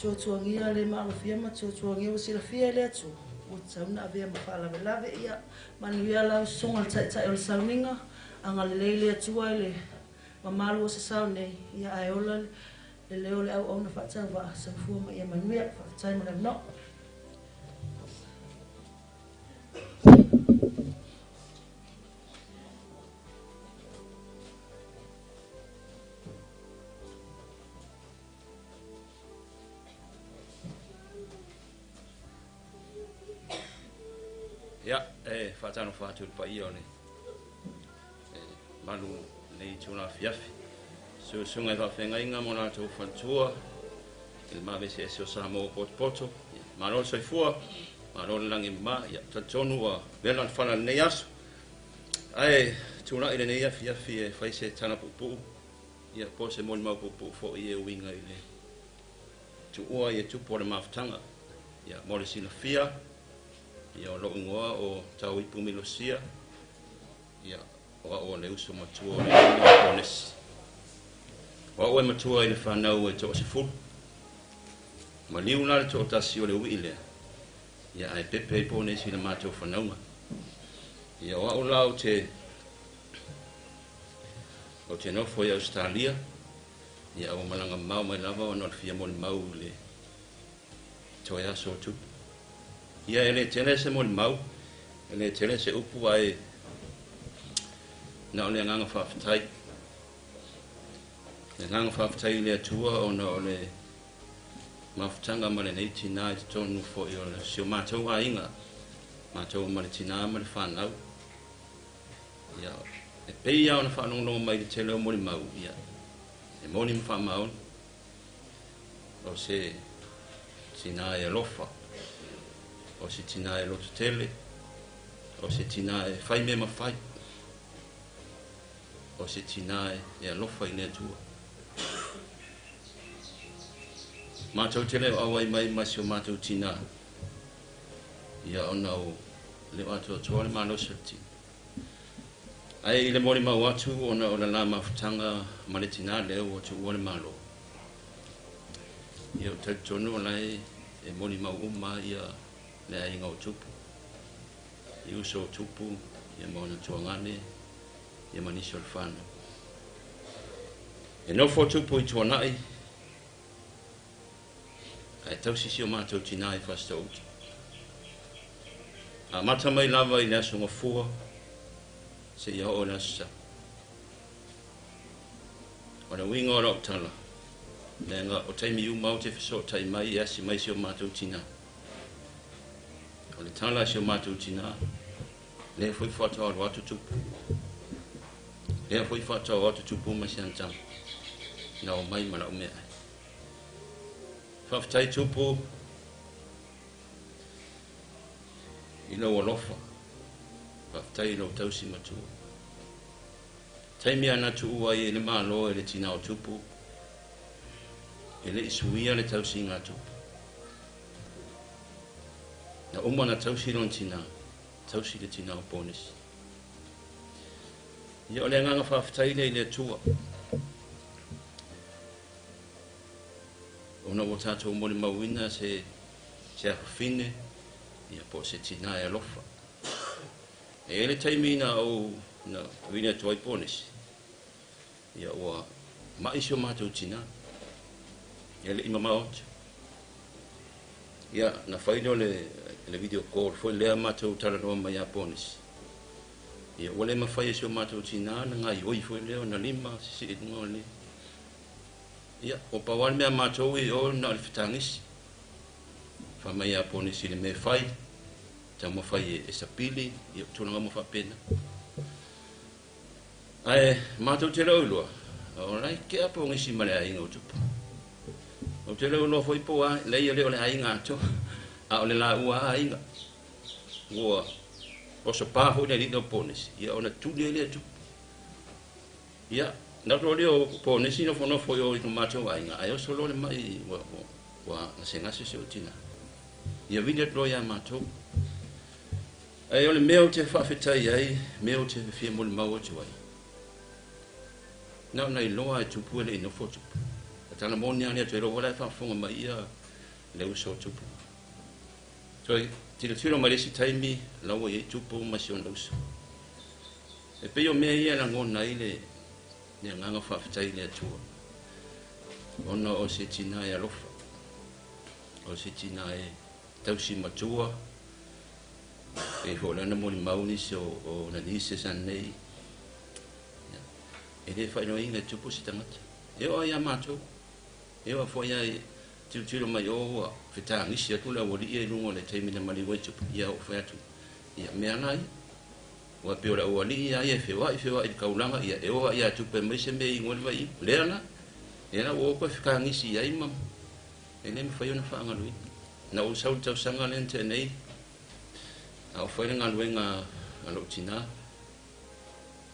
[SPEAKER 15] tuatuagia le maalofia ma tuatuagia ua silafia e le Atua ua tatau ona avea ma faalavelave. Ia manuia lau susuga i le Taitai o le Sauniga, agalelei le Atua i le mamalu o sasao nei, ia ae ola le leo o le auauna faatauvaa, soifua ma ia manuia. Faafetai mo le avanoa.
[SPEAKER 4] Ia, e faatalofa atu i le paia o le malu lenei itula afiafi. Susuga i faafeagaiga ma o latou faletua i le maveseese o Samoa ua potopoto. Ia, malo le soifua, malo le lagi e mama. Ia, talitonu ua vela le fala i lenei aso. Ae tulai lenei afiafi e fai se tala puupuu, ia po o se molimau puupuu foi e uiga i le tuua i e tupu o le mafutaga. Ia, mo le silafia, ia o lou igoa o Tauipu Milosia, ia, o au o le uso matua o le aiga o Ponesi. O au e matua i le fanau e toasefulu. Maliu la le toatasi o le uii lea, ia ae pepe ai Ponesi i le matou fanauga. Ia o au la ou te nofo i Ausetalia, ia ua malaga mamao mai lava ona o le fia molimau i le toe aso o tupu. Ia e le tele se molimau, e le tele se upu ae na o le agaga faafetai. Le agaga faafetai i le Atua ona o le mafutaga ma lenei tinā i totonu foi o si o matou aiga, matou ma le tinā ma le fanau. Ia, e pei lava ona faalogologo mai i le tele o molimau, ia, e moni ma faamaoni. O se tinā e alofa, o se tinā e lototele, o se tinā e fai mea mafai, o se tinā e alofa i le Atua. Matou te le o auai mai ma si o matou tinā, ia ona o le o atoatoa le malosi o le tino. Ae i le molimau atu ona o le la mafutaga ma le tinā lea ua tuua le Malo. Ia o talitonu o lae e molimau uma ia le aiga o tupu, i uso o tupu, ia ma ona tuagane, ia ma nisi o le whanau. E nofo tupu i tuanai, ae tausi si o matou tinā i Fasitoo-uta. Amata mai lava i le aso Gafua seia oo i le Aso Sa. O le uiga o lau tala, leaga o taimi uma ou te fesootai mai e asi mai si o matou tinā. O le tala a si o matou tinā, lea foi faatoa alu atu tupu. Lea foi faatoa o atu tupu ma si ana tama. Na o mai ma lau meaai. Faafetai tupu i lou alofa. Faafetai i lou tausi matua. Taimi ana tuua ai e le Malo e le tinā o tupu, e le i suia le tausiga a tupu. Na uma na tausi lona tinā, tausi le tinā o Ponesi. Ia o le agaga faafetai lea i le Atua. Ona ua tatou molimauina se se afafine, ia po o se tinā e alofa. E i ai le taimi na ou na vili atu ai Ponesi, ia ua ma'i si o matou tinā, e le i mamao atu. Ia, na fai lea o le video call foi lea matou talanoa mai ia Ponesi. Ia, ua le mafai e si o matou tinā na gaioi foi lea ona lima sisii i luga o le. Ia, ua pau lava le mea a matou i o na o le fetagisi. Fai mai ia Ponesi i le mea e fai, taumafai e sapili, ia o tulaga uma faapena. Ae matou te le o iloa, o la e kea Ponesi ma le aiga o Tupu. Ou te le o iloa foi po o a, leai e le o le aiga atoa, a o le laua a aiga. Ua oso pa foi le alii o Ponesi, ia ona tuli ai lea e Tupu. Ia, na loa lea o Ponesi nofonofo i o i lo matou aiga, ae oso loa le ma'i ua gasegase si ou tinā. Ia vili atu loa ia matou. Ae o le mea ou te faafetai ai, mea ou te fia molimau atu ai, na ona iloa e Tupu e le i nofo Tupu. A tala moni lava le Atua, iloa foi la e faafofoga mai ia le uso o Tupu. Toe tilotilo mai le isi taimi, la ua i ai Tupu ma si ona uso. E pei o mea ia e lagona ai le le agaga faafetai i le Atua, ona o se tinā e alofa, o se tinā e tausi matua, pei foi o lea na molimau nisi o na nieces anei, e le faailoaina e Tupu se tagata. E oo lava ia matou, e oo foi lava i tilotilo mai o ua fetagisi atu le aualii ia i luga o le taimi na maliu ai Tupu, ia ou fai atu, ia mea la ia. Ua pei o le aualii lava ia e feoai feoai i le taulaga, ia e oo lava ia Tupu e aumai se mea e inu ai le vaiinu. Lea la, lea la ua o toe fetagisi i ai ma e le mafai ona faagaloina. Na ou sau i le tausaga lea na tea nei, a o fai le galuega a lou tinā,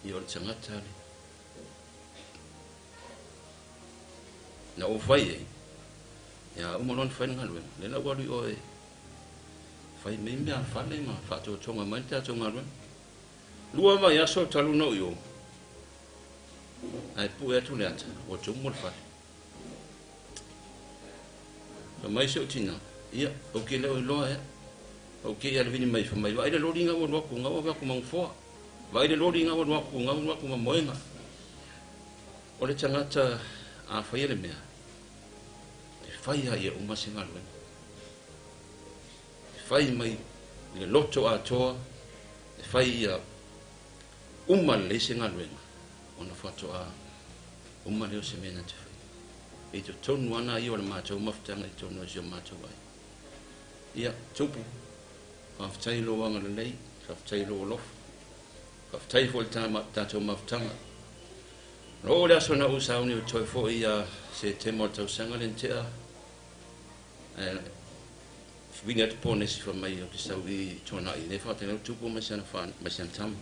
[SPEAKER 4] ia o le tagata le na ou fai ai, ia a uma loa ona fai le galuega, lea la ua alu i o e fai mai mea a fale ma faatotoga mai le tatou galuega. 2 vaiaso talu ona ou i o, ae pue atu le ata, ua tumu le fale. Fai mai si ou tinā, ia, ou te le o iloa ea. Ou te i alevini mai, fai mai, vaai le loli nga ua alu atu, nga ua ave atu ma nofoa. Vaai le loli nga ua alu atu, nga ua alu atu ma moega. O le tagata a faia le mea, e fai lava ia uma se galuega. E fai mai i le loto atoa, e fai ia uma lelei se galuega, ona faatoa uma lea o se mea na te faia. E i totonu lava ia o le matou mafutaga i totonu o si o matou aiga. Ia, Tupu, faafetai i lou agalelei, faafetai i lou alofa, faafetai foi i le tatou mafutaga. Na oo le aso na ou sauni o toe foi ia Setema o le tausaga lea na tea, ae vili atu Ponesi fai mai ou te sau i Tuanai, lea faatali atu Tupu mai si ana tama.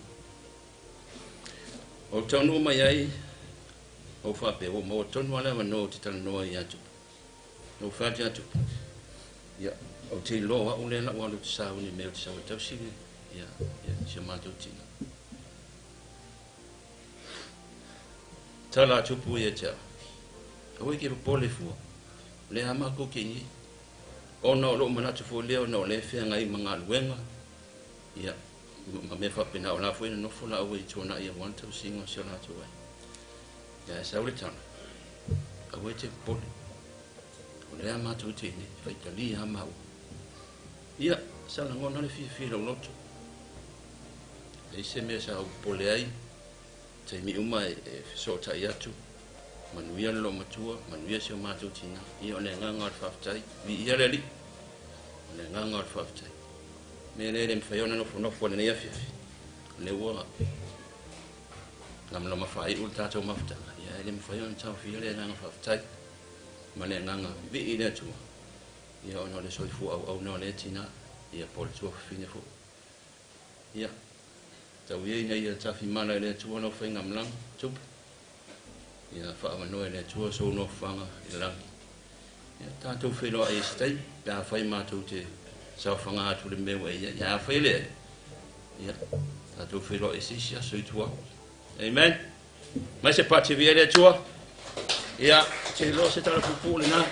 [SPEAKER 4] Ou taunuu mai ai, ou faapea, ua maua tonu lava le avanoa ou te talanoa ai ia Tupu. Na ou fai atu ia Tupu, ia, ou te iloa o au lea na ou alu ou te sauni i mea ou te sau e tausi ia, ia, si o matou tina. Tala a Tupu ia te au, aua e te popole fua, o lea lava matou te i nei. Ona o lou manatu foi lea ona o lea e feagai ma galuega, ia, ma mea faapena, o la foi e nonofo laua i Tuanai aua le tausiga o si o latou aiga. Ia ae sau le tala, aua e te popole, o lea matou te i nei, faitalia lava maua. Ia, sa lagona le fiafia i lou loto. Leai se mea sa ou popole ai, taimi uma e fesootai atu, manuia le loomatua, manuia si o matou tinā. Ia, o le agaga o le faafetai, viia le Alii, o le agaga o le faafetai. Mea lea e le mafai ona nofonofo i lenei afiafi, o lea ua lamalama faaiu le tatou mafutaga, ia e le mafai ona taofia le agaga faafetai ma le agaga vivii i le Atua, ia ona o le soifua auauna o lea tinā, ia po o le tuafafine foi. Ia, tau ia ina ia tafimala e le Atua lau faigamalaga, Tupu. Ia faaavanoa e le Atua sou nofoaga i le lagi. Ia tatou feiloai i se taimi, pe afai matou te saofaga atu i le mea ua e i ai. Ae afai e leai, ia tatou feiloai i se isi aso i tua. Amen. Mai se pati viia le Atua. Ia, te iloa se tala puupuu lena.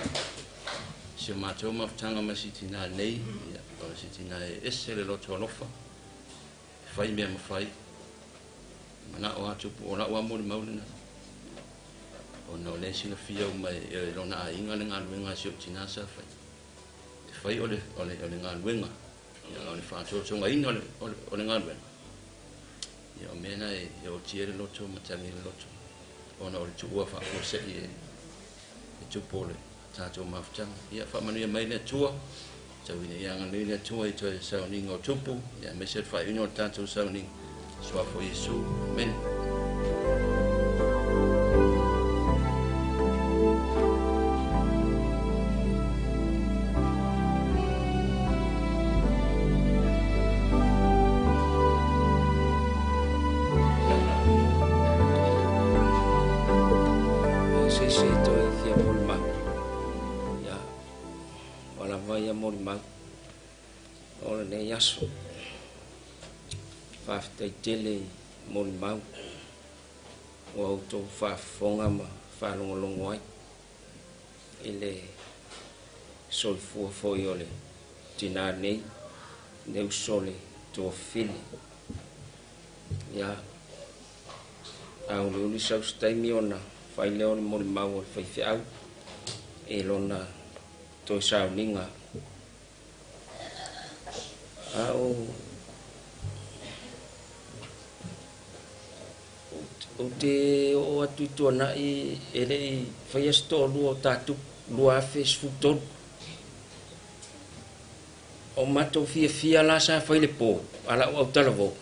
[SPEAKER 4] Si o matou mafutaga ma si tinā nei, ia, o si tinā e ese le loto alofa, e fai mea mafai, e manao atu po o lau lava molimau lena. Ona o lea e silafia uma e lona aiga le galuega a si ou tinā sa fai. E fai o le, o le, o le galuega, ia, o le faatotogaina o le, o le, o le galuega. Ia, o mea na e, e otia le loto ma tagi le loto, ona o le tuua faafuasei e, e tupu o le tatou mafutaga. Ia, faamanuia mai le Atua, tau ina ia agalelei le Atua i toe sauniga o tupu, ia aemaise le faaiuina o le tatou sauniga. Suafa o Iesu. Amene.
[SPEAKER 2] Se isi e toe fia molimau, ia, ua lava ia molimau o lenei aso. Faafetai tele i molimau ua outou faafofoga ma faalogologo ai i le soifua foi o le tinā nei, le uso o le tuafafine. Ia, auliuli sau se taimi ona fai lea o le molimau a le faifeau i lona toe sauniga. A o ou te oo atu i tuanai e le i faia se toalua o tatupu 2013. O matou fiafia la sa fai le po a lau autalavou.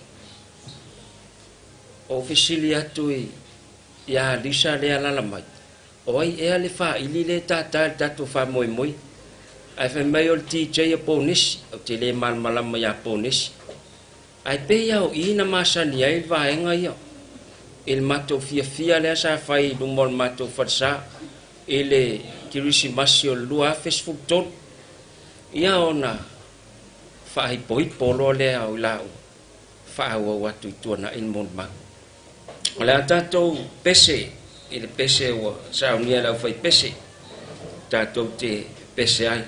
[SPEAKER 2] Ou fesili atu i ia Lisa lea alaala mai, o ai ea le faaili lea e tātā i le tatou faamoemoe? Ae fai mai o le DJ a Ponesi. Ou te le malamalama ia Ponesi. Ae pei lava o i na masani ai le vaega ia i le matou fiafia lea sa fai i luma o le matou falesa i le Kerisimasi o le 2013. Ia ona faaipoipo loa lea o i laua faaauau atu i tuanai le molimau. O le a tatou pese i le pese ua saunia e le aufaipese tatou te pese ai.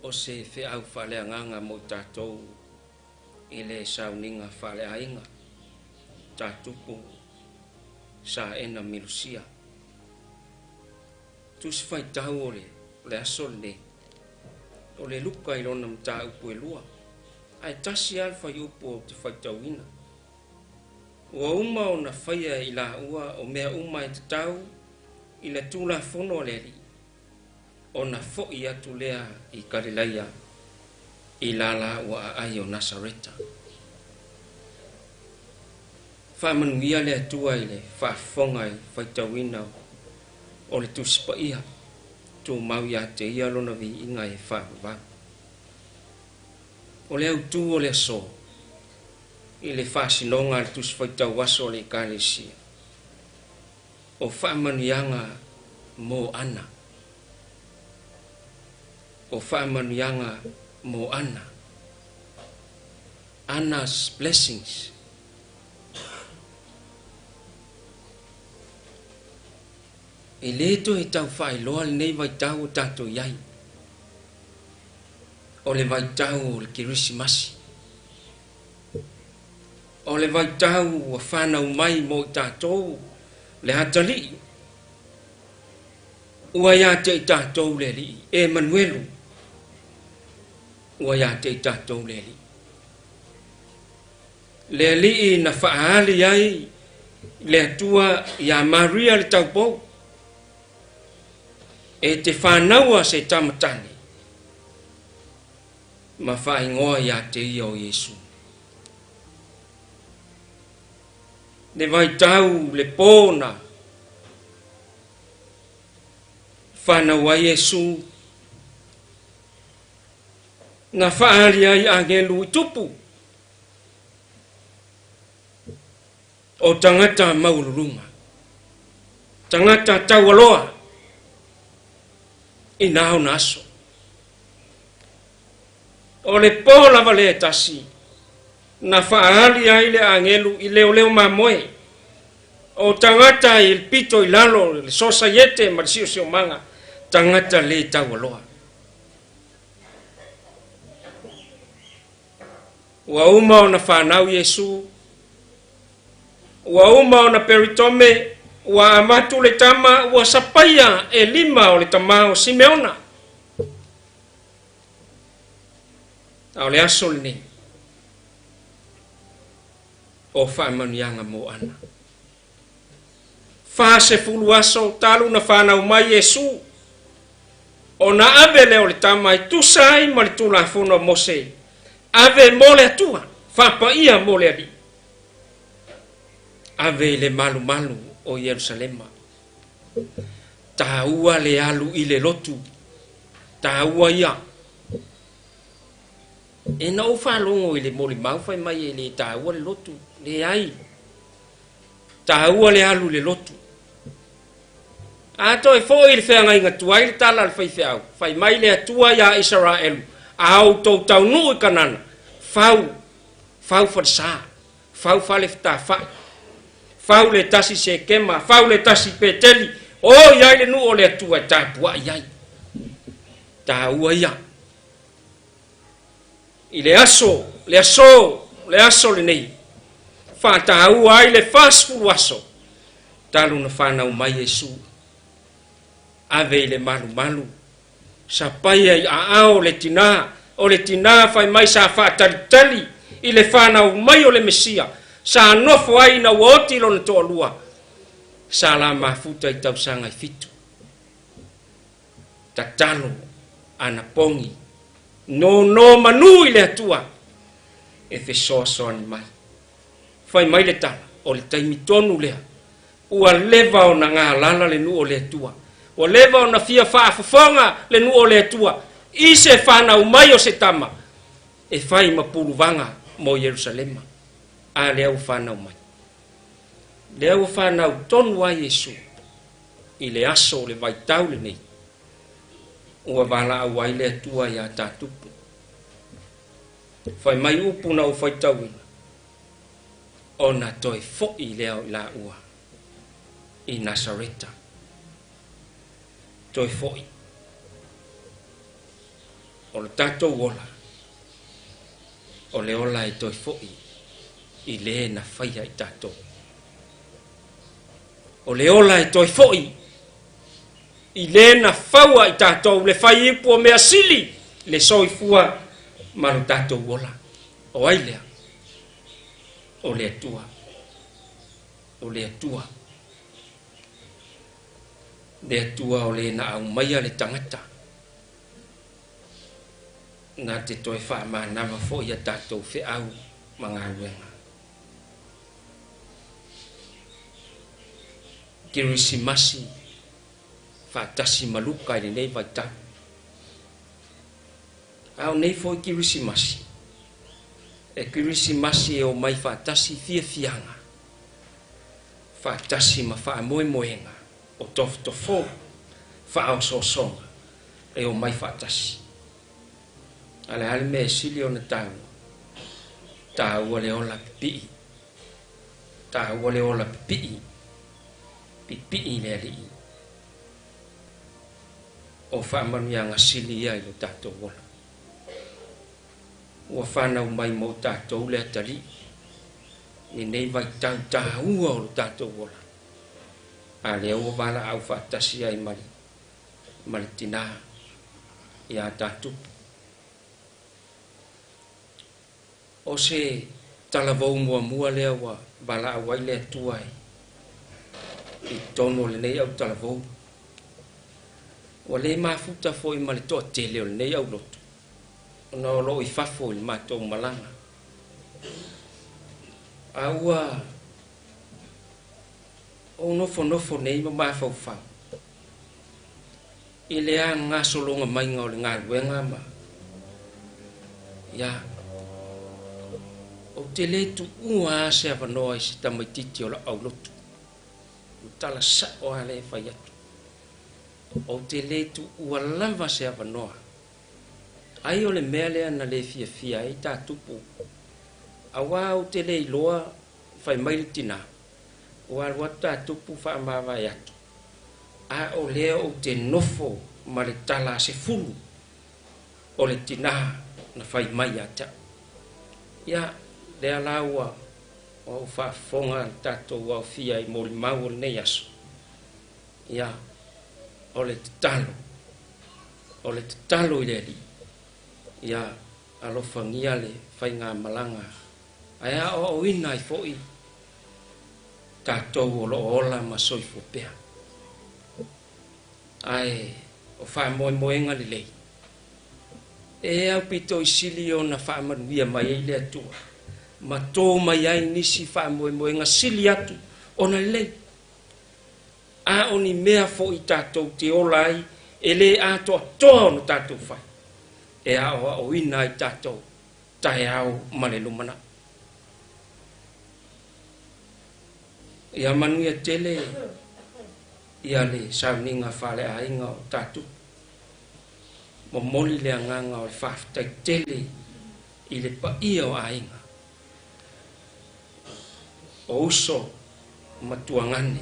[SPEAKER 2] O se feau faaleagaga mo i tatou i le sauniga faaleaiga tatupu Saena Milusia. Tusi faitau o le aso lenei, o le Luka i lona mataupu e lua, ae tasi lava le fuaiupu ou te faitauina. Ua uma ona faia e i laua o mea uma e tatau i le Tulafono a le Alii, ona fo'i atu lea i Kalilaia i la laua aai o Nasareta. Faamanuia le Atua i le faafofoga i faitauina o le Tusi Paia, tumau ia te Ia lona viiga e faavavau. O le autū o le aso i le faasinoga a le Tusi Faitau Aso a le Ekalesia, o faamanuiaga mo Ana. O faamanuiaga mo Ana. Anna's blessings. E lē toe tau faailoa lenei vaitau o tatou i ai, o le vaitau o le Kerisimasi. O le vaitau ua fanau mai mo i tatou le atalii, ua ia te i tatou le Alii, Emanuelu, ua ia te i tatou le Alii. Le Alii na faaali ai le Atua iā Maria le taupou, e te fanaua se tama tane, ma faaigoa iā te ia o Iesu. Le vaitau le pō na fanau ai Iesu, na faaali ai agelu i tupu o tagata maualuluga, tagata taualoa i nā ona aso. O le pō lava lea e tasi na faaali ai le agelu i leoleo mamoe o tagata i le pito i lalo le sosaiete ma le siosiomaga, tagata lē taualoa. Ua uma ona fanau Iesu, ua uma ona peritome, ua avatu le tama, ua sapaia e lima o le tamā o Simeona. A o le aso lenei, o faamanuiaga mo Ana. 40 aso talu na fanau mai Iesu, ona ave lea o le tama e tusa ai ma le Tulafono a Mose, ave mo le Atua, faapaia mo le Alii, ave i le malumalu o Ierusalema. Taua le alu i le lotu, taua ia. E na ou faalogo i le molimau fai mai e le taua le lotu, leai. Taua le alu i le lotu. A toe foi i le feagaiga tuai le tala a le faifeau, fai mai le Atua iā Isaraelu, A outou taunuu i Kanana, fau, fau falesa, fau fale fetafai, fau le tasi Sekema, fau le tasi Peteli, o i ai le nuu o le Atua e tapuai ai. Taua ia. I le aso, le aso, le aso lenei, faataua ai le 40 aso talu na fanau mai Iesu. Ave i le malumalu, sapaia i aao le tinā, o le tinā fai mai sa faatalitali i le fanau mai o le Mesia, sa nofo ai ina ua oti lona toalua, sa la mafuta i tausaga e fitu. Tatalo ana pogi, nōnō manu i le Atua e fesoasoani mai. Fai mai le tala, o le taimi tonu lea, ua leva ona galala le nuu o le Atua, ua leva ona fia faafofoga le nuu o le Atua i se fanau mai o se tama e fai ma puluvaga mo Ierusalema. A lea ua fanau mai. Lea ua fanau tonu ai Iesu i le aso o le vaitau lenei ua valaau ai le Atua iā Tatupu. Fai mai upu na ou faitauina, ona toe fo'i lea o i laua i Nasareta. Toe fo'i. O le tatou ola, o le ola e toe fo'i i lē na faia i tatou. O le ola e toe fo'i i lē na faua i tatou le faiipu o mea sili le soifua ma lo tatou ola. O ai lea? O le Atua. O le Atua. Le Atua o lē na aumaia le tagata na te toe faamanava fo'i a tatou feau ma galuega. Kerisimasi faatasi ma Luka i lenei vaitau. A o nei foi Kerisimasi, e Kerisimasi e omai faatasi fiafiaga, faatasi ma faamoemoega o tofotofo faaosoosoga e omai faatasi. A le a le mea e sili ona taua? Taua le ola pipii. Taua le ola pipii. Pipii i le Alii. O faamanuiaga sili ia i lo tatou ola. Ua fanau mai mo tatou le atalii lenei vaitau taua o lo tatou ola. A lea ua valaau faatasi ai ma le ma le tinā iā Tatupu. O se talavou muamua lea ua valaau ai le Atua i totonu o lenei autalavou. Ua le mafuta foi ma le toatele o lenei aulotu ona o lo o i fafo i le matou malaga. A ua ou nofonofo nei ma mafaufau i le agasologa maiga o le galuega ma ia ou te le tuua lava se avanoa i se tamaitiiti o lau aulotu. O le tala sa'o lava lea e fai atu. Ou te le tuua lava se avanoa. Ai o le mea lea na le fiafia ai tā tupu, auā ou te le iloa fai mai le tinā, ua alu atu tā tupu faamavae atu, a o lea ou te nofo ma le tala a sefulu o le tinā na fai mai ia te au. Ia, lea la ua ou faafofoga le tatou aofia i molimau o lenei aso, ia, o le tatalo, o le tatalo i le Alii, ia alofagia le faigamalaga ae aoaoina ai foi tatou o lo o ola ma soifua pea. Ae o faamoemoega lelei e aupito i sili ona faamanuia mai ai le Atua ma tō mai ai nisi faamoemoega sili atu ona lelei. A o ni mea foi tatou te ola ai e lē atoatoa ona tatou fai, e aoaoina ai tatou taeao ma le lumanai. Ia manuia tele ia le sauniga faaleaiga o Tatupu. Momoli le agaga o le faafetai tele i le paia o aiga, o uso ma tuagane,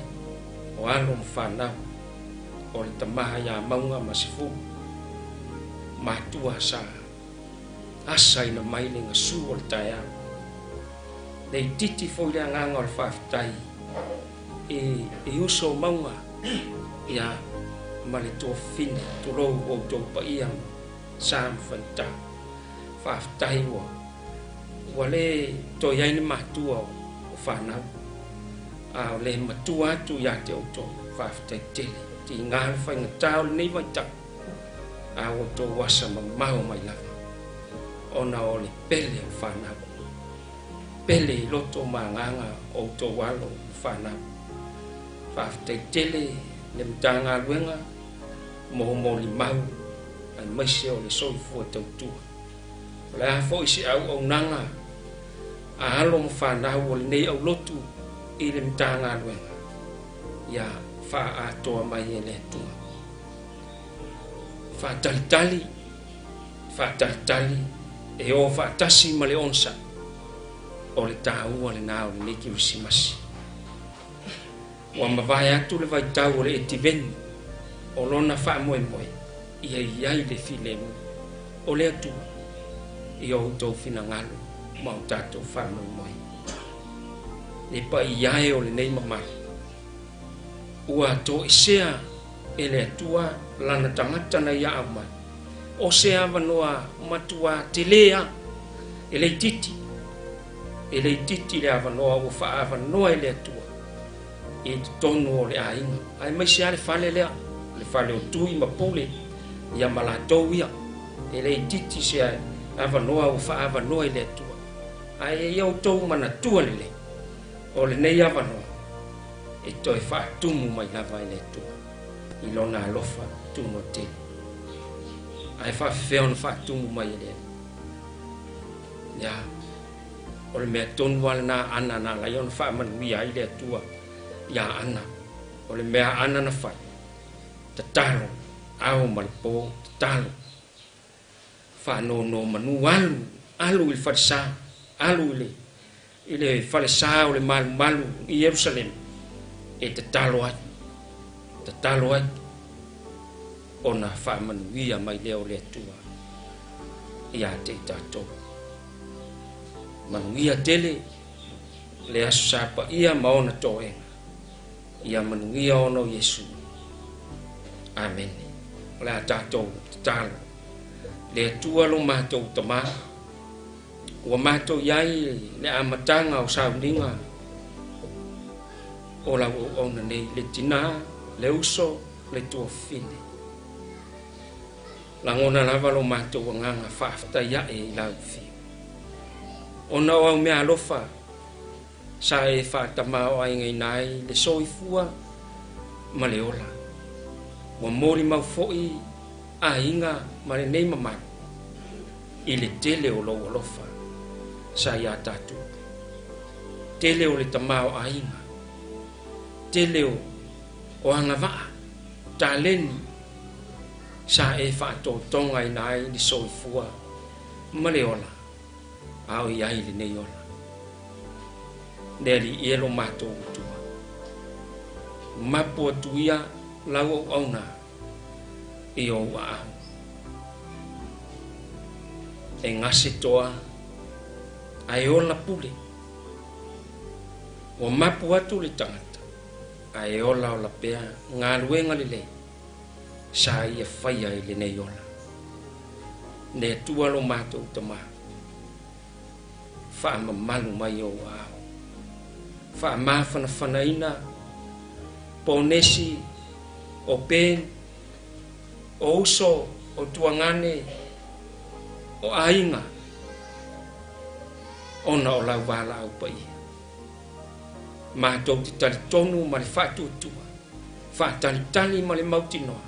[SPEAKER 2] o alo ma fanau, o le tama iā Mauga ma Sefulu, matua sa asaina mai le gasu o le taeao. Le itiiti foi le agaga o le faafetai i i uso o Mauga ia ma le tuafafine, tulou outou paia ma sa ma faigata. Faafetai ua ua le toe i ai ni matua o fanau, a o le matua atu ia te outou, faafetai tele. Tiga le faigata o lenei vaitau, a ua outou asa mamao mai lava ona o le pele o fanau, pele i loto ma agaga o outou alo ma fanau. Faafetai tele le Matagaluega mo molimau aemaise o le soifua tautua. O le a foi se auaunaga a alo ma fanau o lenei aulotu i le Matagaluega, ia faaatoa mai e le Atua. Faatalitali, faatalitali e o faatasi ma le onosai, o le taua lena o lenei Kerisimasi. Ua mavae atu le vaitau o le Etiveni o lona faamoemoe ia i ai le filemu. o le Atua i o outou finagalo ma o tatou faamoemoe. Le paia e o lenei mamalu, ua toesea e le Atua lana tagata na ia aumai, o se avanoa matuā telē a, e le itiiti, e le itiiti le avanoa ua faaavanoa e le Atua i totonu o le aiga, aemaise lava le fale lea, le fale o Tui ma Pule, ia ma latou ia. E le itiiti se avanoa ua faaavanoa e le Atua. Ae ia outou manatua lelei, o lenei avanoa e toe faatumu mai lava e le Atua i Lona alofa tunoa tele. Ae faafefea ona faatumu mai e le Alii? Ia, o le mea tonu lava lena a Ana na ala ai ona faamanuia ai le Atua iā Ana. O le mea a Ana na fai, tatalo, ao ma le po, tatalo. Faanonomanu, alu, alu i le falesa, alu i le, i le falesa o le malumalu i Ierusalema e tatalo ai, tatalo ai, ona faamanuia mai lea o le Atua ia te i tatou. Manuia tele le Aso Sa paia ma ona toega. Ia manuia ona o Iesu. Amene. O le a tatou tatalo. Le Atua lo matou Tamā, ua matou i ai le amataga o sauniga o lau auauna nei, le tinā, le uso, le tuafafine. Lagona lava lo matou agaga faafetai ae i lau afio. Ona o au meaalofa sa e faatamāo'aigaina ai le soifua ma le ola. Ua molimau foi aiga ma lenei mamalu i le tele o lou alofa sa iā tatou. Tele o le tamaoaiga, tele o o agavaa, taleni sa e faatotogaina ai le soifua ma le ola a o i ai lenei ola. Le Alii e lo matou Atua, mapu atu ia lau auauna i ou aao. E gase toa ae ola pule. Ua mapu atu le tagata ae ola ola pea galuega lelei sa ia faia i lenei ola. Le Atua lo matou Tamā, faamamalu mai ou aao. Faamafanafanaina Ponesi o Ben, o uso o Tuagane, o aiga, ona o lau valaau paia. Matou te talitonu ma le faatuatua, faatalitali ma le mautinoa,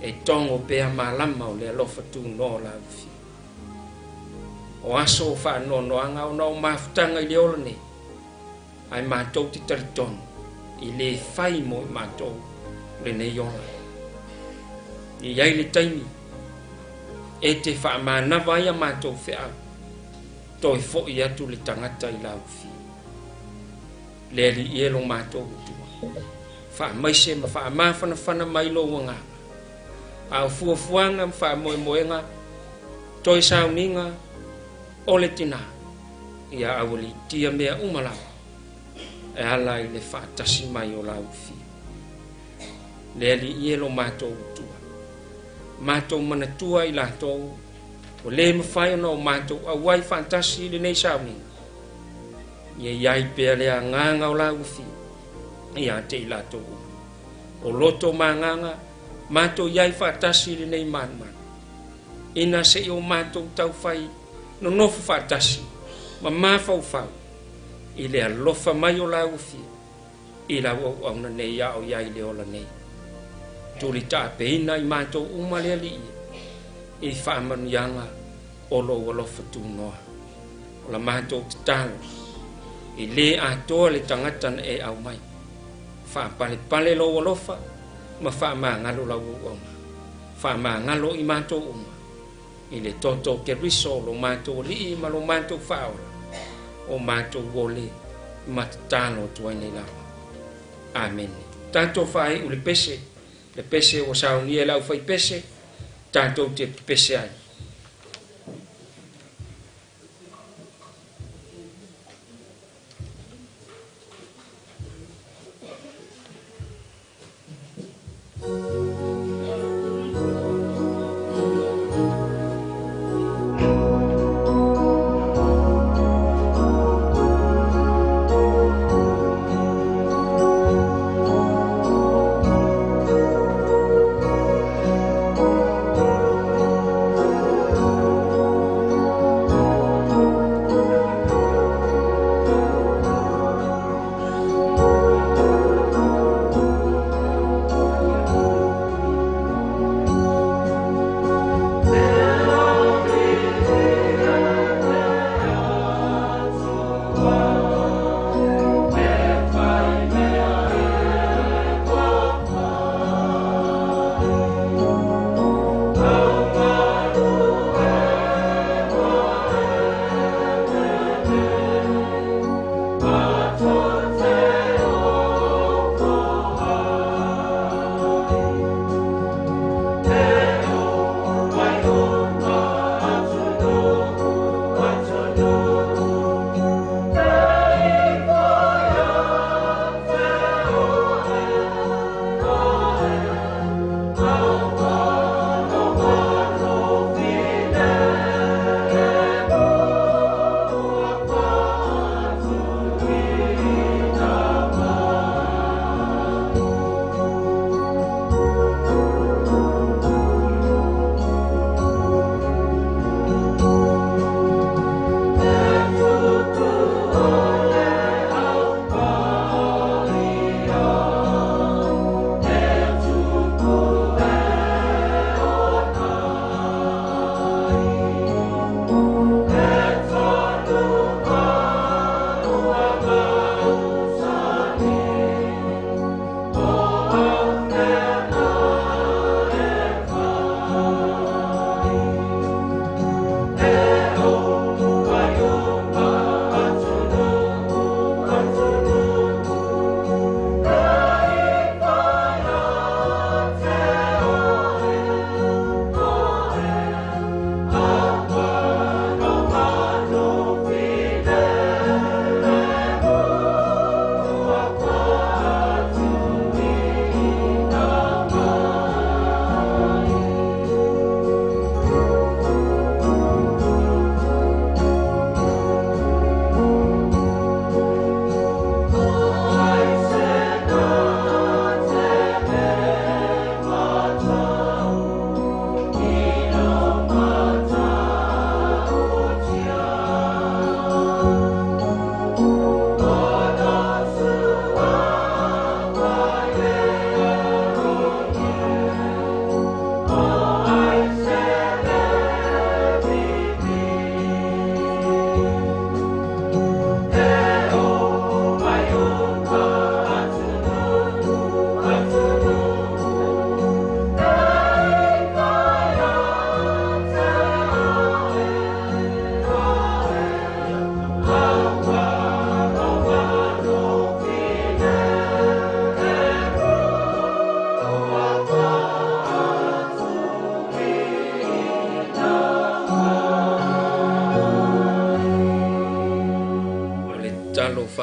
[SPEAKER 2] e togo pea malama o le alofa tunoa o lau Afioga. O aso o faanoanoaga ona o mafutaga i le ola nei, ae matou te talitonu e le fai mo i matou lenei ola. E i ai le taimi e te faamanava ai a matou feau, toe foi atu le tagata i lau Afioga. Le Alii e lo matou Atua, faamaise ma faamafanafana mai lou agaga, a o fuafuaga ma faamoemoega toe sauniga o le tinā, ia aualiitia mea uma lava e ala i le faatasi mai o lau Afioga. Le Alii e lo matou Atua, matou manatua i latou ua le mafai ona o matou auai faatasi i lenei sauniga, ia i ai pea le agaga o lau Afioga ia te i latou uma. O loto ma agaga, matou i ai faatasi i lenei malumalu, ina se i o matou taufai nonofo faatasi ma mafaufau i le alofa mai o lau Afioga i lau auauna nei a o i ai le ola nei. Tuli taapeina i matou uma le Alii i faamanuiaga o lou alofa tunoa. O la matou tatalo, e lē atoa le tagata na e aumai. Faapalepale lou alofa ma faamagalo lau auauna. Faamagalo i matou uma i le toto o Keriso lo matou Alii ma lo matou Faaola, o matou ole ma tatalo atu ai nei lava. Amene. Tatou faaiu le pese, le pese ua saunia e le aufaipese, tatou te pepese ai.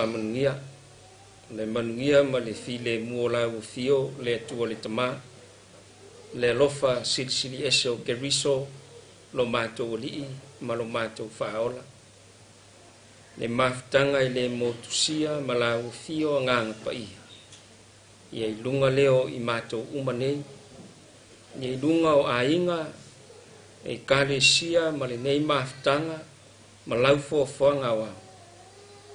[SPEAKER 2] faamanugia le manugia ma le filemu o lau afio le Atua le Tamā, le alofa silisili ese o Keriso lo matou Alii ma lo matou Faaola, le mafutaga i le motusia ma lau afio Agaga Paia, ia i luga lea o i matou uma nei, ia i luga o aiga, Ekalesia ma lenei mafutaga ma lau foafoaga aoao,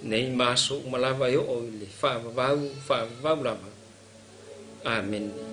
[SPEAKER 2] nei ma aso uma lava e oo i le faavavau faavavau lava. Amene.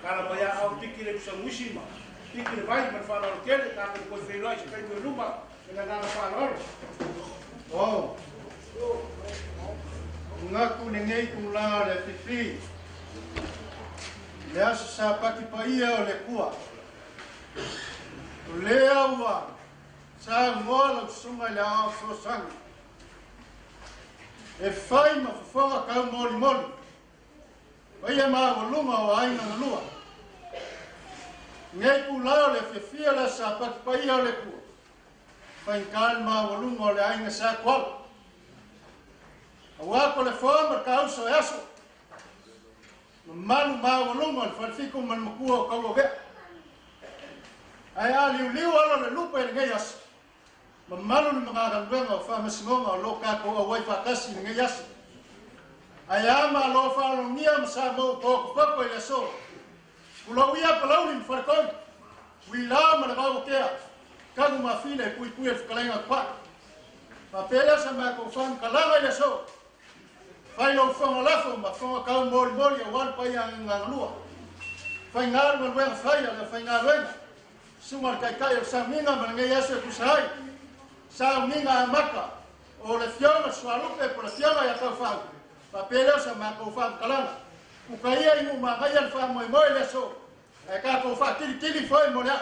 [SPEAKER 17] Tala mai a ao tiki le pusamuisi ma tiki le vai ma le faaaloalo tele, tatou toe feiloai i se taimi o i luma ma le agaga faaaloalo.
[SPEAKER 18] Oh. Ngaku lenei tulaga o le afifi, le aso Sapati paia o le Atua. O lea ua saunoa lau susuga i le Aoao Fesoasoani e fai ma fofoga taumolimoli paia maualuga o aiga na lua. Nei itulā o le afiafia o le aso Sapati paia o le Atua, faigata le maualuga o le aiga Sa Tuala. Auā Toleafoa ma le Taauso e aso, mamalu maualuga o le Falefitu ma le Matua o Tauauvea. Ae a liuliu ala o le lupe i lenei aso, mamalu le Matagaluega o Faamasinoga o lo o tatou auai faatasi i lenei aso. Ae a Malo faalogia ma Samoa ua totopoto i le aso. Tulou ia Palauli ma Faletoi, Uila ma le Vauatea, Tanu ma Afina e puipui e le fetalaiga a Tupai. Faapea lea sa matou faamatalaga i le aso. Fai lou fofoga lafo ma fofoga taumolimoli aua le paia agagaagalua. Faiga le galuega fai a le aufaigaluega. Susuga le Taitai o le Sauniga ma lenei aso e tusa ai. Sauniga amata o le Afioga le Sualupe po o le Afioga ia Taufau. Faapea lea o sa matou faamatalaga. Uka ia i Nuumagaia le faamoemoe i le aso ae tatou faatilitili foi mo le aa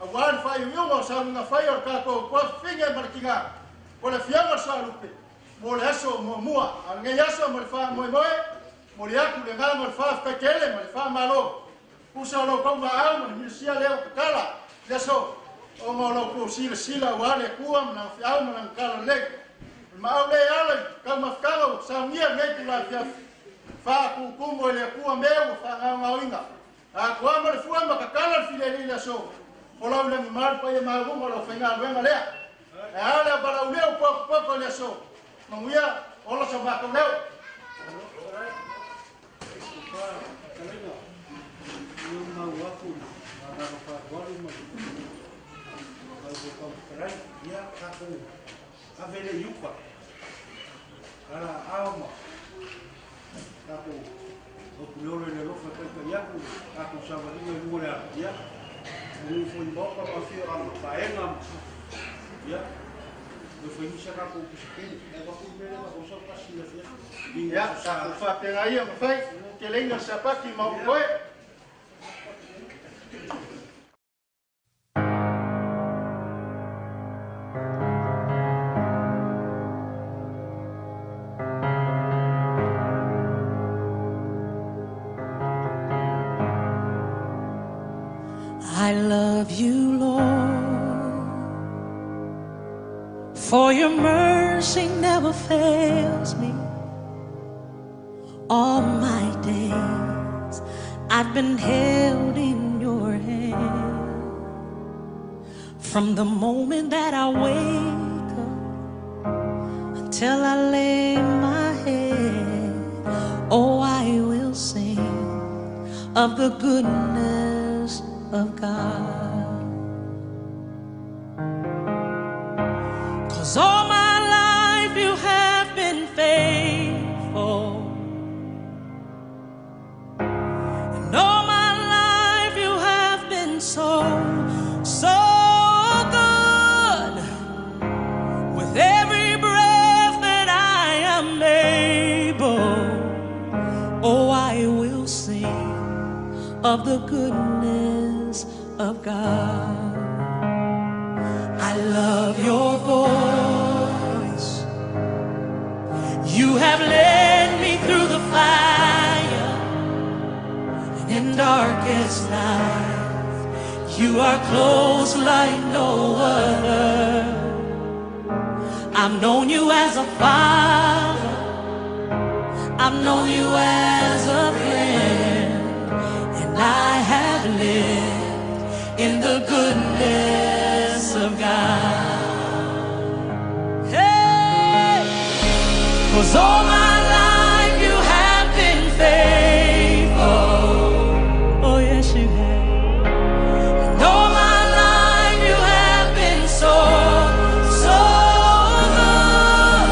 [SPEAKER 18] aua le faaiuiuga o sauniga fai o le tatou tuafafine ma le tina po o le Afioga le Sualupe mo le aso muamua. A o lenei aso ma le faamoemoe, momoli atu le agaga o le faafetai tele ma le faamalo Usa o lo outou vaau ma le minosia lea ua tatala i le aso, ona o lo outou silasila aua le Atua ma Lana feau ma Lana talalelei. O le maau lea e ala i taumafataga ua saunia i lenei itula afiafi, faatutumu e le Atua mea ua faagaogaoina. Atoa ma le fua ma tatala le fileli i le aso, folau i lagima le paia maualuga o le aufaigaluega lea. Ae a le valaaulia ua potopoto i le aso, manuia, ola so matou leo.
[SPEAKER 17] Ave le i uka, ala ao ma tatou hotuleolo i le alofa e taitai atu tatou savaliga i luga o le ala. Ia, manu foi i maota ma afioaga, paega ma, ia, toe fai nisi a tatou pisapili. Ae avatu le mea lea tatou sau tasi i le afiafi.
[SPEAKER 18] Ia, tatou faapena ia ona fai, teleina le Sapati ma ou toe.
[SPEAKER 19] I love you, Lord, for your mercy never fails me. All my days I've been held in your hand. From the moment that I wake up until I lay my head, oh, I will sing of the goodness of God. 'Cause all my life you have been faithful. And all my life you have been so, so good. With every breath that I am able, oh, I will sing of the goodness of God. I love your voice. You have led me through the fire and in darkest night. You are close like no other. I've known you as a father. I've known you as a friend. And I have lived in the goodness of God. Hey! 'Cause all my life you have been faithful. Oh, yes, you have. And all my life you have been so, so good.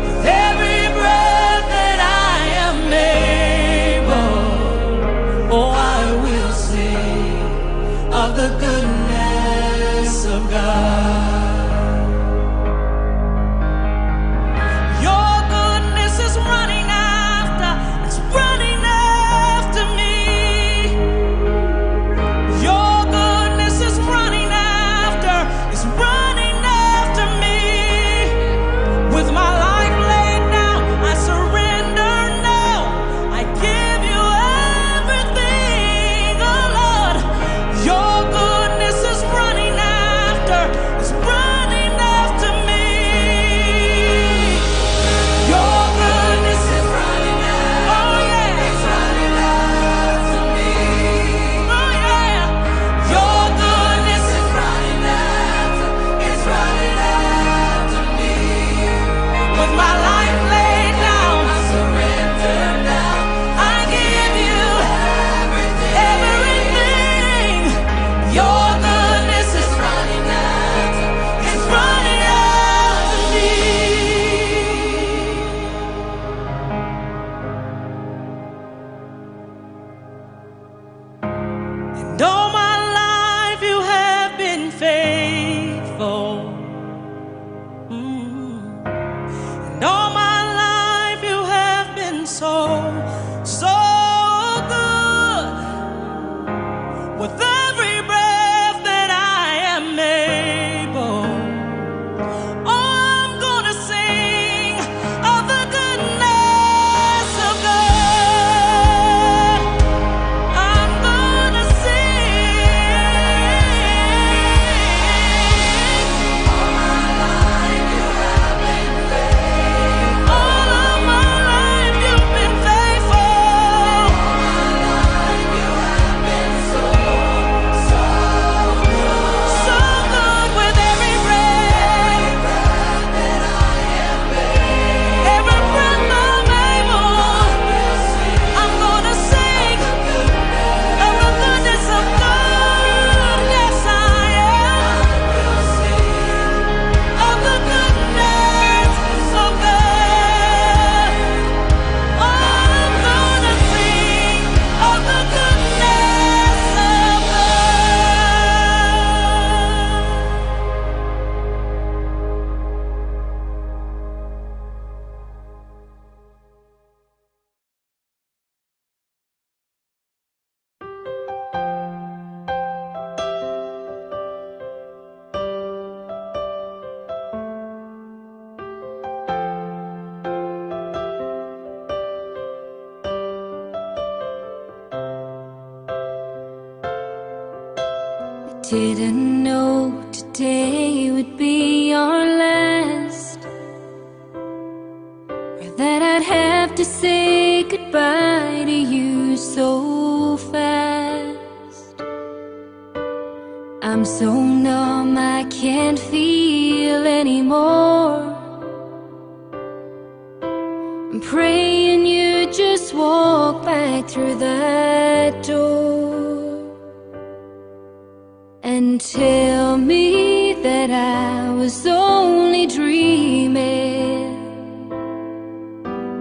[SPEAKER 19] With every breath that I am able,
[SPEAKER 20] Didn't know today would be our last, or that I'd have to say goodbye to you so fast. I'm so numb I can't feel anymore. I'm praying you just walk back through that door and tell me that I was only dreaming.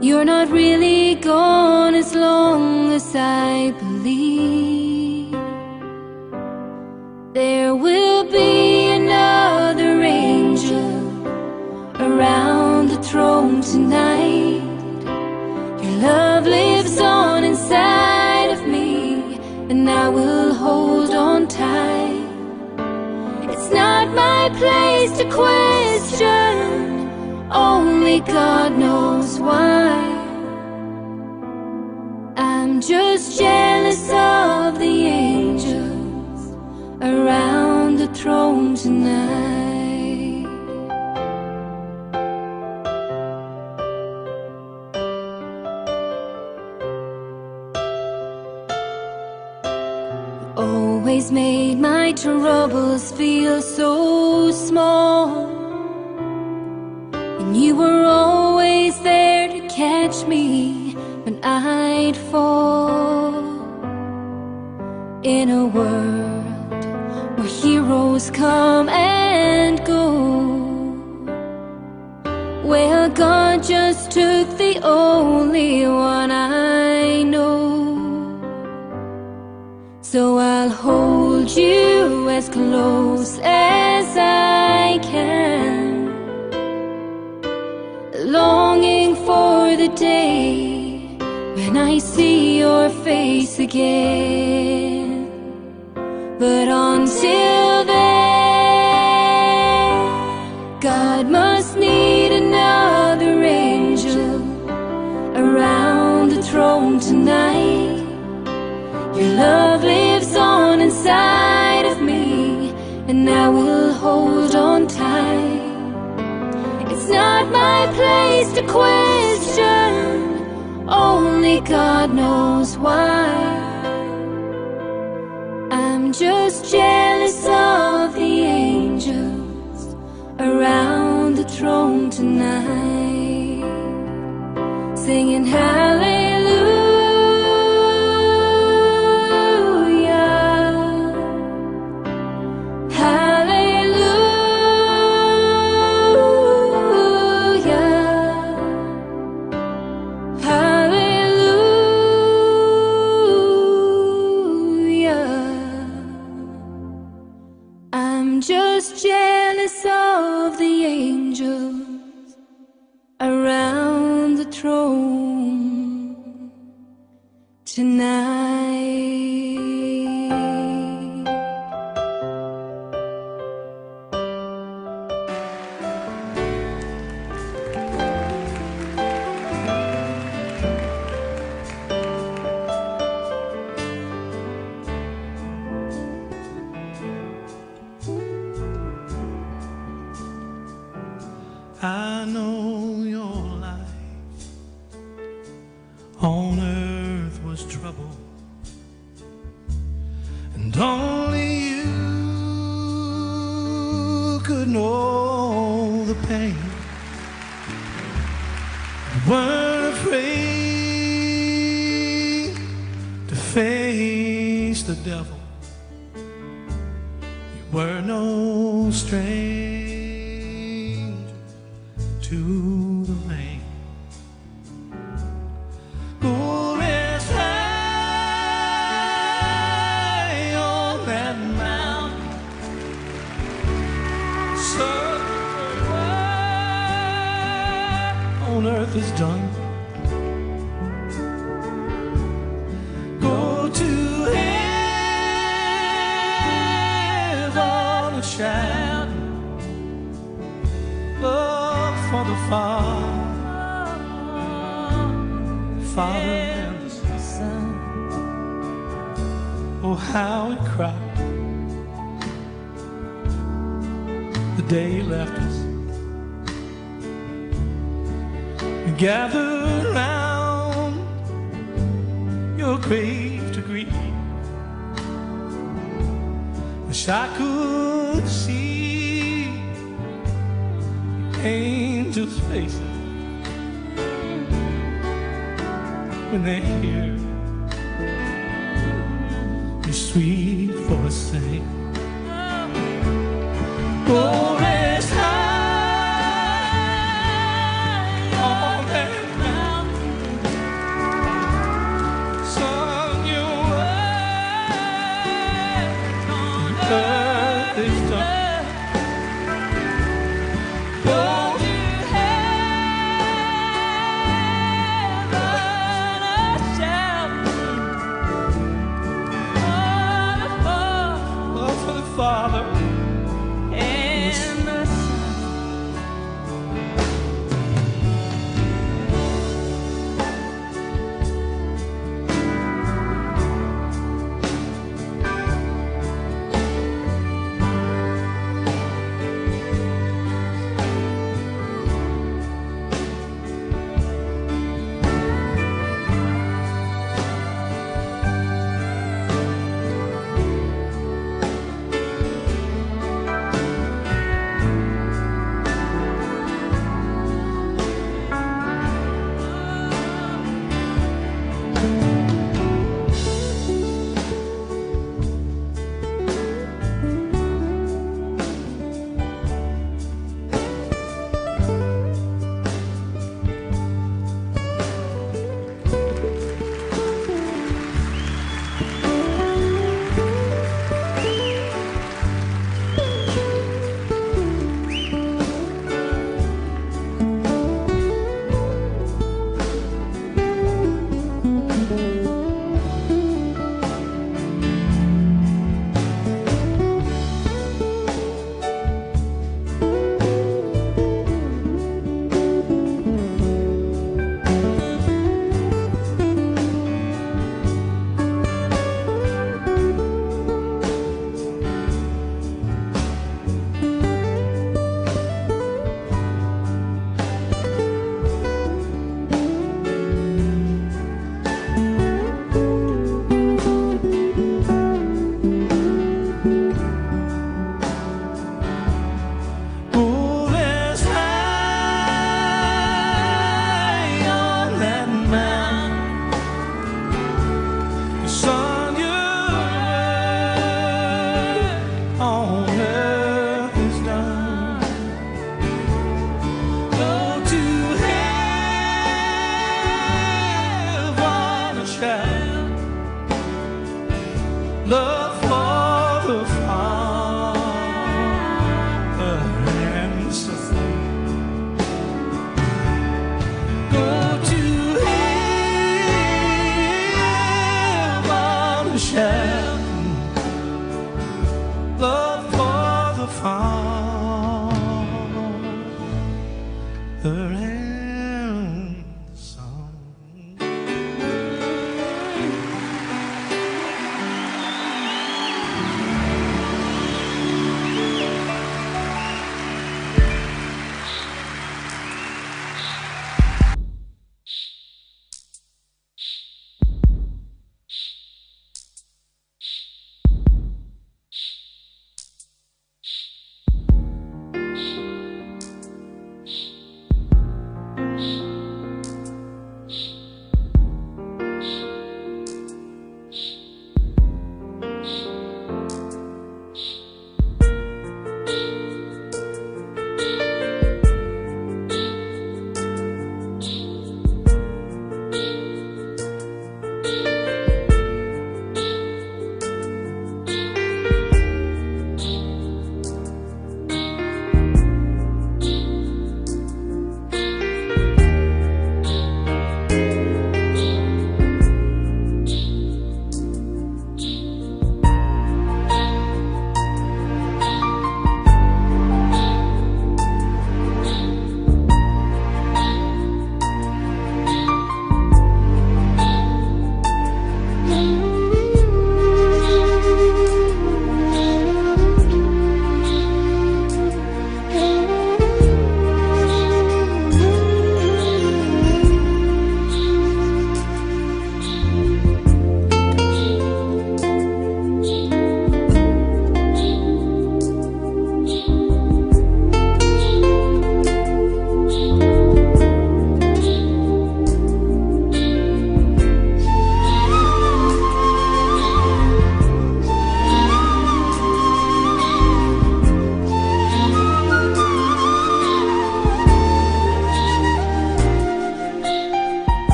[SPEAKER 20] You're not really gone as long as I believe. There will be another angel around the throne tonight. Your love lives on inside of me, and I will hold on tight. It's not my place to question, only God knows why. I'm just jealous of the angels around the throne tonight. You always made my troubles feel so small, and you were always there to catch me when I'd fall. In a world where heroes come and go, well, God just took the only one I know. So I'll hold you as close as I can, longing for the day when I see your face again. But until then, God must need another angel around the throne tonight. Your love lives on inside of me, and I will hold on tight. It's not my place to question, only God knows why. I'm just jealous of the angels around the throne tonight, singing hallelujah, hallelujah, hallelujah. I'm just jealous of the angels around the throne tonight.
[SPEAKER 21] I know your life on earth was trouble, and only you could know the pain. You weren't afraid to face the devil. You were no stranger to the rain. Go rest high on that mountain, so work on earth is done. Go to heaven and shout, look for the Father, Father and the Son. Oh, how we cry. day you left us. We gathered round your grave to grieve. Wish I could see your angels' faces when they hear your sweet voice say, Go rest high on that mountain, son. Your work on earth is done. Go to heaven, a shelter for the Father and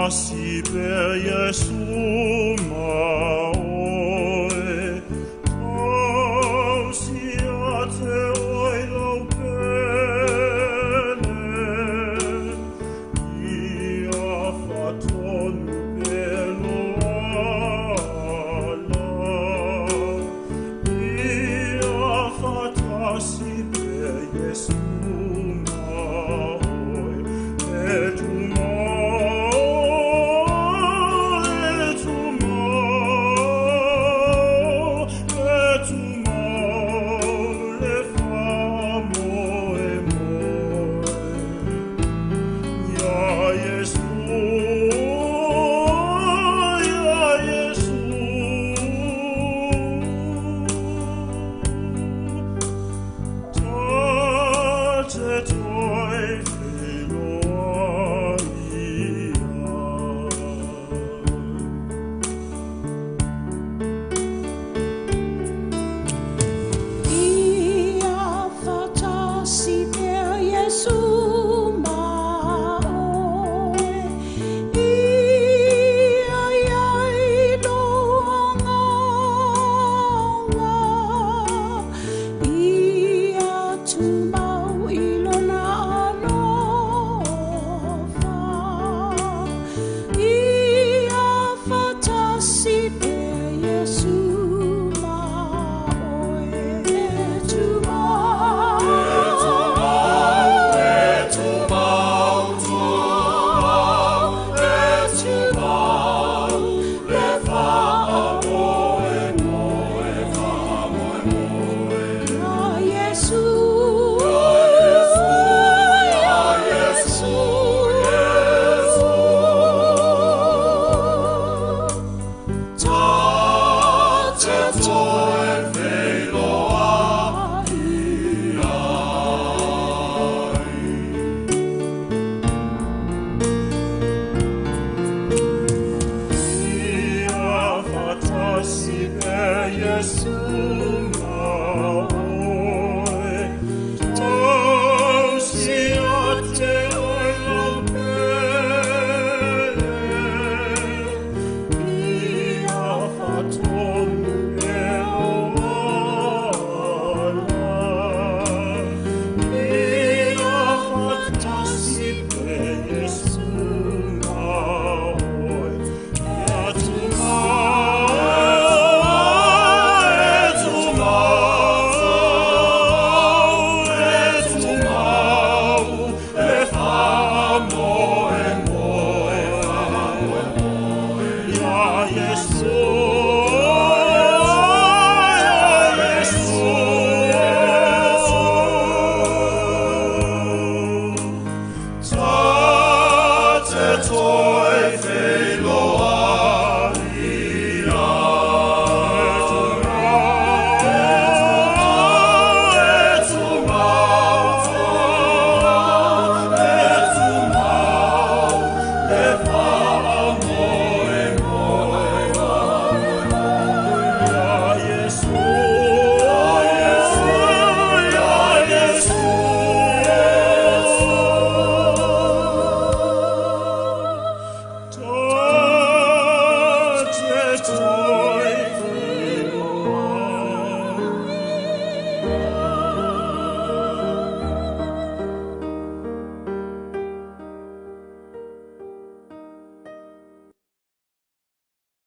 [SPEAKER 21] Tasi pea Iesu.